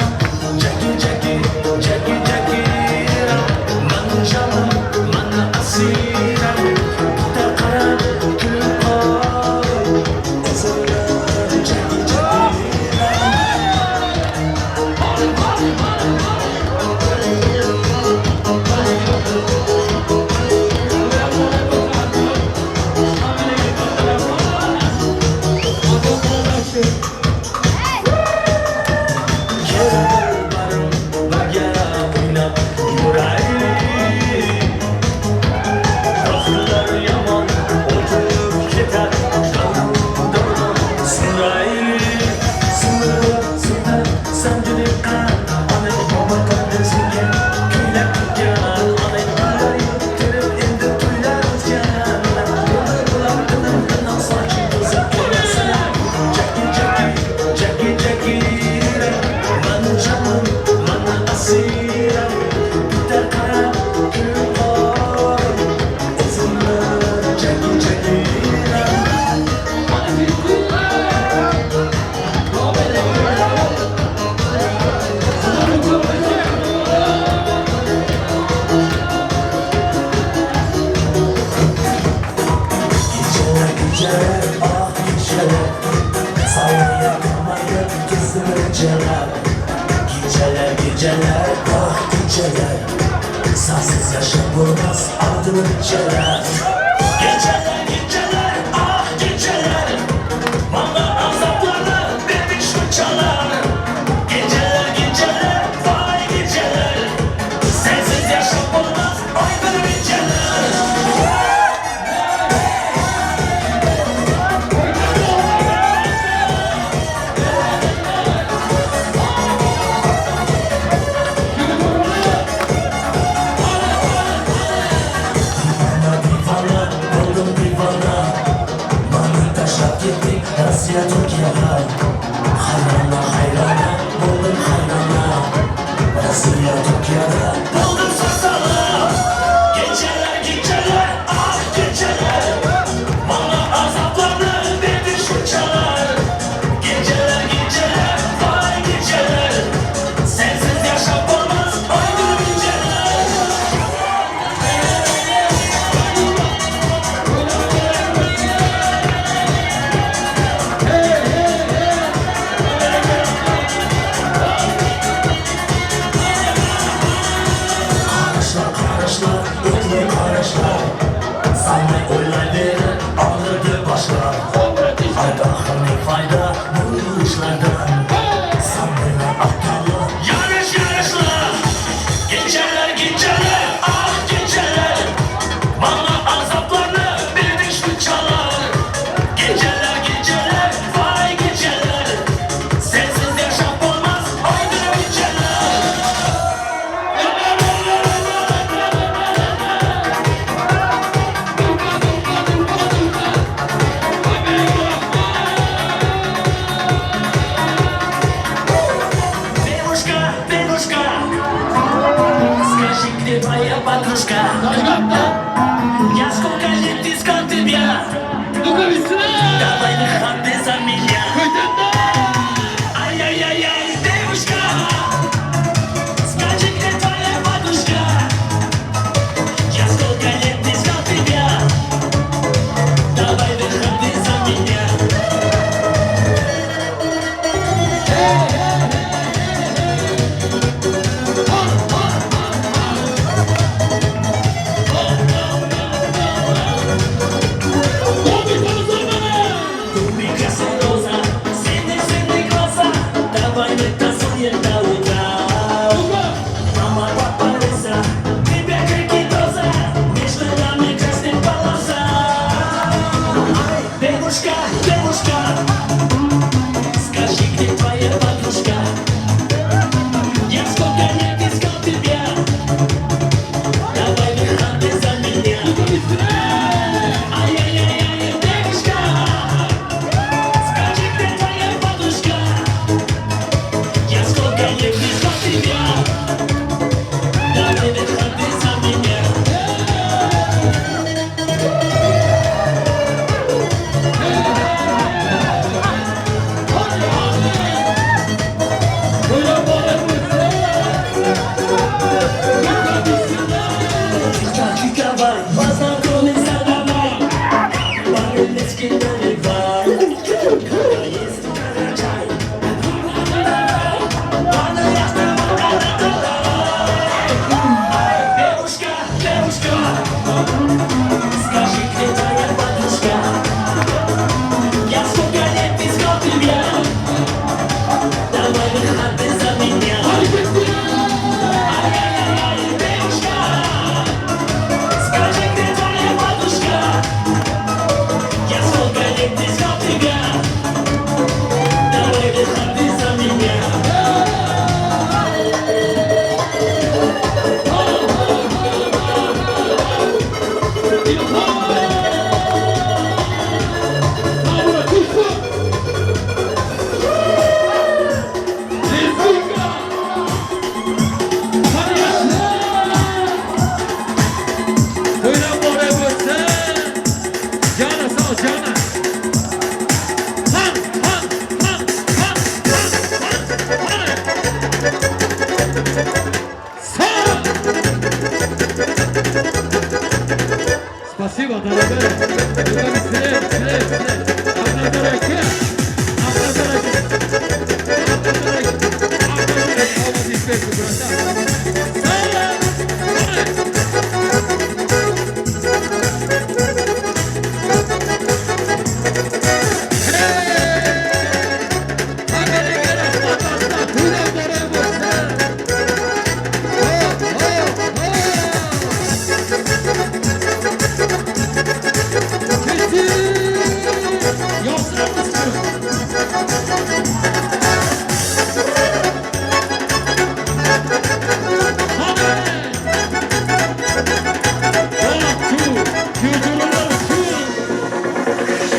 Jackie Jackie Jackie Jackie Mani jonim, mani asiram. Bitta qarab kulib qo'y. O'zimni Jackie Jackie. Kel dilbarim birga o'ynab yuraylik. Vaqtlar yomon o'tib ketar, davru davron suraylik. Sumurlar suvda sanjiliqqa, onang bobo senga kuylak tikkan, onang gullar yuttirib endi to'ylar o'tgan. Bo'ldi bo'lar tinim tinnoq soching to'sib turmasin. Jackie Jackie Jackie Jackie Mani jonim, mani asiram. Bitta qarab kulib qo'y. O'zimni Jackie Jackie. Geceler geceler ah geceler Sallaya kılmayıp gezdireceler Geceler geceler ah geceler Sensiz yaşam olmaz ardını biçeler Geceler geceler ah geceler Bana azaplarını vermiş fırçalar Geceler geceler vay geceler Sensiz yaşam olmaz ay bir geceler. Divana divana oldum divana Mani tashlab ketding Rossiya Turkiyaga Hayrona hayrona bo'ldim hayrona Rossiya Turkiyada bo'ldim sarsona Geceler geceler ah geceler Bana azaplarını verdi şuncalar Geceler geceler vay geceler Sensiz yaşam olmaz ay gülüm inceler. Девушка, девушка, скажи, где твоя подружка? Я сколько лет искал тебя, давай выходи за меня. Ай-яй-яй-яй, девушка, скажи, где твоя подружка? Я сколько лет искал тебя, давай выходи за меня. Познакомимся давай, по-немецки наливай. Когда есть чай, Девушка, девушка, скажи, где твоя подружка? Я сколько лет искал тебя, давай выходи за меня. Ай-яй-яй-яй, девушка, скажи, где твоя подружка? Я сколько лет искал тебя, давай выходи за меня. To'ylar muborak bo'lsin. Jana sog', jana. Han, han, han, han, han, han, han. Sağ. Спасибо, дорогая. Сілер, сілер, сілер. Abdurrahman aka. Abdurrahman aka. Abdurrahman aka. Abdurrahman aka. Ovoz bersin, братан.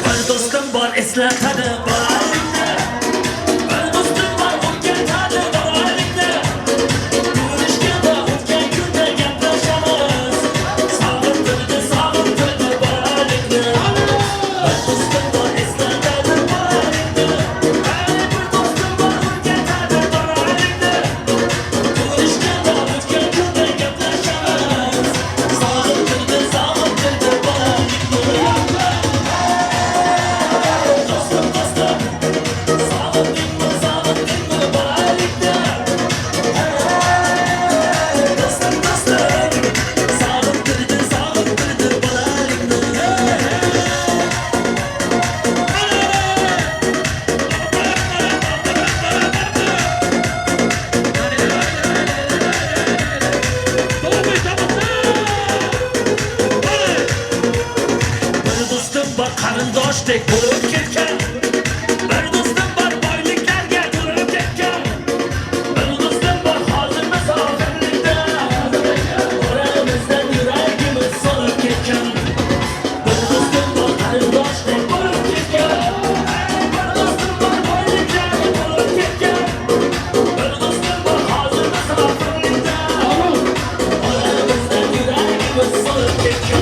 Bir do'stim bor eslatadi bolalikni Bir do'stim bor o'rgatadi bolalikni Ko'rishganda o'tgan kunda gaplashamiz Sog'intirdi, sog'intirdi bolalikni Bir do'stim bor eslatadi bolalikni Bir do'stim bor o'rgatadi bolalikni Ko'rishganda o'tgan kunda gaplashamiz Sog'intirdi, sog'intirdi bolalikni Dostum dostum Sağındın mı sağındın mı balalikte Dostum dostum Sağındırdı sağındırdı balalikte Bir do'stim bor qarindoshdek bo'lib ketgan Bir do'stim bor boyliklarga to'lib ketgan Bir do'stim bor hozir musofirlikda Oramizdan yuragimiz solib ketgan Bir do'stim bor qarindoshdek bo'lib ketgan Bir do'stim bor boyliklarga to'lib ketgan Bir do'stim bor hozir musofirlikda Oramizdan yuragimiz solib ketgan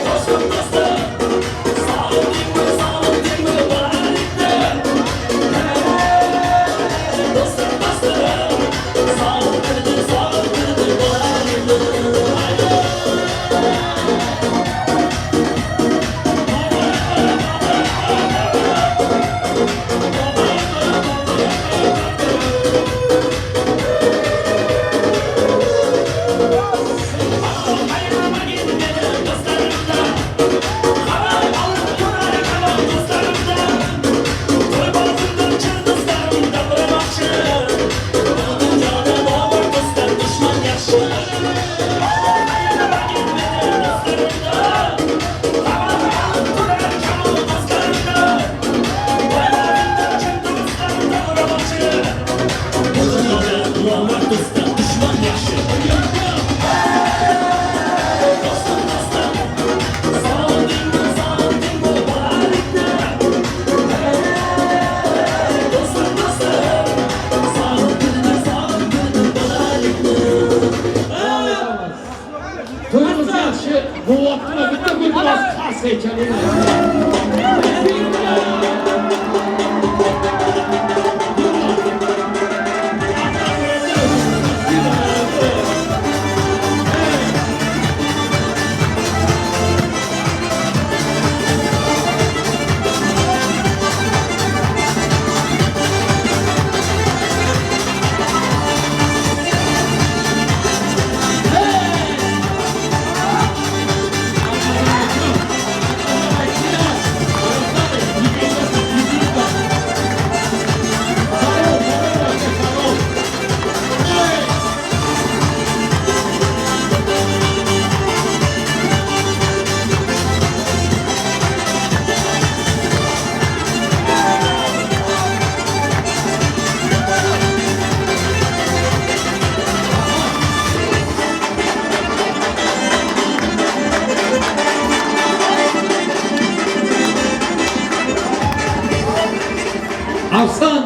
Dostum dostum. gulduroz qarsak chalinglar. Arslon,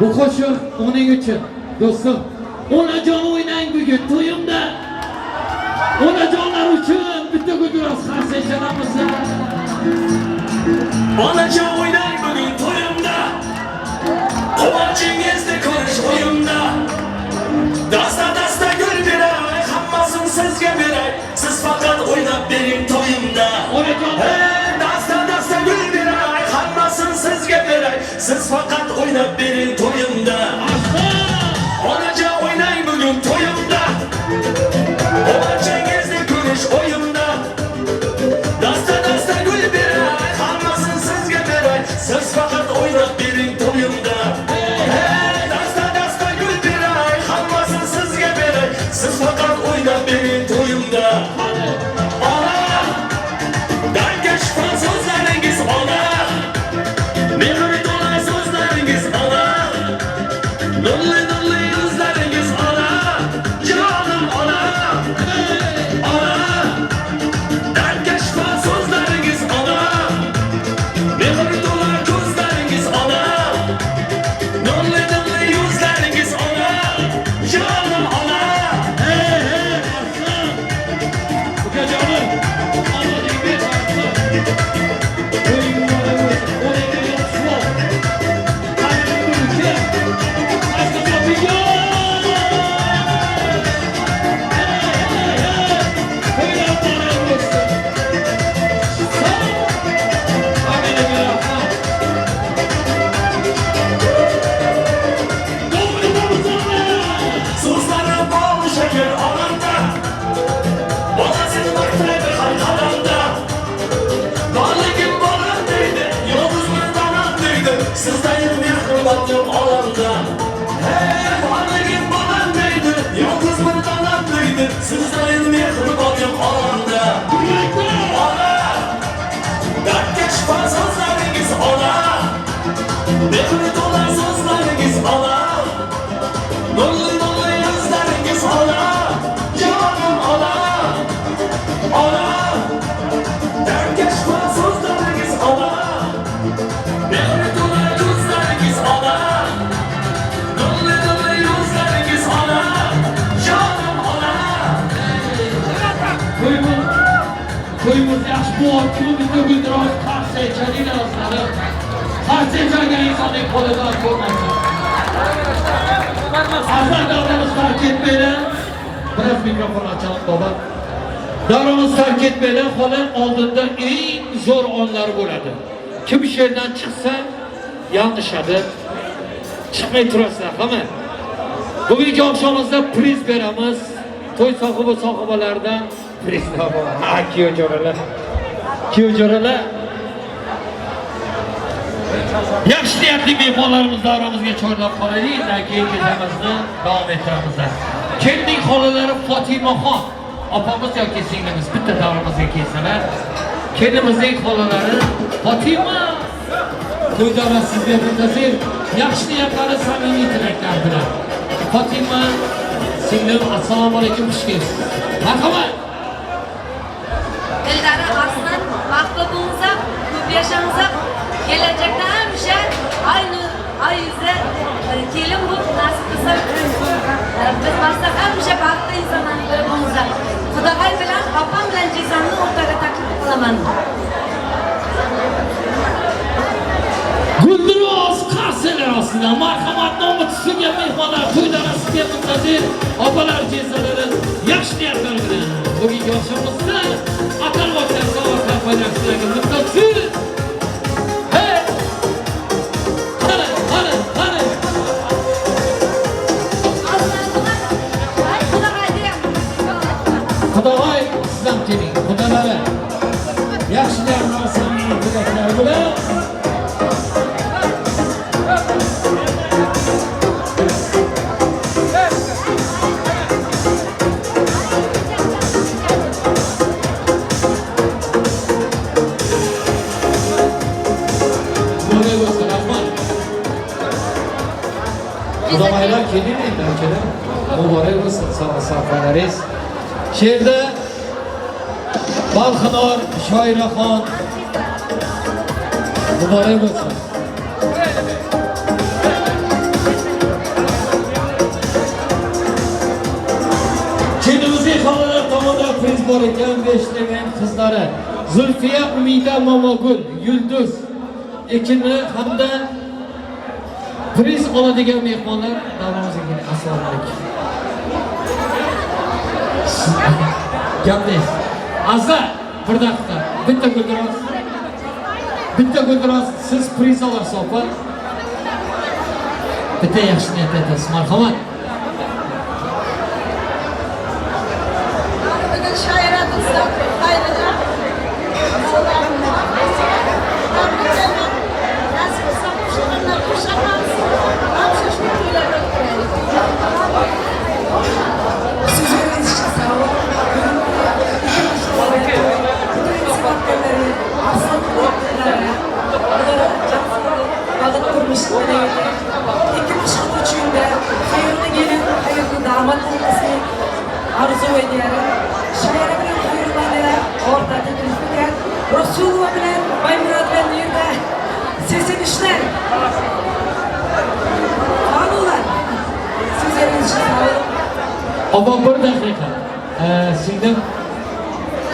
bu qo'shiq uning uchun. Do'stim, onajon o'ynang bugun to'yimda. Onajonlar uchun bitta gulduros qarsak chalamiz. Onajon o'ynang bugun to'yimda Quvonchingizni ko'rish o'yimda Dasta dasta gul beray Hammasini sizga beray Siz faqat o'ynab bering to'yimda Onajon Hey, dasta dasta gul beray Hammasini sizga beray Siz faqat o'ynab bering to'yimda Onajon o'ynang bugun to'yimda Quvonchingizni ko'rish o'yimda Dasta dasta gul beray, hammasini sizga beray, siz faqat o'ynab bering to'yimda. Hey, dasta dasta gul beray, hammasini sizga beray, siz faqat o'ynab bering to'yimda. Ona, dardga shifo so'zlaringiz ona, mehr to'la so'zlaringiz ona, nurli nurli yuzlaringiz ona, jonim ona, ona. Dardga shifo so'zlaringiz ona Mehr to'la ko'zlaringiz ona Nurli nurli yuzlaringiz ona Jonim ona Hey, hey, Arslan. Ukajonim, omading ber, Arslan. To'ying muborak bo'lsin. Qo'lingga yopishib Qadrli uka. Arslan toping. Hey, hey, hey. To'ylar muborak bo'lsin. Hammaga rahmat. To'g'ri So'zlari bol shakar onamda Bolasini maqtaydi har qadamda Borligim bolam deydi Yolg'iz bir donam deydi Sizdayin mehribon yo'q olamda Hey, borligim bolam deydi Yolg'iz bir donam deydi Sizdayin mehribon yo'q olamda Ona Dardga shifo so'zlaringiz ona Mehr to'la so'zlaringiz ona Nurli nurli yuzlaringiz ona Jonim ona Ona Dardga shifo so'zlaringiz ona Mehr to'la ko'zlaringiz ona Nurli nurli yuzlaringiz ona Jonim ona To'yimiz to'yimiz yaxshi bo'lyapti. Bitta gulduros qarsak chalinglar do'stlarim. Qarsak chalgan insonning qo'lidan ko'rmasin. Arzon davramiz tark etmanglar. Biroz mikrofon ochamiz bobo. Davramiz tark etmanglar, xola oldinda eng zo'r onlar bo'ladi. Kim shu yerdan chiqsa, yanglishadi. Chiqmay turasizlar, hamma. Bugungi oqshomimizda priz beramiz. To'y sohibi sohibalaridan priz Ha, kuyov jo'ralar. Kuyov jo'ralar. Yaxshi niyatli mehmonlarimiz davramizga chorlab qolaylik, undan keyin kechamizni davom ettiramiz. Kelinning xolalari Fotimaxon opamiz yoki singlimiz bitta davramizga kelsalar, kelinimizning xolalari Fotima to'y davrasi sizga muntazir yaxshi niyatlari samimiy tilaklar bilan. Fotima singlim, assalomu alaykum, xush kelibsiz. Marhamat. Dildora Arslan baxtli bo'linglar, ko'p yashanglar. Kelajakda hamisha ay nur, ay yuzi e, kelin bo'lib nasib qilsa e, biz barsa hamisha baxtli insonlarning biri bo'linglar. Xudoy bilan opam bilan jizamni o'rtaga taklif qilaman. Aman. Guldiroz qarsalar ostida marhamat nomi tutilgan mehmonlar to'y darasiga muntazir opalar jezalari yaxshi niyatlar bilan bugungi oqshomimizda atalmoqda sovg'a sarpoylar sizlarga muntazir. Hey! Qani, qani, qani. Xudog'oy siz ham keling, xudolari. Yaxshilar samimiy tilaklar bilan Muborak bo'lsin, rahmat. Xudog'oylar keling endi akalar. Muborak bo'lsin sovg'a sarpoylaringiz. She'rda Balxinor Shoiraxon muborak bo'lsin. Kelinimizning xolalar tomonidan priz bor ekan, Beshdemen qizlari Zulfiya, Umida, Momogul, Yulduz ikini hamda priz oladigan mehmonlar davramizga keling. Assalomu alaykum. Gapdaysiz. Azza, bir daqiqa. Bitta guldiroz. Bitta guldiroz, siz priz olasiz, opa. Bitta yaxshi niyat aytasiz. Marhamat. Bugun shoira do'stlar xayrida. Nasib bo'lsa qo'shilganlar qo'shamiz. Hamsha shu to'ylarni o'tkazaylik. Sözleriniz için sağ olun. Bütün sebepleri, Arslan kulakları, bunlara Bağdat kurmuş İki maşgala üçin de hayırlı gelin, hayırlı damat olmasını arzu ediyorum. Şaira bilen hayırlanaya orta teklif eder. Resulova bilen Baymurad bilen yerine sesinişler. Anular. Sözleriniz için sağ olun. Opa bir daqiqa. Singlim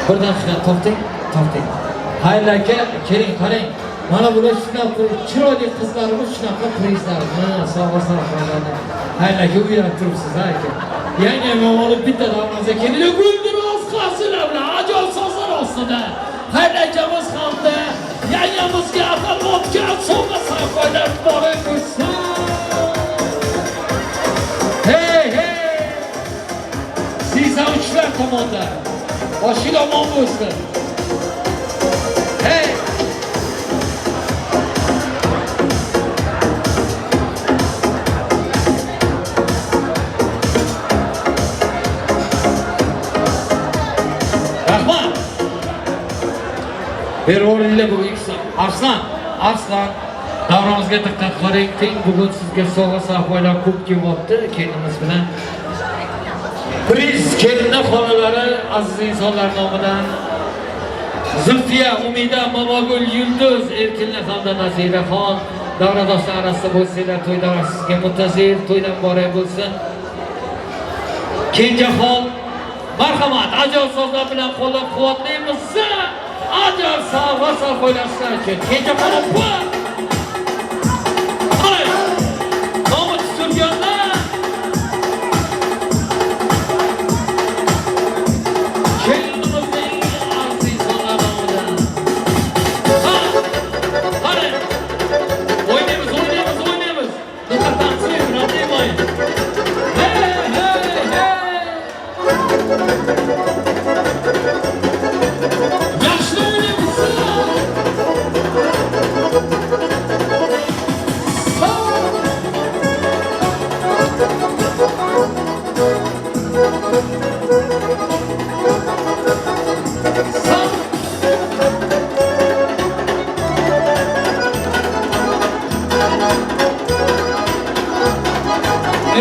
bir daqiqa to'xtang, to'xtang. Xayr aka, keling, qarang. Mana bular shunaqa chiroyli qizlarimiz, shunaqa prizlar. Mana sovg'a sovg'alarni. Xayr aka, uyalib turibsiz ha aka. Yangam olib bitta davramizga kelinglar. Guldiroz qarsalar bilan ajoyib sozlar ostida. Xayr akamiz hamda yangamizga atalmayotgan sovg'a sarpoylar muborak bo'lsin. Hey, hey! 83lar tomonda. Boshing omon bo'lsin. Hey! Rahmat. Bervoringlar bugun ikkisi. Arslan, Arslan davramizga diqqat qiling. Teng bugun sizga sovg'a sarpoylar ko'p kelyapti kelinimiz bilan. Priz kelinni xolalari aziz insonlar nomidan Zulfiya, Umida, Momogul, Yulduz, Erkinlik hamda Naziraxon davradoshlar orasida bo'lsanglar, to'y davrasi sizga muntazir, to'ydan muborak bo'lsin. Kenjaxon, marhamat, ajoyib so'zlar bilan qo'llab-quvvatlaymiz. Ajoyib sovg'a sarpoylar sizlar uchun. Kenjaxon opa! Qani, nomi tutilganlar kelinimizning aziz insonlar nomidan. Ha, qani, o'ynaymiz, o'ynaymiz, o'ynaymiz. Diqqat родные. Hey, hey, hey! Yaxshi o'ynaymiz.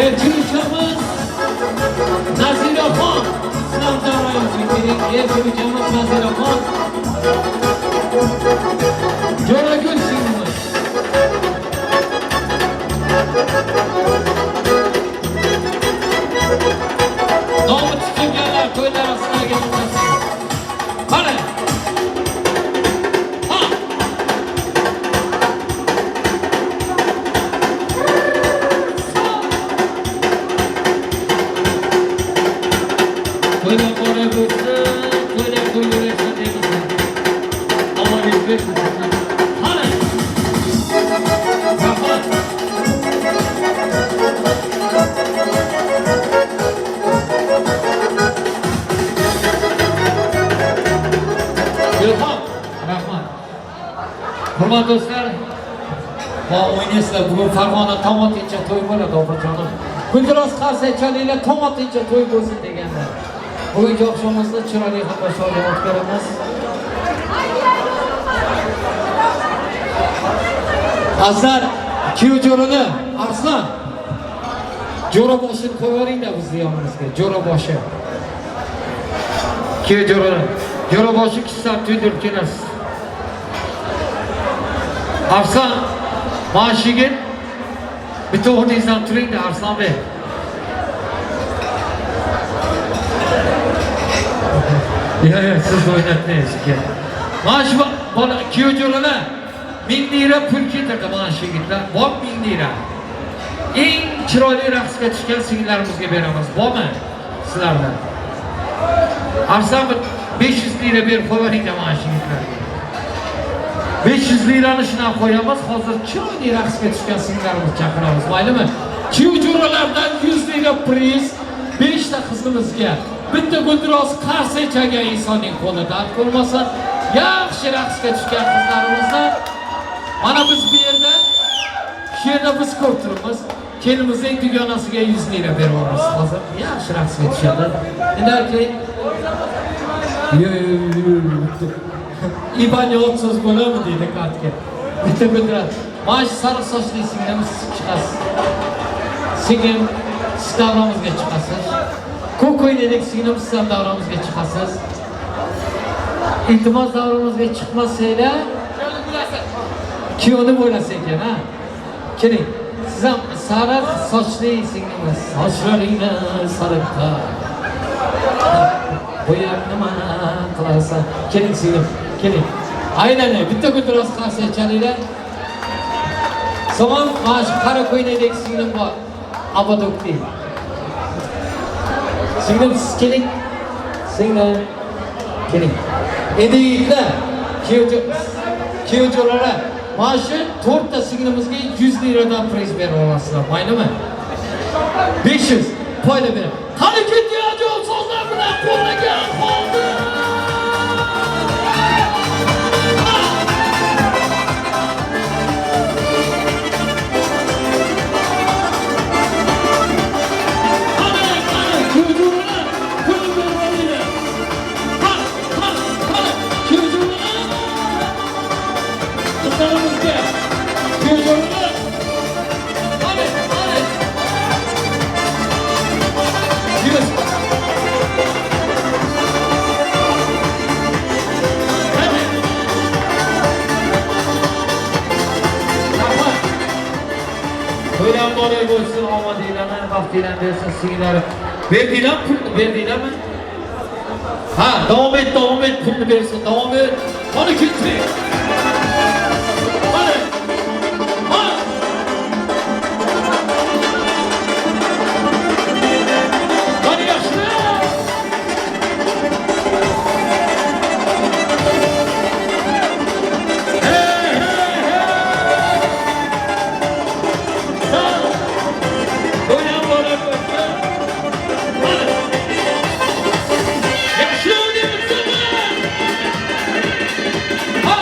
Erkin ukamiz Naziraxon Islom davrayimizga keling. Erkin ukamiz Naziraxon Jo'ragul singlimiz. Nomi tutilganlar to'ylar sizlarga muntazir. Qani. Chiroyli Qani. Rahmat. Ilhom, rahmat. Hurmatli do'stlar, va o'ynaysizlar. Bugun Farg'ona tong otguncha to'y bo'ladi, opajonim. Guldiroz qarsak chalinglar, tong otguncha to'y bo'lsin deganlar. Bugungi oqshomimizni chiroyli hamda shodon o'tkazamiz. Azizlar, kuyov jo'rani Arslon jo'ra boshini qo'yib yuboringlar bizni yonimizga, jo'ra boshi. Kuyov jo'rani, jo'ra boshi kishsan tuydirib kelasiz. Arslon, mana shu yigit bitta o'rningizdan turingda Arslonbek. Yo'q, yo'q, siz o'ynatmaysiz aka. Mana shu bola kuyov jo'ralar 1000 lira pul keltirdi mana shu yigitlar. Bor 1000 lira. Eng chiroyli raqsga tushgan singillarimizga beramiz. Bormi sizlarda? Arslon bir 500 lira berib qo'yinglar mana shu yigitlarga. 500 lirani shundan qo'yamiz. Hozir chiroyli raqsga tushgan singillarimizni chaqiramiz. Maylimi? Kuyov jo'ralardan 100 lira priz 5 ta qizimizga. Bitta guldiroz qarsak chalgan insonning qo'li dard ko'rmasin. Yaxshi raqsga tushgan qizlarimizni mana biz bu yerda shu yerda biz ko'rib turibmiz. Kelinimizning dugonasiga 100 lira beryapmiz hozir. Yaxshi raqsga tushadi. Undan keyin IBAN yodsiz bo'ladimi deydi kartga. Bitta guldiroz. Mana shu sariq sochli singlimiz chiqasiz. Singlim, siz davramizga chiqasiz. Ko'k ko'ylakli singlim siz ham davramizga chiqasiz. Iltimos davramizga chiqmasanglar, kuyovni bo'lasiz ekan, ha? Keling. Siz ham sariq sochli singlimiz, sochlaringni sariqqa. Bo'yab nima qilasan? Keling singlim, keling. Aylanay, bitta guldiroz qarsak chalinglar. Somon mana shu qora ko'ylakdagi singlim bor. Abadokli. Singlim siz keling. Singlim keling. Endi yigitlar, kuyov jo'ralar, mana shu 4 ta singlimizga 100 liradan priz berib olasizlar, maylimi? 500 poyla berib. Qani ketdi ajoyib so'zlar bilan qo'llagan holda. To'ylar muborak bo'lsin, omadinglarni, baxtinglarni bersin singillari. Berdinglar pulni, berdinglarmi? Ha, davom et, davom et, pulni bersin, davom et. Qani ketdik. Qani. Ha. Qani yaxshi. Hey, hey, hey. To'ylar muborak bo'lsin. Qani. Yaxshi o'ynaymiz. Ha.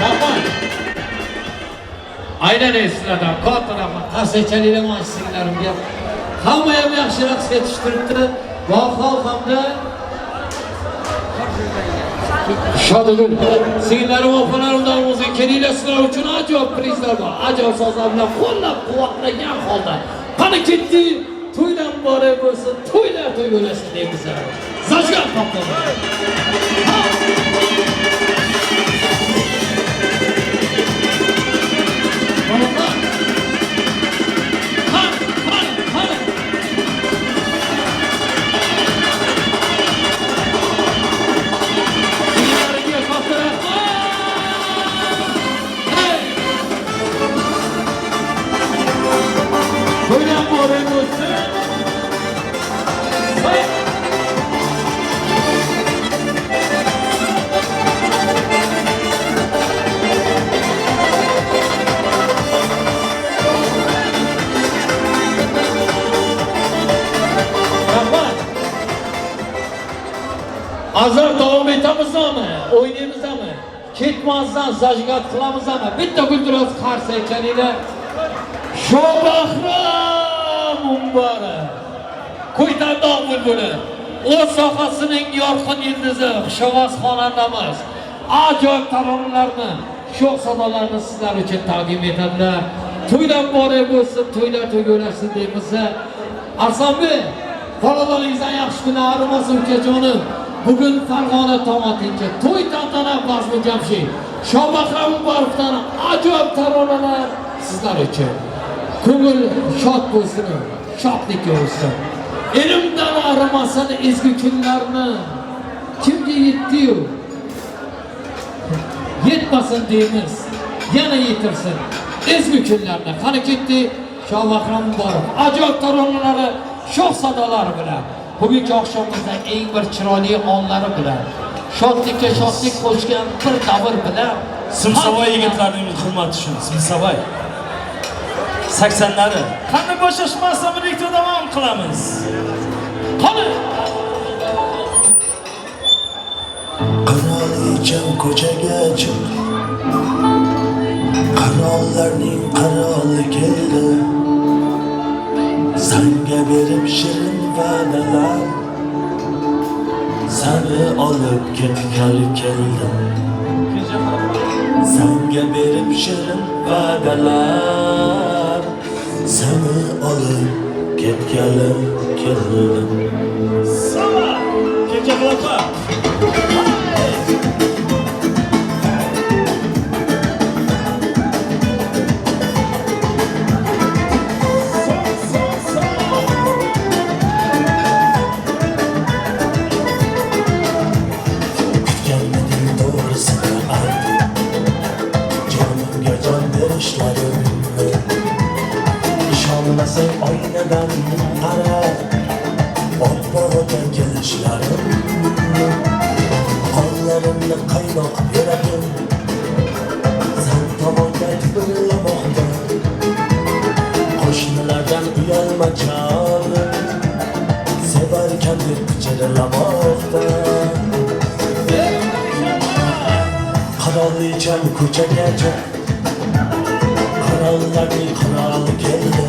Rahmat. Aylanay sizlardan katta rahmat. Qarsak chalinglar mana shu singillarimga. Hamma ham yaxshi raqsga tushtiribdi. Vahol hamda Shodigul singillarim, opalarim davrimizga kelinglar, sizlar uchun ajoyib prizlar bor. Ajoyib sozlar bilan qo'llab-quvvatlagan holda. Qani ketdi, to'ylar muborak bo'lsin, to'ylar to'y bo'lsin deymiz. Zajgan popkorn. Singillariga katta rahmat. Hey! To'ylar muborak bo'lsin. Hey! Ketmasdan zajigat qilamiz ama bitta guldiroz qarsak kelinglar. Shobahram Umbarov. Ko'ytandog' bulbuli. O'z sohasining yorqin yildizi, xushovoz xonandamiz. Ajoyib taronalarni, sho'x sadolarni sizlar uchun taqdim etadilar. To'ylar muborak bo'lsin, to'ylar to'yga ulaşsin deymiz. Arslonbek, xonadoningizdan yaxshi kunlar arimasin ukajonim. Bugun Farg'ona tong otincha to'y tantana bazmi jamshid. Shobahram Umbarovdan ajoyib taronalar sizlar uchun. Ko'ngil shod bo'lsin, shodlik ko'rsin. Elimdan arimasin ezgu kunlarni. Kimga yetdi-yu? Yetmasin deymiz. Yana yetirsin. Ezgu kunlarni. Qani ketdik? Shobahram Umbarov ajoyib taronalari, sho'x sadolari bilan bugungi oqshomimizda eng bir chiroyli onlari bilan shodlikka shodlik qo'shgan bir davr bilan Simsavoy yigitlarning hurmati uchun, Simsavoy. 80lari. Qani bo'shashmasdan birlikda davom qilamiz. Qani Qirolicham ko'chaga chiq. Qirollarning qiroli keldi. Sanga berib shirin va'dalar. Seni olib ketgali keldim. Sanga berib shirin va'dalar. Seni olib ketgali keldim. Sama! Kecha qilapa. Kutganmiding to'g'risini ayt. Jonimga jon berishlarimni Ishonmasang oynadan qara. Oppoq o'tar kelishlarimni Qo'llarimni qaynoq yuragim San tomonga tipirlamoqda. Qo'shnilardan uyalma jonim Sevarkan deb pichirlamoqda. Qirolicham ko'chaga chiq. Qirollarning qiroli keldi.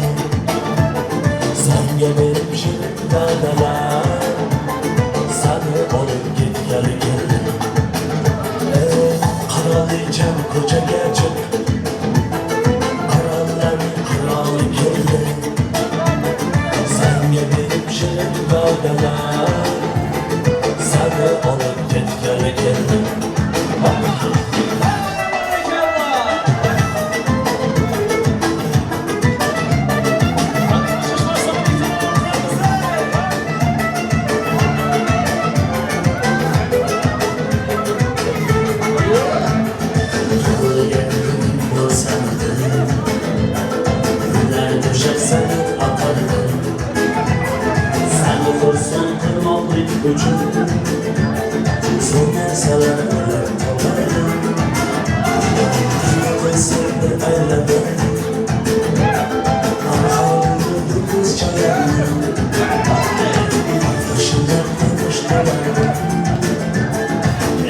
Sanga berib shirin va'dalar. Seni olib ketgali keldi. Ey qirolicham ko'chaga chiq. Qirollarning qiroli keldi. Sanga berib shirin va'dalar. Seni olib ketgali keldi. Tug'ilgan kuning bo'lsamidi Gullar to'shab seni atardim Seni xursand qilmoqlik uchun Zo'r narsalar o'ylab topardim Sirni ayladim Anhorni do'ppiz chalardim Qo'shilib tanishtirardim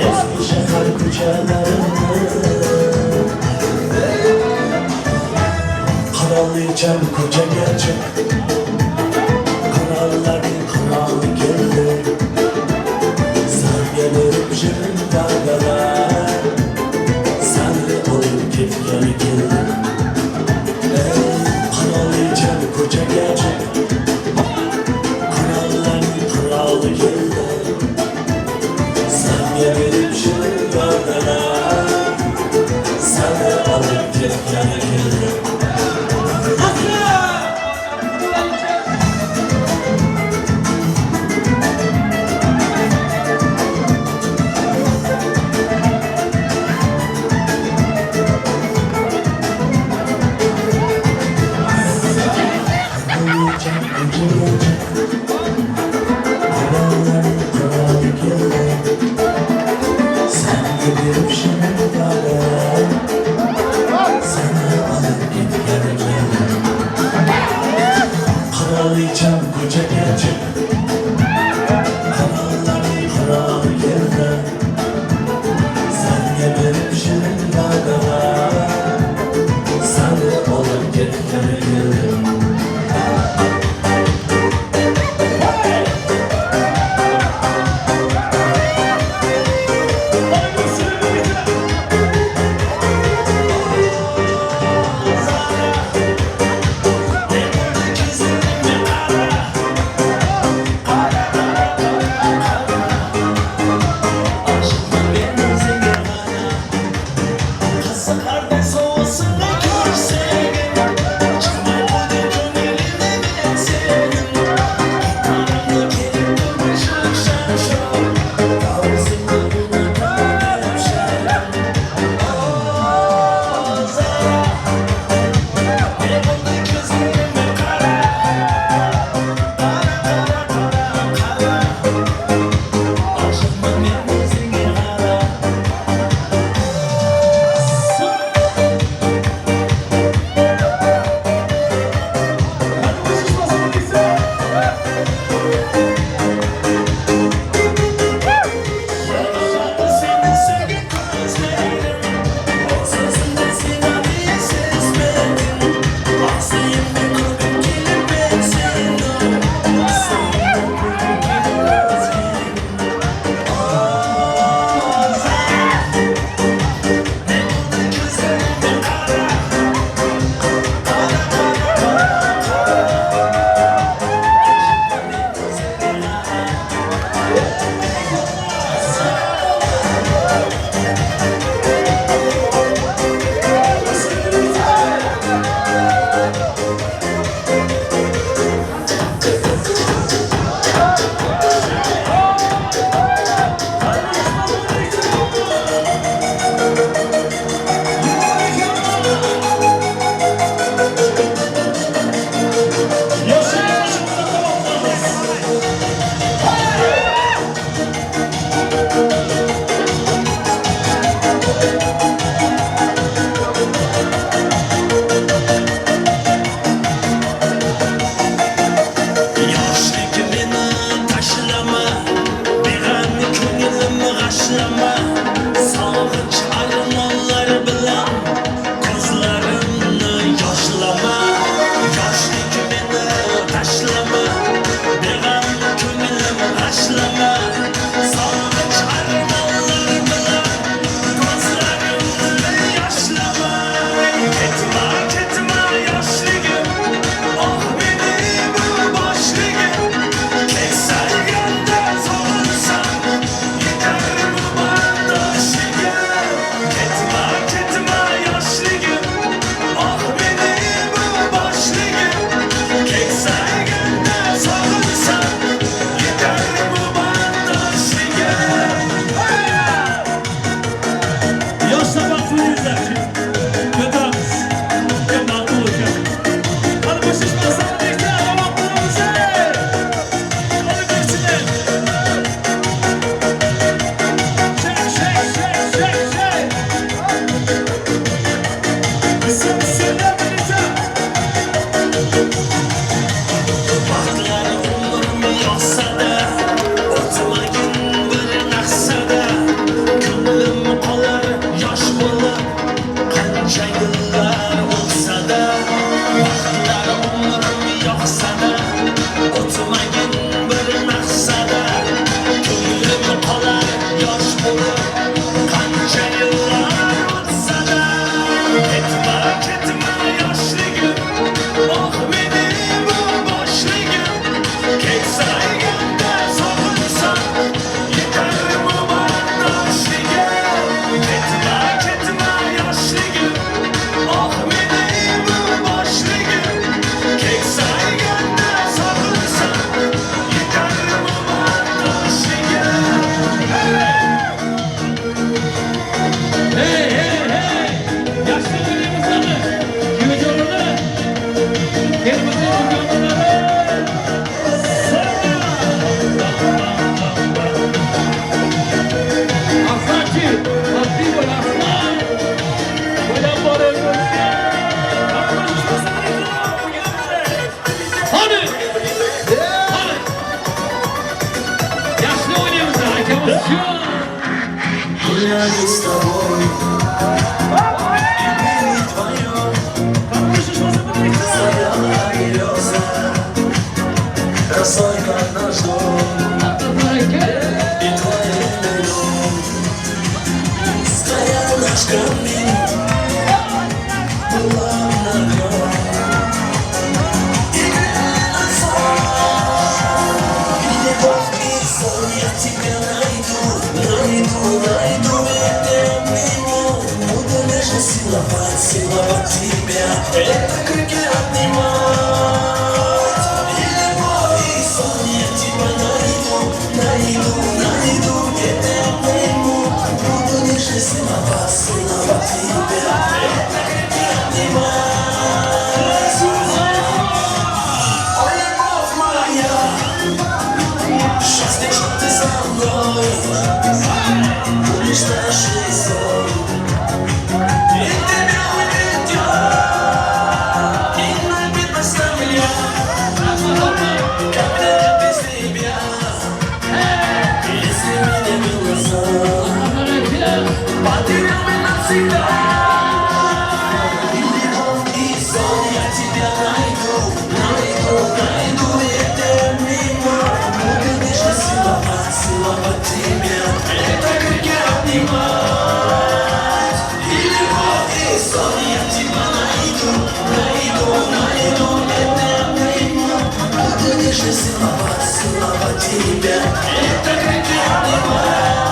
Eski shahar ko'chalarini Qirolicham ko'chaga chiq. Qirollarning qiroli keldi. Sanga berib shirin va'dalar. Seni olib ketgali keldi. Ey qirolicham ko'chaga chiq. Qirollarning qiroli keldi. Sanga berib shirin va'dalar. Seni olib ketgali keldi. Qirolicham ko'chaga chiq. Qirollarning qiroli keldi. Sanga berib shirin va'dalar. Seni olib ketgani keldi. Qirolicham ko'chaga chiq. Qirollarning qiroli keldi. Sanga berib Бросай наш дом И твой миллион Сгорел наш камин Пылал огнем И грянул И любовь, и сон я тебя найду Найду, найду, и ты обниму Буду нежно целовать, целовать тебя Это крики обнимать И любовь, и сон я тебя найду Найду, найду, где ты обниму Буду нежно целовать, целовать тебя Это крики обнимать Ой, любовь моя Счастье, что ты со мной Будешь наш сон И тебя увидят И на земля Когда я без тебя Если меня глаза Потерял бы навсегда И любовь, и сон я тебя найду Найду, найду, и ты обниму Буду нежно целовать, целовать тебя Это крики обнимать И любовь, и сон я тебя найду Найду, найду, и ты обниму Буду нежно целовать, целовать тебя Это крики обнимать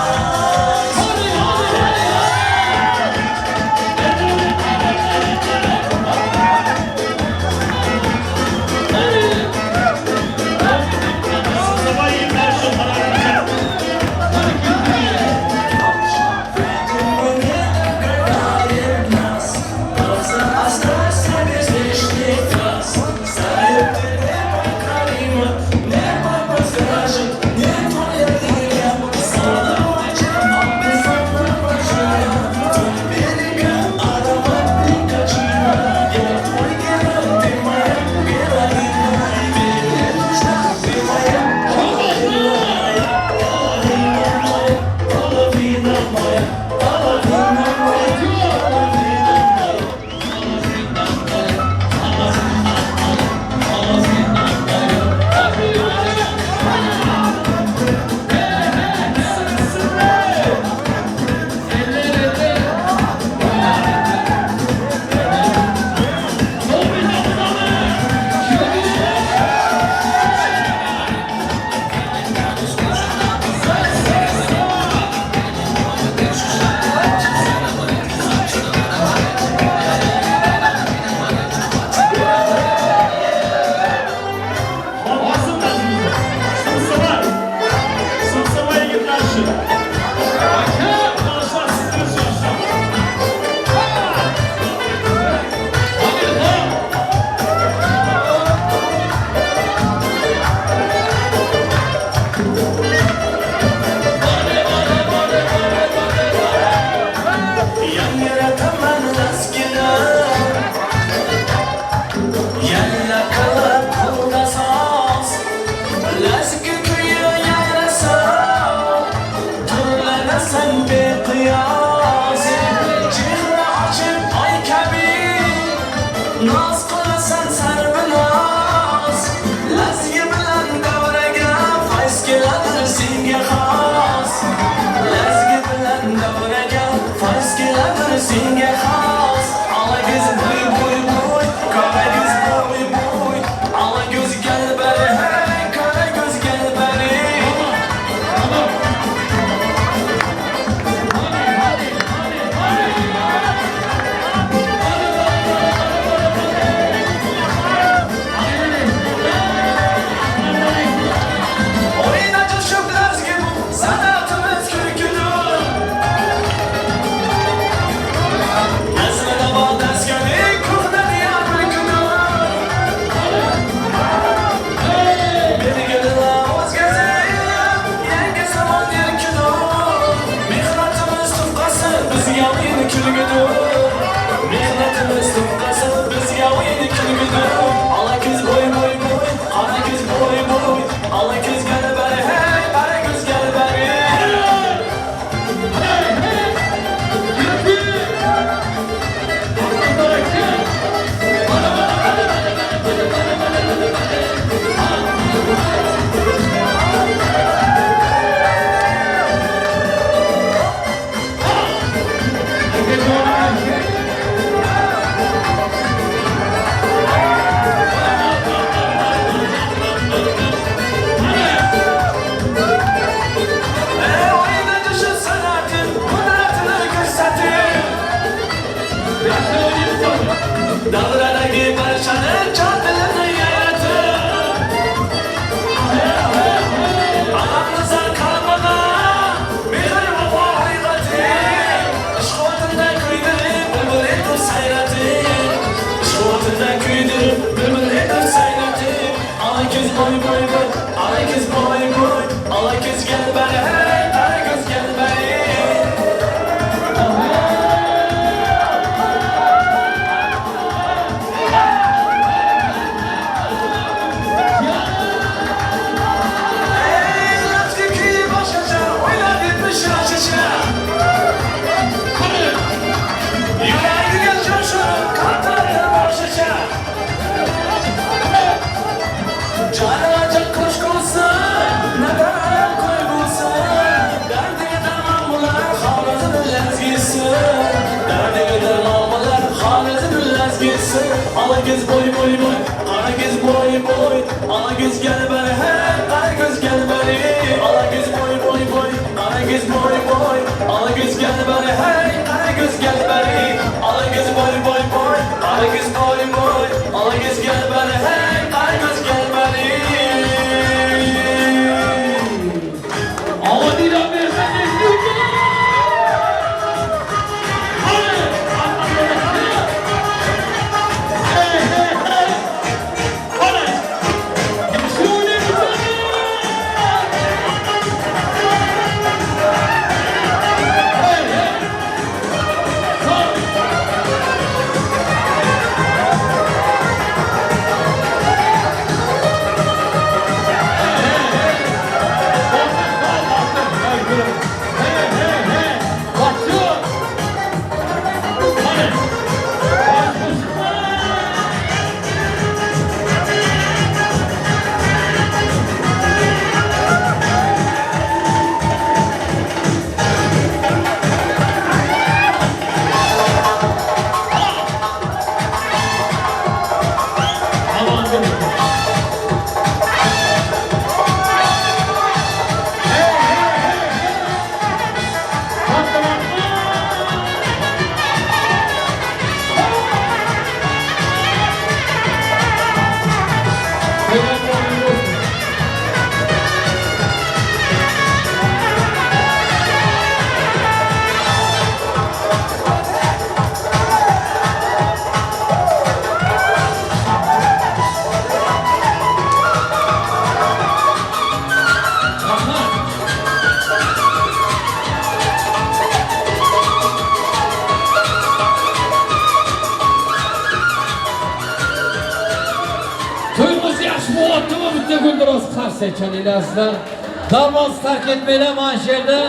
Hey! guldiroz qarsak chalinglar azizlar. Darvoz tark etmanglar mana shu yerda.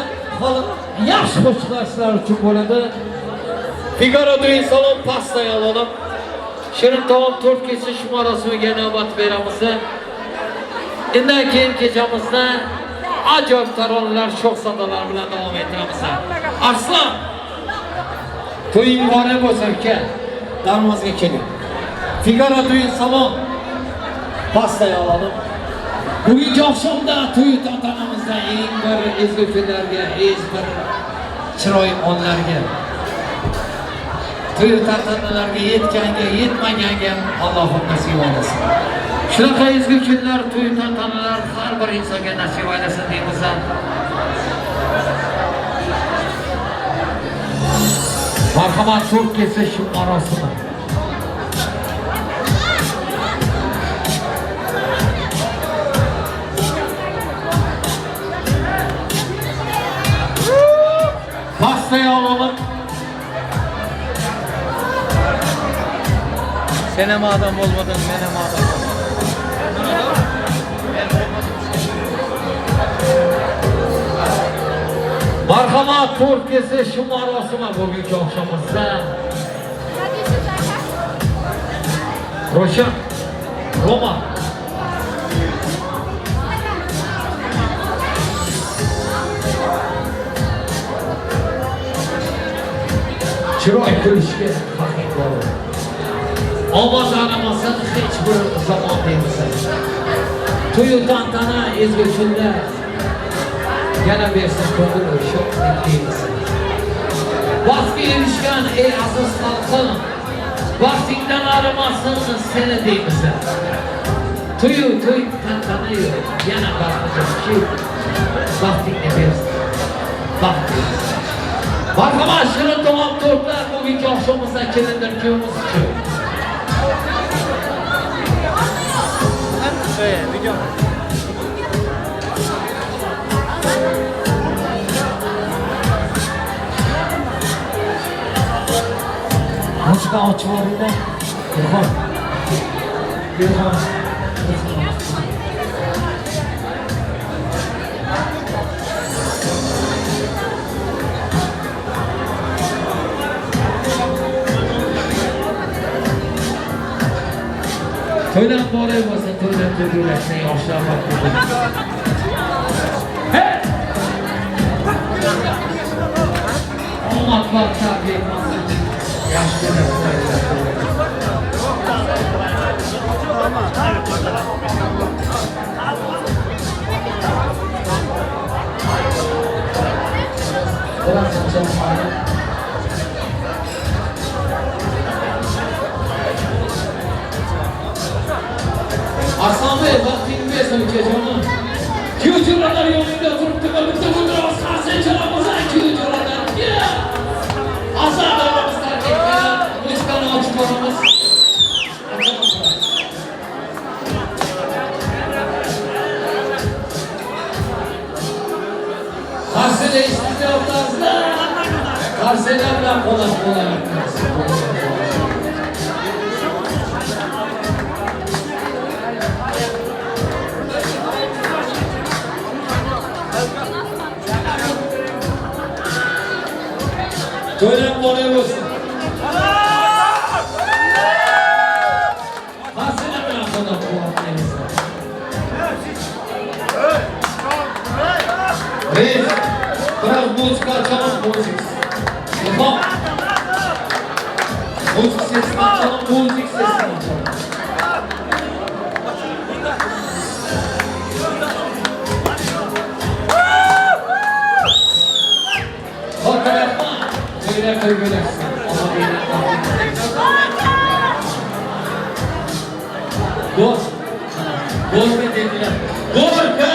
Hozir yaxshi qo'shiqlar sizlar uchun bo'ladi. Figaro Duin salon pasta olib, shirin taom to'rt kesish marosimiga navbat beramiz. Undan keyin kechamizni ajoyib taronalar, sho'x sadolar bilan davom ettiramiz. Arslon, to'ying muborak bo'lsin aka. Darvozga keling. Figaro Duin salon pasta olib. Bugungi oqshomda to'y tantanamizda eng bir ezgu kunlarga, eng bir chiroy onlarga to'y tantanalarga yetganga, yetmaganga Allohim nasib aylasin. Shunaqa ezgu kunlar, to'y tantanalar har bir insonga nasib aylasin deymiz. Marhamat, to'rt kesish marosimi. Pastayı alalım. Sen mi adam olmadın, men mi adam olmadım? Marhamat, to'rt kesish marosimi bugungi oqshomimizda. Roshan, Roma. Chiroy kulishga haqqing bor. Ovoz aramasin hech bir zamon deymiz. To'yu tantana ezgu kunlar yana bersin ko'ngil sho'xlik deymiz. Baxtga erishgan ey aziz xalqim, baxtingdan arimasin seni deymiz. To'yu to'y tantana yo'q, yana baxtga baxtingni bersin. Baxt bersin. Marhamat, shirin taom tortlar bugungi oqshomimizda kelindir kuyovimiz uchun. Video. Musiqa ochib yuboringlar. Ilhom. Ilhom. To'ylar muborak bo'lsin, to'ylar to'ylar yoshlar baxtli bo'lsin. Hey! Omad baxt tarbiya etmasin. Yaxshi Biraz açalım. Arslan Bey, vaqtingiz bersin ukajonim. Kuyov jo'ralar yoningda turibdi va bitta guldiroz qarsak chalamiz, kuyov jo'ralar. Aslan darvozamiz tark etmanglar. Musiqani ochib boramiz. Qarsaklar eshitilyapti. Qarsaklar bilan qo'llab-quvvatlaymiz. To'ylar muborak bo'lsin. Qarsaklar bilan qo'llab-quvvatlaymiz. Reis, biraz muzika açalım, müzik. Ilham. Müzik sesini açalım, müzik sesini açalım. Bak yapma. To'ylar to'y bo'lasin. Alloh Gol. Gol mi dediler? Gorka!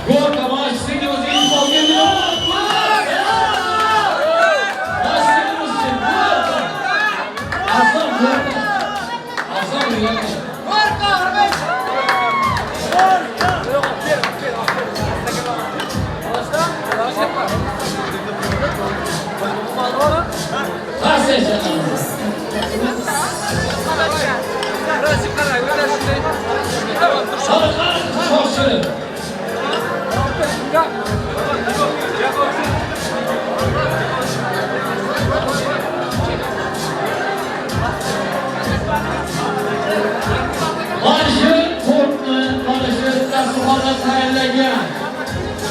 Gorka maaş singlimiz ilk gol geliyor. Maaş singlimiz için Gorka! Aslan Gorka! Aslan uyandı. Qarshi tayinlangan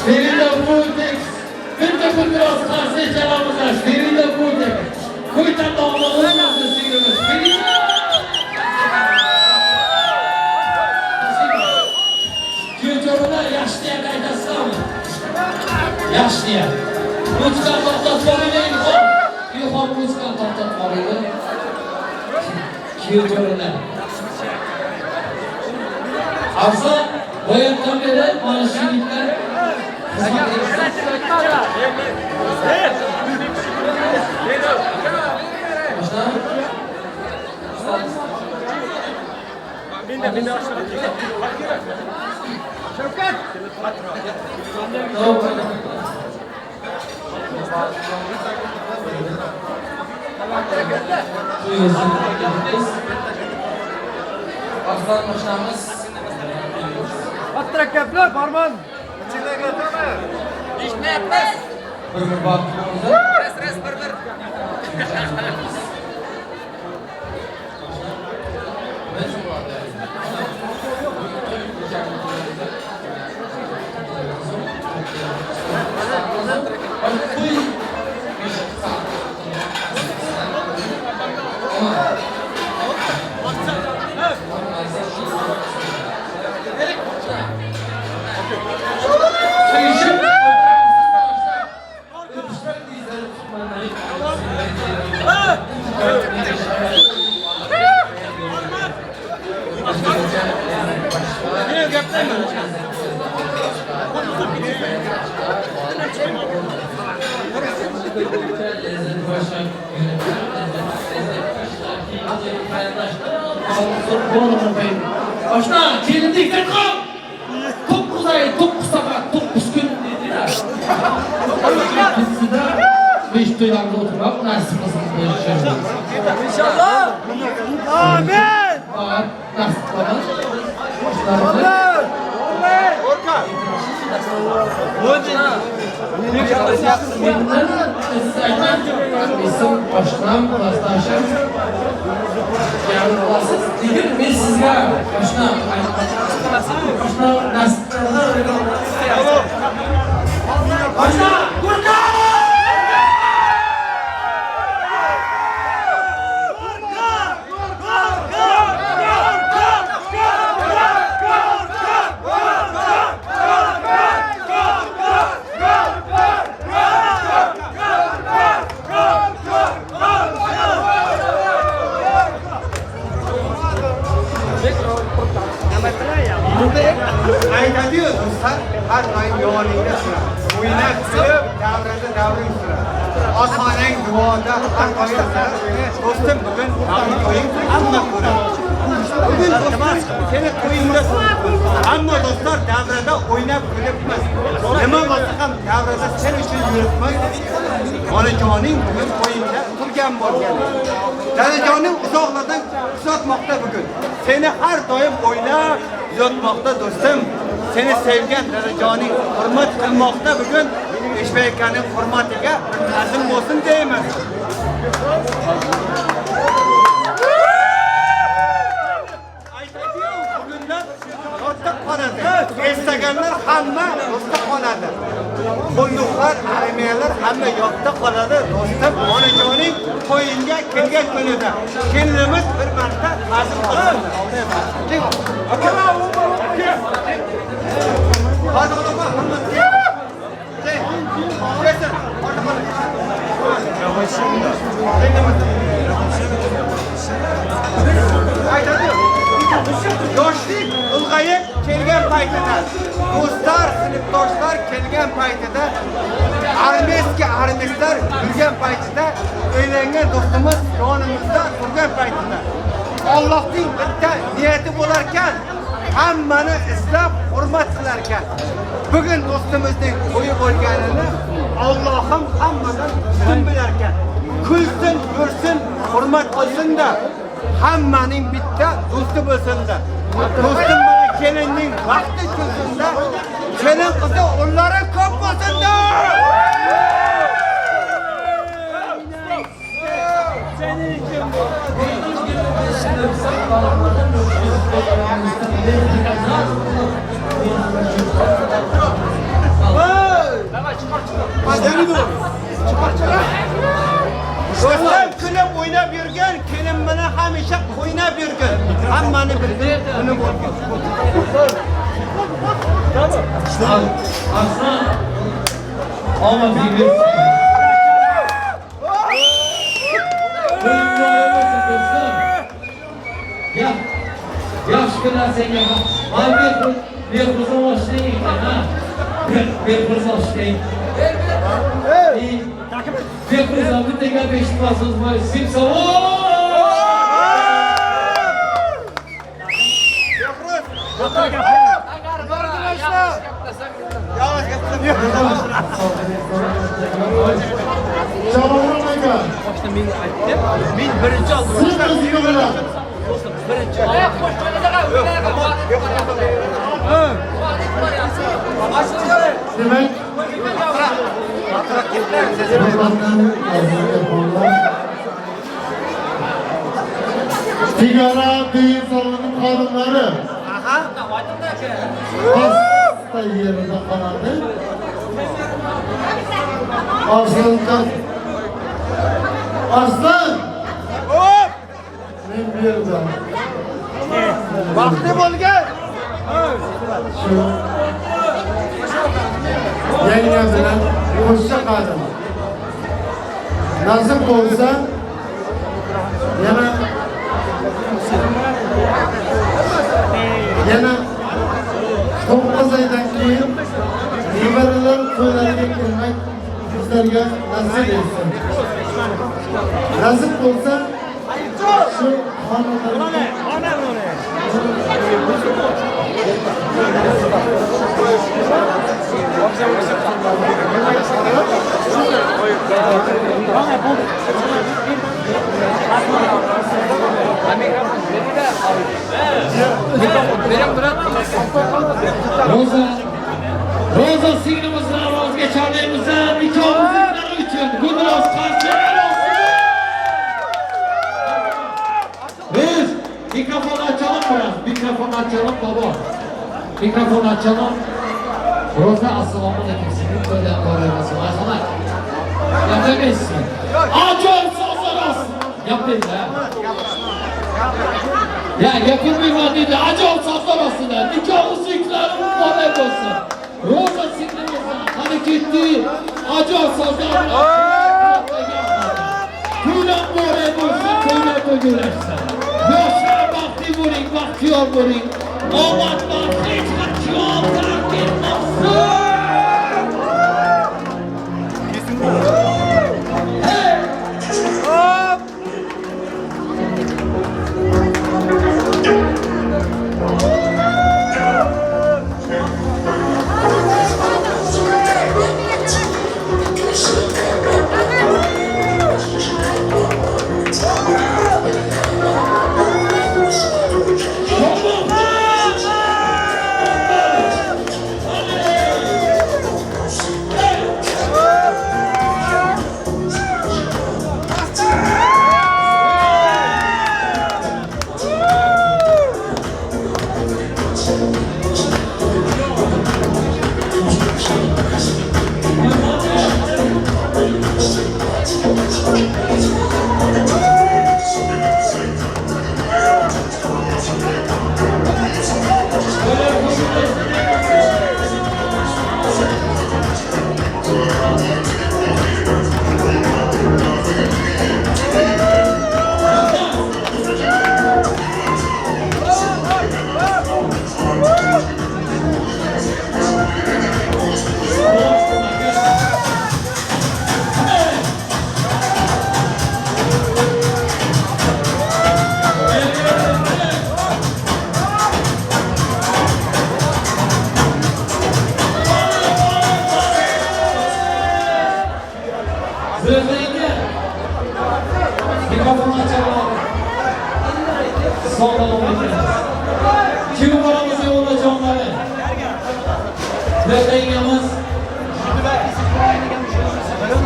Ferida Multex bitta iltimos qarsak chalamiz Ferida Multex. To'y tanlovini o'ynasi singlimiz Ferida. Kuyovjo'ralar yaxshi niyat aytasizlarmi? Yaxshi niyat. Ruchkani to'xtatib boringlar, Ilhom. Ilhom ruchkani to'xtatib boringlar. Kuyovjo'ralar. Afzal, boyatdan beri mana shu yigitlar xizmat Shavkat! Afzal mashinamiz Qattiq gaplar, Farmon. Bir bir bor. Res, res, bir bir. Oshna, kelinni qil. 9 oy, 9 soat, 9 kun dedilar. Bizda besh to'ylarga o'tirib, nasib qilsin. Inshaalloh. Amin. Nasib qilaman. Ism oshnam, klassdoshim. Olasiz. Lekin men sizga oshna, oshna nasib Oshna, Gurka! Aytadiyu do'stlar, har doim yoningda turadi. O'ynab kulib, davrada davring suradi. Ota-onang duoda har doim turadi. Do'stim bugun to'ying hamma ko'radi. Bugun do'stim seni to'yingda Ammo do'stlar davrada o'ynab kulibmiz. Nima bo'lsa ham davrada sen uchun yuribmiz. Onajoning bugun to'yingda turgan bo'lgan. Dadajoning uzoqlardan kuzatmoqda bugun. Seni har doim o'ylab kuzatmoqda do'stim. Seni sevgan dadajoning hurmat qilmoqda bugun. Eshbek akaning hurmatiga bir ta'zim bo'lsin deymiz. Aytadiyu, bugunlar yodda qoladi. Eslaganlar hamma do'stda qoladi. Qulluqlar, armiyalar hamma yodda qoladi. Do'stim, onajoning to'yinga kelgan kunida kelinimiz bir marta ta'zim qilsin. Yoshlik ulg'ayib kelgan paytida, do'stlar, sinfdoshlar kelgan paytida, armeyskiy armistlar yurgan paytida, uylangan do'stimiz yonimizda turgan paytida Allohning bitta niyati bo'larkan, hammani izlab hurmat qilarkan. Bugun do'stimizning to'yi bo'lganini Allohim hammadan ustun bilarkan. Kulsin, yursin, hurmat qilsin-da, hammaning bitta do'sti bo'lsin-da. Do'stim bilan kelinning vaqti kulsin-da, kelin qizi o'g'illari ko'p bo'lsin-da. Do'stim kulib o'ynab yurgan, kelin bilan hamisha o'ynab yurgan. Hammani bir kuni bo'lgan. Arslan omad bersin. Do'stim. Ya, yaxshi kunlar senga. Mana Behruzon oshning ekan, ha? Behruz oshning. Behruzon bitta gap eshitmasangiz voy, simsavon! Javohir aka. Men aytdim, men birinchi Siz bilan. Birinchi. Demak, hurmatli aziz mehmonlar, Tigara düğün salonunun xodimlari pastda yerida qoladi. Arslan Arslan! Men bu yerda. Baxtli bo'lgin. Shu yanga bilan qo'shcha qadim. Nasib bo'lsa yana yana 9 oydan keyin nevaralar to'ylariga kelmak bizlarga nasib etsin. Nasib bo'lsa shu xonadonga Roza Roza singlimizni ovozga chorlaymiz nikoh uzuklari uchun Gulroz qarsaklar olsun. Biz mikrofon açalım biraz. Mikrofon açalım baba. Mikrofon açalım. Roza assalomu alaykum. Sizning to'ydan boraversin. Marhamat. Gaplamaysiz. Ajoyib so'zlar olsun. Gaplaydi ha. Ya gapirmayman deydi. Ajoyib so'zlar ostida. Nikoh uzuklari muborak bo'lsin. Roza singlimiz qani ketdi. Ajoyib so'zlar bilan To'ylar muborak bo'lsin, to'ylar to'yga ulashsin. Yoshlar baxtli bo'ling, baxtiyor bo'ling. Omad baxt hech qachon tark etmasin.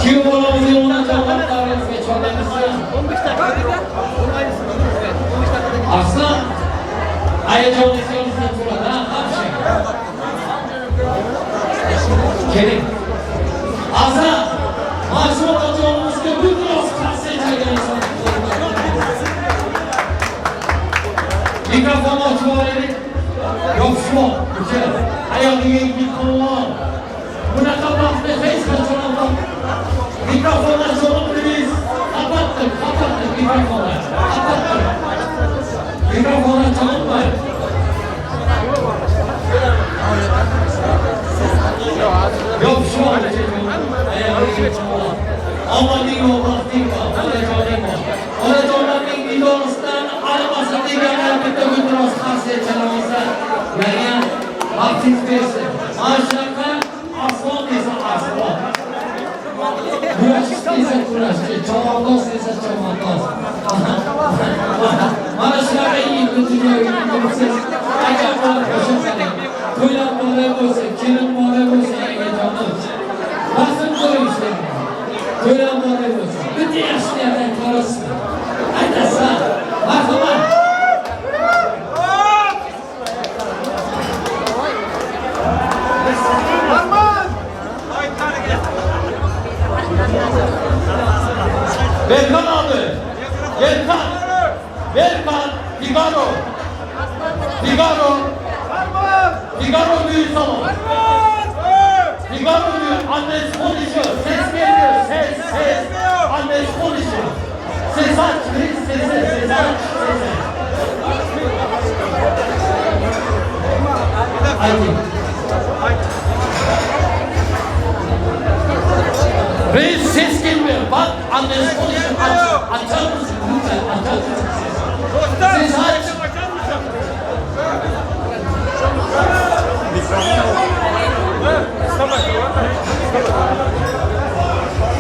Kuyov bolamiz onajonlarimizga chorlaymiz. Arslan hayajoningizga yoningizda turadi, ha, hamisha. Keling. Arslan, mana shu otajonimizga guldiroz qarsak chalgan inson. Mikrofonni ochib olaylik. Yopishib ol, uka. Ayog'iga yigit ol. Bunaqa baxtni hech qachon ham Mikrofonlar cholib Kapattık, kapattık mikrofonlar. Kapattık. Mikrofonlar çalınmayın. Yopishib ol, ukajon. Omading bor, baxting bor, onajoning bor. Onajonlarning diydorisidan arimasin deganlar bitta guldiroz qarsak chalamasa, yana baxtingiz bersin. Mana shunaqa arslon desa arslon. Kurashchi desa kurashchi, chavandoz desa chavandoz. Mana shunaqa yigitni dunyoga keltiribsiz. Aka bo'lib qo'shasan. To'ylar muborak bo'lsin, kelin muborak bo'lsin, akajonim. Baxtli to'y ishlar. To'ylar muborak bo'lsin. Bitta yaxshi niyatdan ko'rasizmi? Aytasan. Marhamat. Berkan abi. Berkan. Berkan. Figaro. Figaro. Figaro düğün salonu. Figaro düğün. Annesi konuşuyor. Ses geliyor. Ses, ses. Annesi konuşuyor. Ses aç. Ses, sesi, ses aç. Sesi. Haydi. Reis ses gelmiyor. Bak annesi konuşuyor. Aç, açar mısın? Lütfen açar mısın? Ses aç.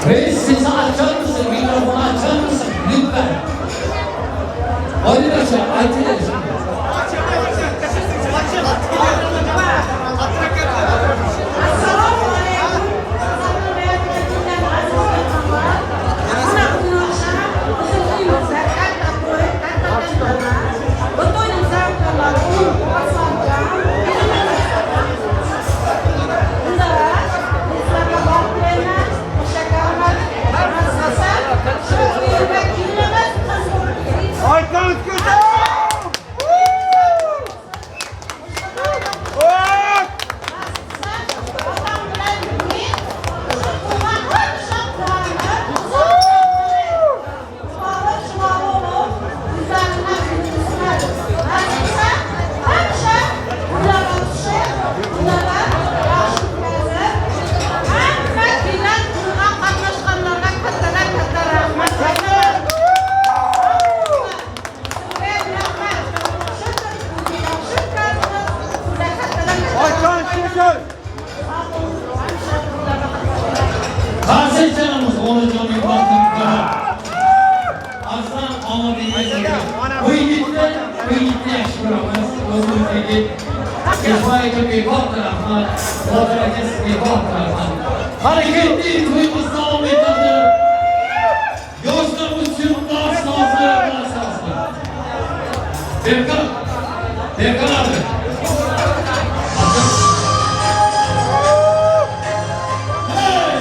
Reis sesi açar mısın? Mikrofonu açar mısın? Lütfen. Hadi aşağı, hadi Assalomu alaykum. Mana katta to'y, katta tantana. Bu to'yning sababkorlari Aslonjon. Bundalar, men sizlarga baxt tilayman, qo'sha Nasib shu uyga kelin emas, qiz bo'lib keling. Otam bilan men shu to'yga hamisha quvonib, Chumoli chumoli bo'lib, yuzlarini kulgisini Nasib hamisha ularga tushib, ularga yaxshi o'tkazib, hamma kelgan to'yga qatnashganlarga kattadan katta rahmat aytaman. Sizga rahmat. Shu yaxshi o'tkazdik. Sizga kattadan katta rahmat. Qarsak chalamiz onajoning baxtini Arslan omadingiz Bu yigitni, bu yigitni yaxshi ko'ramiz. O'zimiz yigit. Eshboy aka bebop rahmat. Botir aka sizga bop rahmat. Mana ketdik, to'yimiz davom etadi. Yoshlar uchun dars hozir, dars hozir. Berkan, Berkan abi. Hey!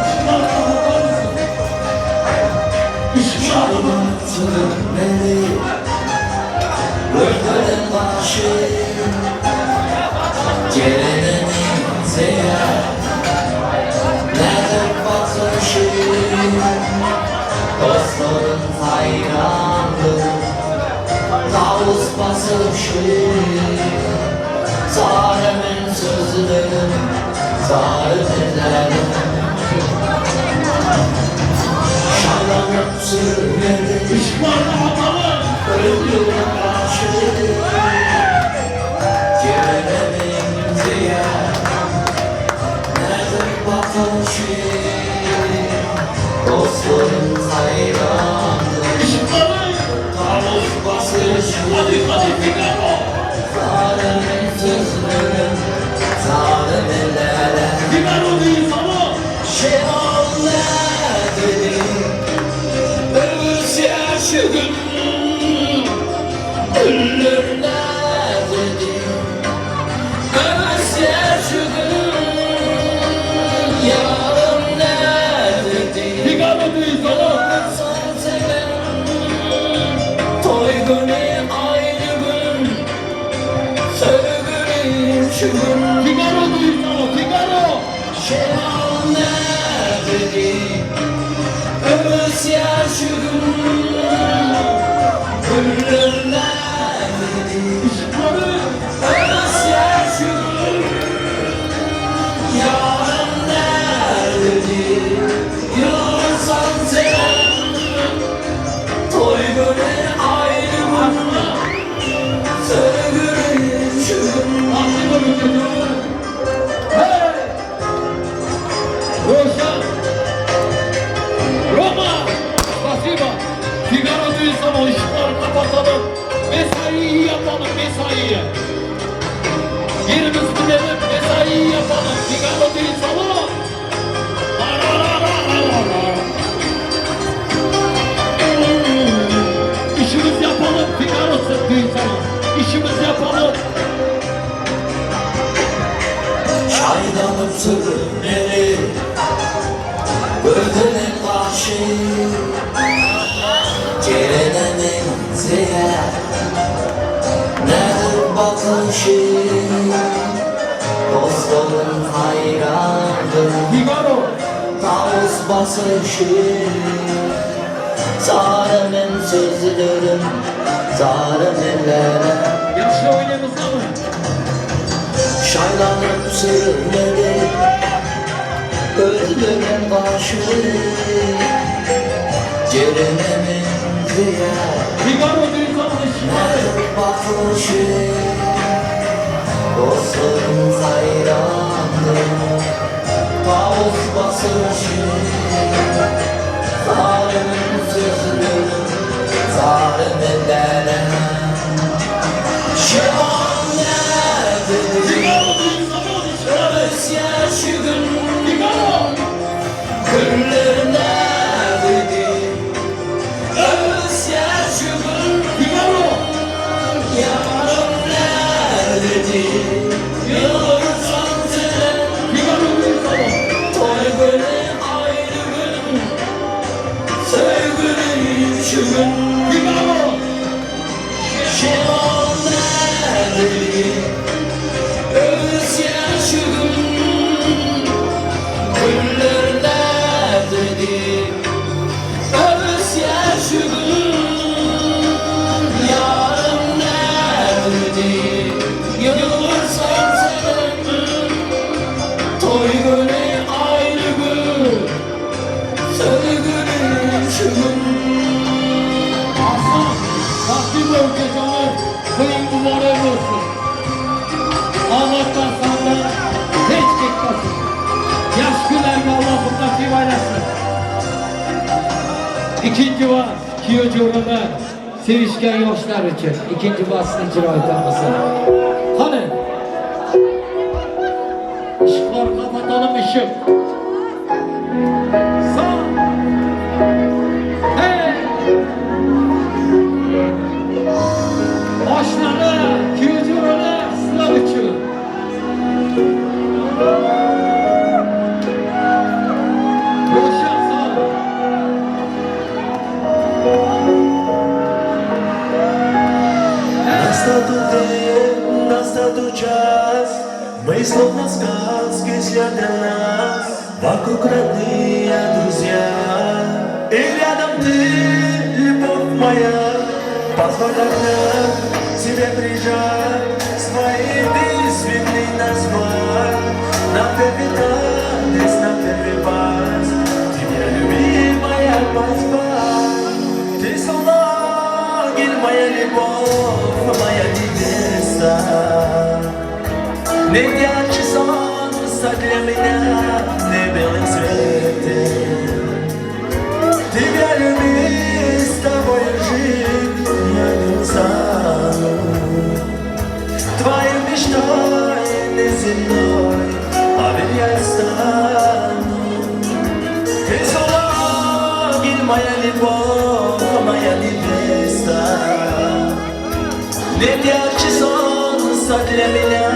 Işıklar mısın? Işıklar. Şarbatın beni Örteden başı Gelinin ziya Nedir batışı Dostların hayranı Tavus basışı Zalimin sözlerim Zalimlerim Şarlanıp sürmedi Işıklarını atalım. Ölüyorum karşı Gelenim diye Nedir batışı Dostların hayranı Işıkları. Tavus basışı Hadi hadi Figaro. Zalimin sözlerim Zalim. şu gün Figaro duysalo, Figaro! Şemal nerededir? Öz şu gün Güller nerededir? Işıkları Öz şu gün Yarın nerededir? Yılsan sen Toy günü ayrı gün Sevgili şu gün Aklı görünce Hey! Roşan! Roma! Spasiba! Figaro duysalo, ışıkları kapatalım. Mesaiyi yapalım, mesaiyi. Yerimiz bilelim, mesaiyi yapalım. Figaro duysalo. Ra ra ra ra ra ra. İşimiz yapalım, Figaro duysalo. İşimiz yapalım. Çaydanıp sürünmeli Ödenen karşı Gelene menzile Nedir bakışı Dostların hayrandır Figaro! Tavus basışı Zalimin sözlerim Zalim ellere Yaxşı oynayımızda mı? Şaylanıp sürünmeli Öldüren başı Cerene menziye Figaro duysalo ışıkları. Nedir bakışı Dostlarım hayrandır Tavus basışı Zalimin sözleri Zalim ellere Şevan nerededir? Figaro duysalo ışıkları. Öz şu gün Figaro! Güller nerededir? Öz şu gün Figaro! Yarın nerededir? Yılırsan sen Figaro duysalo. Toy günü ayrı gün Sevgili şu gün Figaro! Şemal nerededir? Öz şu gün Güller nerededir? Öz şu gün Yarın nerededir? Yılırsan sen Toy günü ayrı gün Sevgili şu gün Aslan, Rabbim ülkecanı kıyın mübarek olsun. Allah'tan senden hiç gitmesin. Yaş günlerine Allah'ım nasip eylesin. İkinci vaz, Kiyo Curalar, sevişken yaşlar için ikinci vazını icra etmesi. Hani? Işıkları kapatalım ışık. Sağ. Hey! Başları, kültürler, sizler için. Yaşa sağ ol. Настал день, настал час, Мы словно сказки для нас, Вокруг родные друзья. И рядом ты, любовь моя, Позволь нам тебе прижать, Свои ты назвать. На первый танец, на первый вальс, Тебя, любимая, позвать. Ты словно ангел, моя любовь, моя невеста. Нет ярче солнца для меня на белом свете. Тебя любить, с тобой жить я не устану. Твоей мечтой неземной, поверь, я стану. Ты словно ангел, моя любовь, моя невеста. Нет ярче солнца для меня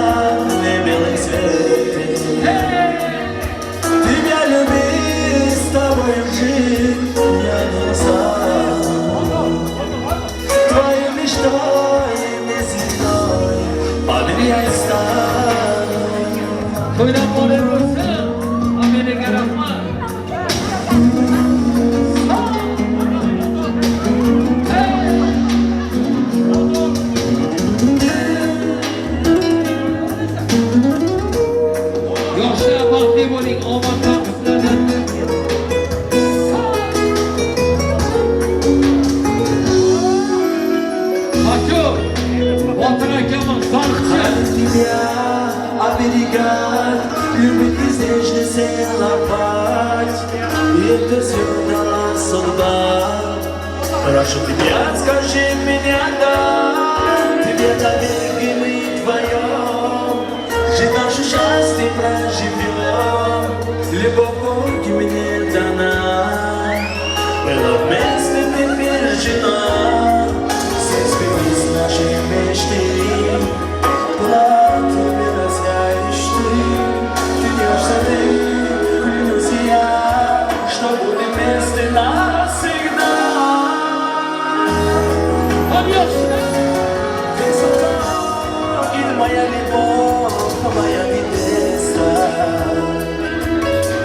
на белом свете. Тебя любить, с тобой жить я не устану. Твоей мечтой неземной, поверь, я стану. Yoshlar baxtli bo'ling, omad sizlardan. Bachu, Botir akamiz, zarfchi. Тебя оберегать, любить и нежно целовать. И это все дала судьба. Прошу тебя, скажи меня, да, тебе навеки мы вдвоем. Жить наше счастье проживем, любовь в руки мне дана. Было вместе теперь жена, все сбылись наши мечты. Платье сияешь ты, ты бьешься ты, клянусь я, что будем вместе навсегда. Ты султан, моя любовь, моя невеста.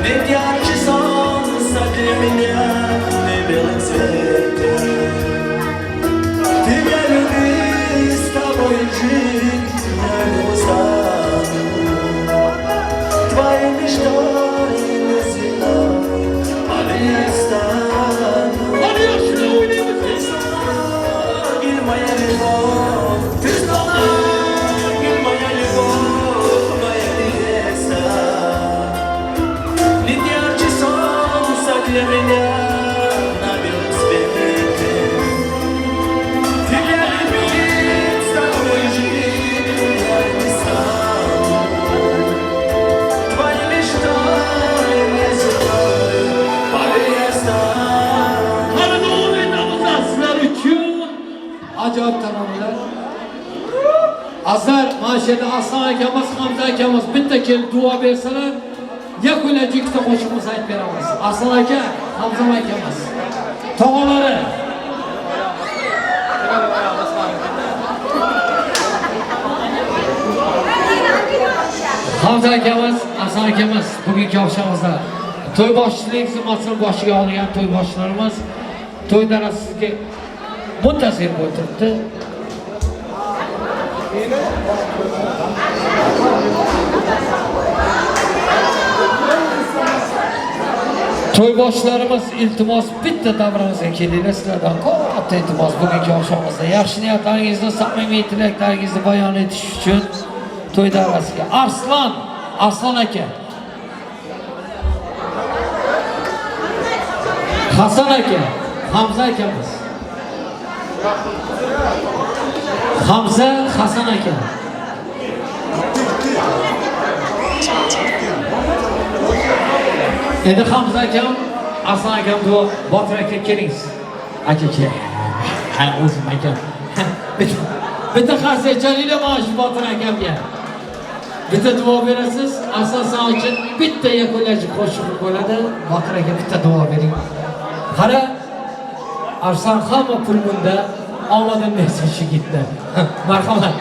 Нет ярче солнца для меня, не белым свете. Тебя любить, с тобой жить, я не устану. Твоей мечтой неземной я стану. Ты султан, моя любовь, ты султан, моя любовь, моя невеста. Нет ярче солнца для меня на белом свете. Тебя любить, с тобой жить я не стану. Твоей мечтой неземной поверь, я стану. Qani davom etamiz sizlar uchun ajoyib taronalar. Azizlar, mana shu yerda Aslan akamiz, Hamza akamiz bitta kelib duo bersalar, yakunlaychi ikkita qo'shig'imizni aytib beramiz. Aslan aka, Hamza akamiz. Tog'alari. Hamza akamiz, Aslan akamiz bugungi oqshomimizda to'yboshchilik xizmatini boshiga olgan to'yboshchilarimiz to'y darasiga muntazir bo'lib turibdi. To'yboshchilarimiz iltimos bitta davramizga kelinglar sizlardan katta iltimos bugungi oqshomimizda yaxshi niyatlaringizni, samimiy tilaklaringizni bayon etish uchun to'y davrasiga Arslan, Arslan aka. Hasan aka, Hamza akamiz. Hamza, Hasan aka. Endi Hamza akam, Arslan akam duo, Botir aka kelingiz. Aka kel. Ha, o'zim akam. Bitta qarsak chalinglar mana shu Botir akamga. Bitta duo berasiz, Arslan san uchun bitta yakunlaychi qo'shiq bo'ladi. Botir aka bitta duo bering. Qara, Arslan hamma pul bunda, omadim bersin shu yigitni. Marhamat.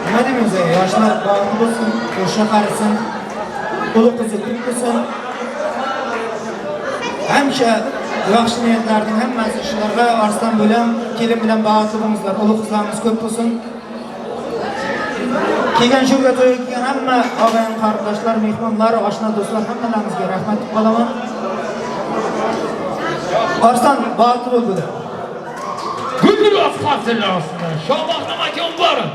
Nima deymiz, yoshlar baxtli bo'lsin, qo'sha qarisin, uli qizi ko'p bo'lsin. Hamisha yaxshi niyatlarning hammasi shularga Arslan bilan, kelin bilan baxtli bo'linglar, uli qizlarimiz ko'p bo'lsin. Kelgan shu to'yga kelgan hamma og'ayin qarindoshlar, mehmonlar, oshna do'stlar hammalaringizga rahmat deb qolaman. Arslan baxtli bo'l bular. Gulduros qarsalar ostida Shohbahrom aka Umbarov.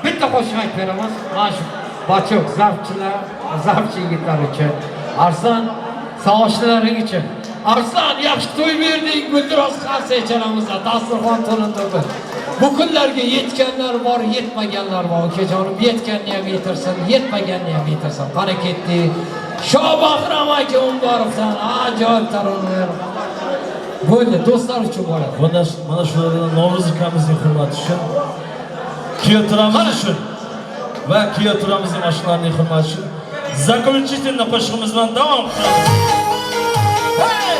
Bitta qo'shiq aytib beramiz. Mana shu bachok zarfchilar, zarfchi yigitlar uchun. Arslan savoshchilaring uchun. Arslan yaxshi to'y berding, Gulduros qarsak chalamizda dasturxon to'lindi. Bu kunlarga yetganlar bor, yetmaganlar bor. Ukajonim yetganni ham yetirsin, yetmaganni ham yetirsin. Qani ketdik. Shohbahrom aka Umbarovdan ajoyib taronalar. Bo'ldi, do'stlar uchun bo'ladi. Mana mana shulardan Novruz ukamizning hurmati uchun, kuyov turamiz uchun va kuyov turamizning oshnalarining hurmati uchun заключительный qo'shig'imiz bilan davom qilamiz. Hey!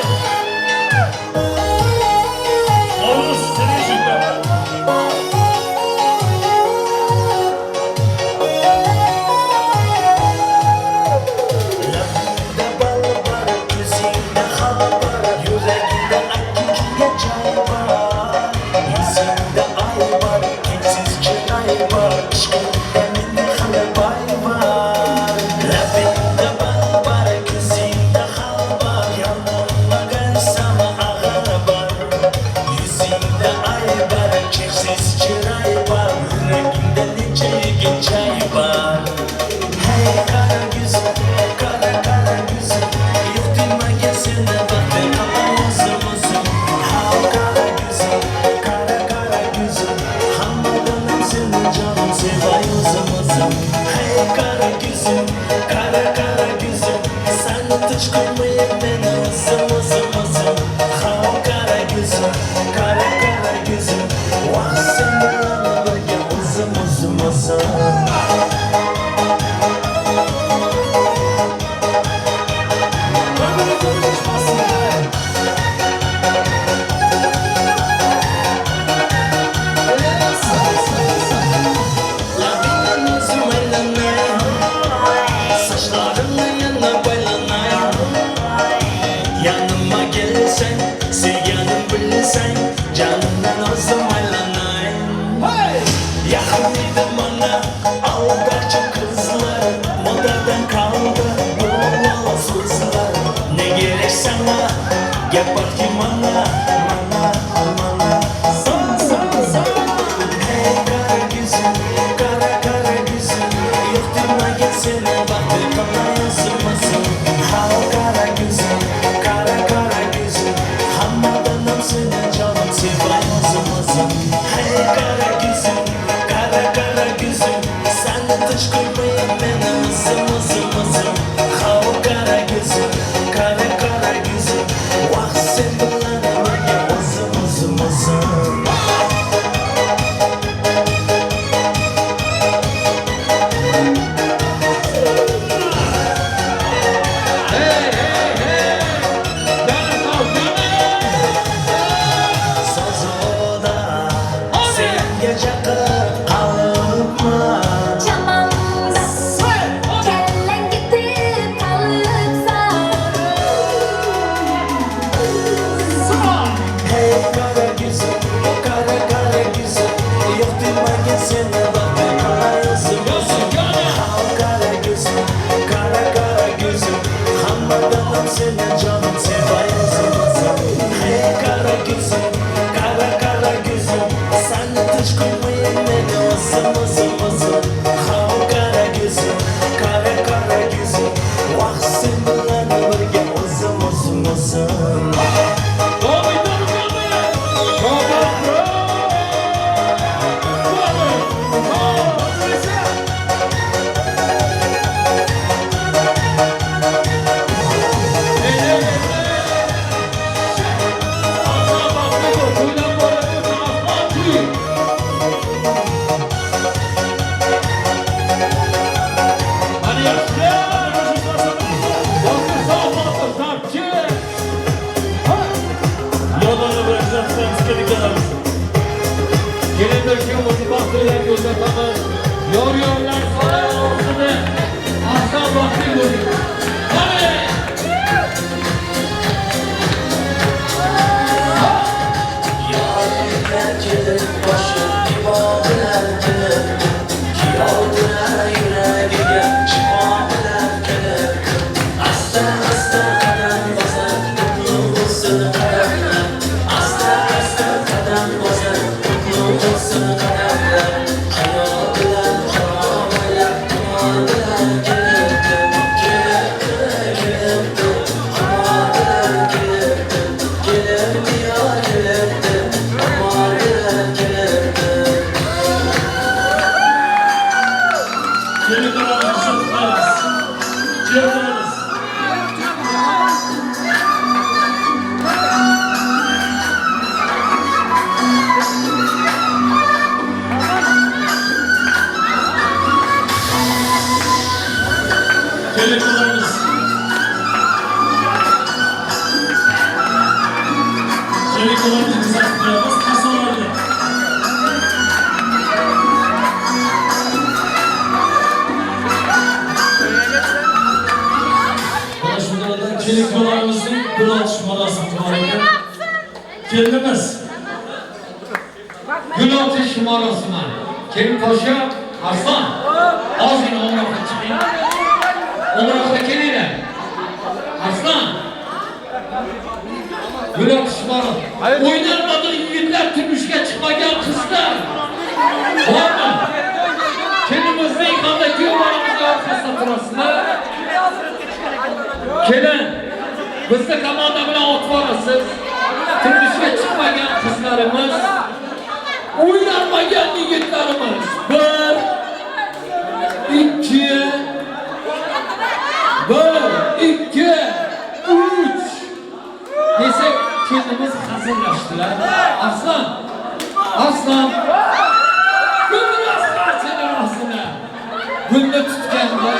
Novruz sening uchun. Labingda bal bor, ko'zingda xal bor, yuragingda akki joy bor, yuzingda ay bor, tengsiz chiroy bor, ishqingda qo'ymayin meni o'zim o'zim o'zim Hav qara ko'zim qara qara ko'zim Vah sen bilan birga o'zim o'zim o'zim Sozoda senga chaqib qolibman Chamanda kellang ketib qolibsan. Hey qara ko'zim qara qara ko'zim Yo'q demagin seni baxtli qilay o'zim o'zim Hav qara ko'zim qara qara ko'zim Hammadan ham seni jonim sevay o'zim o'zim Hey qara ko'zim qara qara ko'zim Sani tinch qo'ymayin meni o'zim o'zim o'zim Hav qara ko'zim qara qara ko'zim Vah sen bilan birga o'zim o'zim o'zim Yollarını bırakacaksanız kemikler Kelindir kuyovimizni baxtlilar ko'rsatamiz. Yor yorlar sog'lar olsin. Arslon baxtli bo'ling. Qani! Yonimga kelib boshim ibo bilan kelibdi Kuyov turar yuragiga shifo bilan kelibdi Asta asta qadam bosar qutlu bo'lsin qadamlar Asta asta qadam bosar qutlu bo'lsin qadamlar Xayol bilan harom o'ylab qimor bilan kelibdi Kelibdi kelibdi qimor bilan kelibdi Kelibdi yo kelibdi qimor bilan kelibdi Kemiklerimizi tutmayız. Ciğerlerimiz. Kemiklerimiz. Kemiklerimizi kızartmayalım. Kasalarını. Mana shundan kelinkolarimizning gul otish marosimi bor Kelinimiz. Gul otish marosimi. Kelin qo'sha Arslon. Ozgina o'ngroqqa chiqing. O'ngroqqa kelinglar. Arslon. Gul otish marosimi. O'ynalmagan yigitlar turmushga chiqmagan qizlar. Bormi? Kelinimizning hamda kuyovlarimizning orqasida turasizlar. Kelin, bizni komanda bilan otib borasiz. Turmushga chiqmagan qizlarimiz, uylanmagan yigitlarimiz. Bir, ikki, bir, ikki, uch. Desak kelinimiz hazırlaştılar. Aslan, Aslan. Gulni seni rostini. Gulni tutganda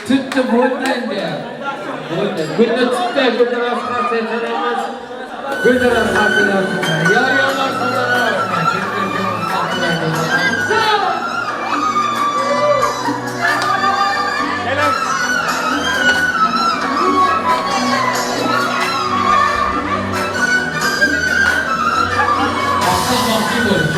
tutdi bo'ldi endi. Bo'ldi. Gulni tutdi, Gulniroz qarsalarimiz. Gulniroz qarsalar. Yor yorlar sonlar. Aslan baxtli bo'ling.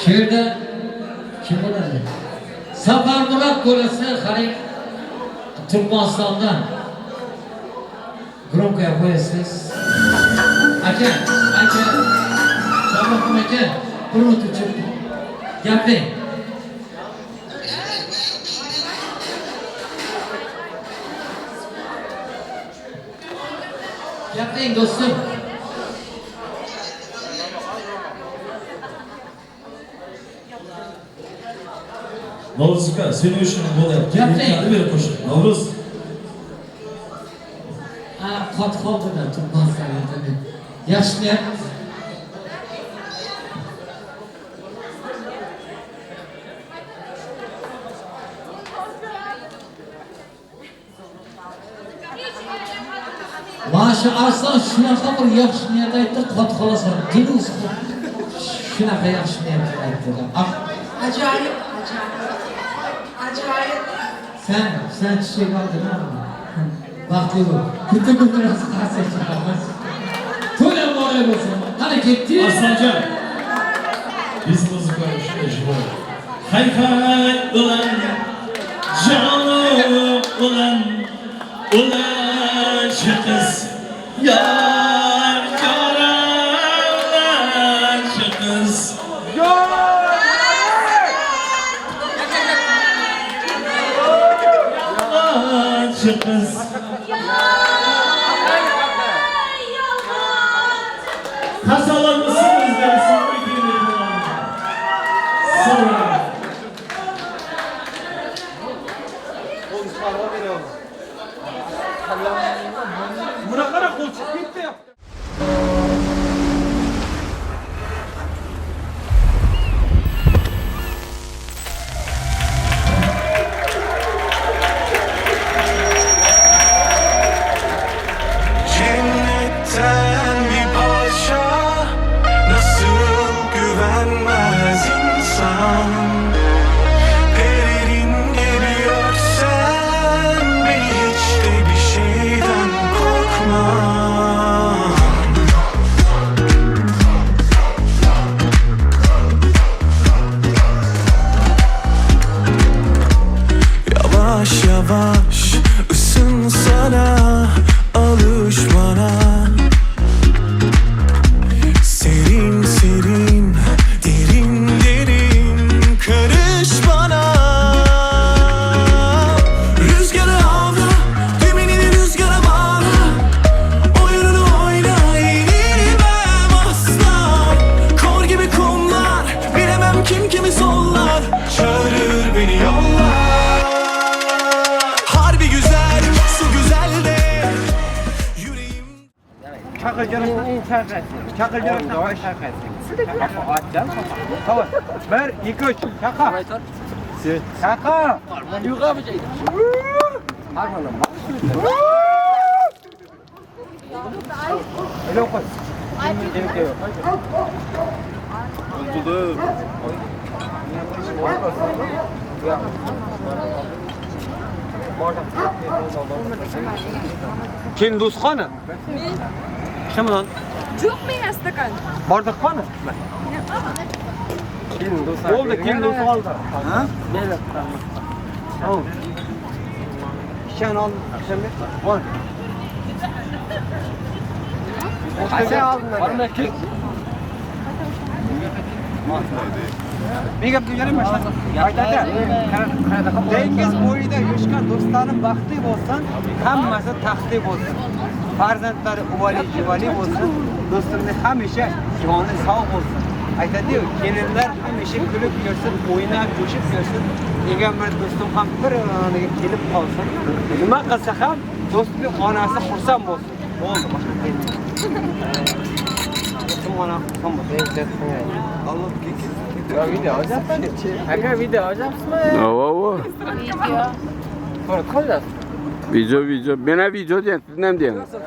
Shu yerda kim bo'ladi? Safarmurod qo'lasi qarang Turkmanistondan. Gromkaya qo'yasiz. Aka, aka. Shamohim aka, bir minut o'chib gapiring. Gapiring do'stim. Nowruz uka, sening uchun bo'lyapti. Gapiring. Qani ber qo'shiq. Navruz. Ha, qotib qoldi-da, turtmasdan internet. Yaxshi niyat. Mana shu Arslon shunaqa bir yaxshi niyat aytdi, qotib qolasan. Dilus shunaqa yaxshi niyat aytdi. Ah, Ajoyib, ajoyib. Ajoyib. Sen, sen çiçek aldın ha. Baxtli bo'l. Bitta guldirasi qarsak chiqamiz. To'y muborak bo'lsin. Qani ketdik. Arslanjon. Biz muzika живой. Hay hay ulan canım ulan ulan şu kız yar yara ulan şu kız Ulan şu kız Kasalanmışsınız dersin Sonra Buna qara qo'l chiqib ketdi. Cennetten bir parça Nasıl güvenmez insan Pelerin gibi örsen Beni hiç de bir şeyden korkmam Yavaş yavaş ısın sana alış bana Serin serin derin derin karış bana Rüzgarı avla dümenini rüzgara bağla Oyununu oyna yenilmem asla Kor gibi kumlar bilemem kim kimi sollar Çağırır beni yollar Harbi güzel su güzel de Yüreğim Chaqir Chaqir Tamam. 1 2 3 chaqa. Chaqa. Öyle qo'y. Kim do'st qani? Kim lan? Yo'q menga stakan. Bordiq qani? Bo'ldi, keyin do'st oldi. Ha? Tamam. Kishan oldi, kishan ber. Bor. Sen oldin. Men gap deganim Aytadi. Dengiz bo'yida yurishgan do'stlarim baxtli bo'lsin, hammasi taxtli bo'lsin. Farzandlari uvali jivali bo'lsin, do'stimni hamisha joni sog' bo'lsin. Aytadi-yu, kelinlar hamisha kulib yursin, o'ynab, jo'shib yursin. Degan bir do'stim ham bir yoniga kelib qolsin. Nima qilsa ham do'stning onasi xursand bo'lsin. Bo'ldi, boshqa Do'stim onasi xursand bo'lsin. Alloh Video olyapsizmi? Aka video olyapsizmi? Ova, ova. Video. Surat qo'yasiz. Video, video. Mena video deyan, siz nima deyapsiz?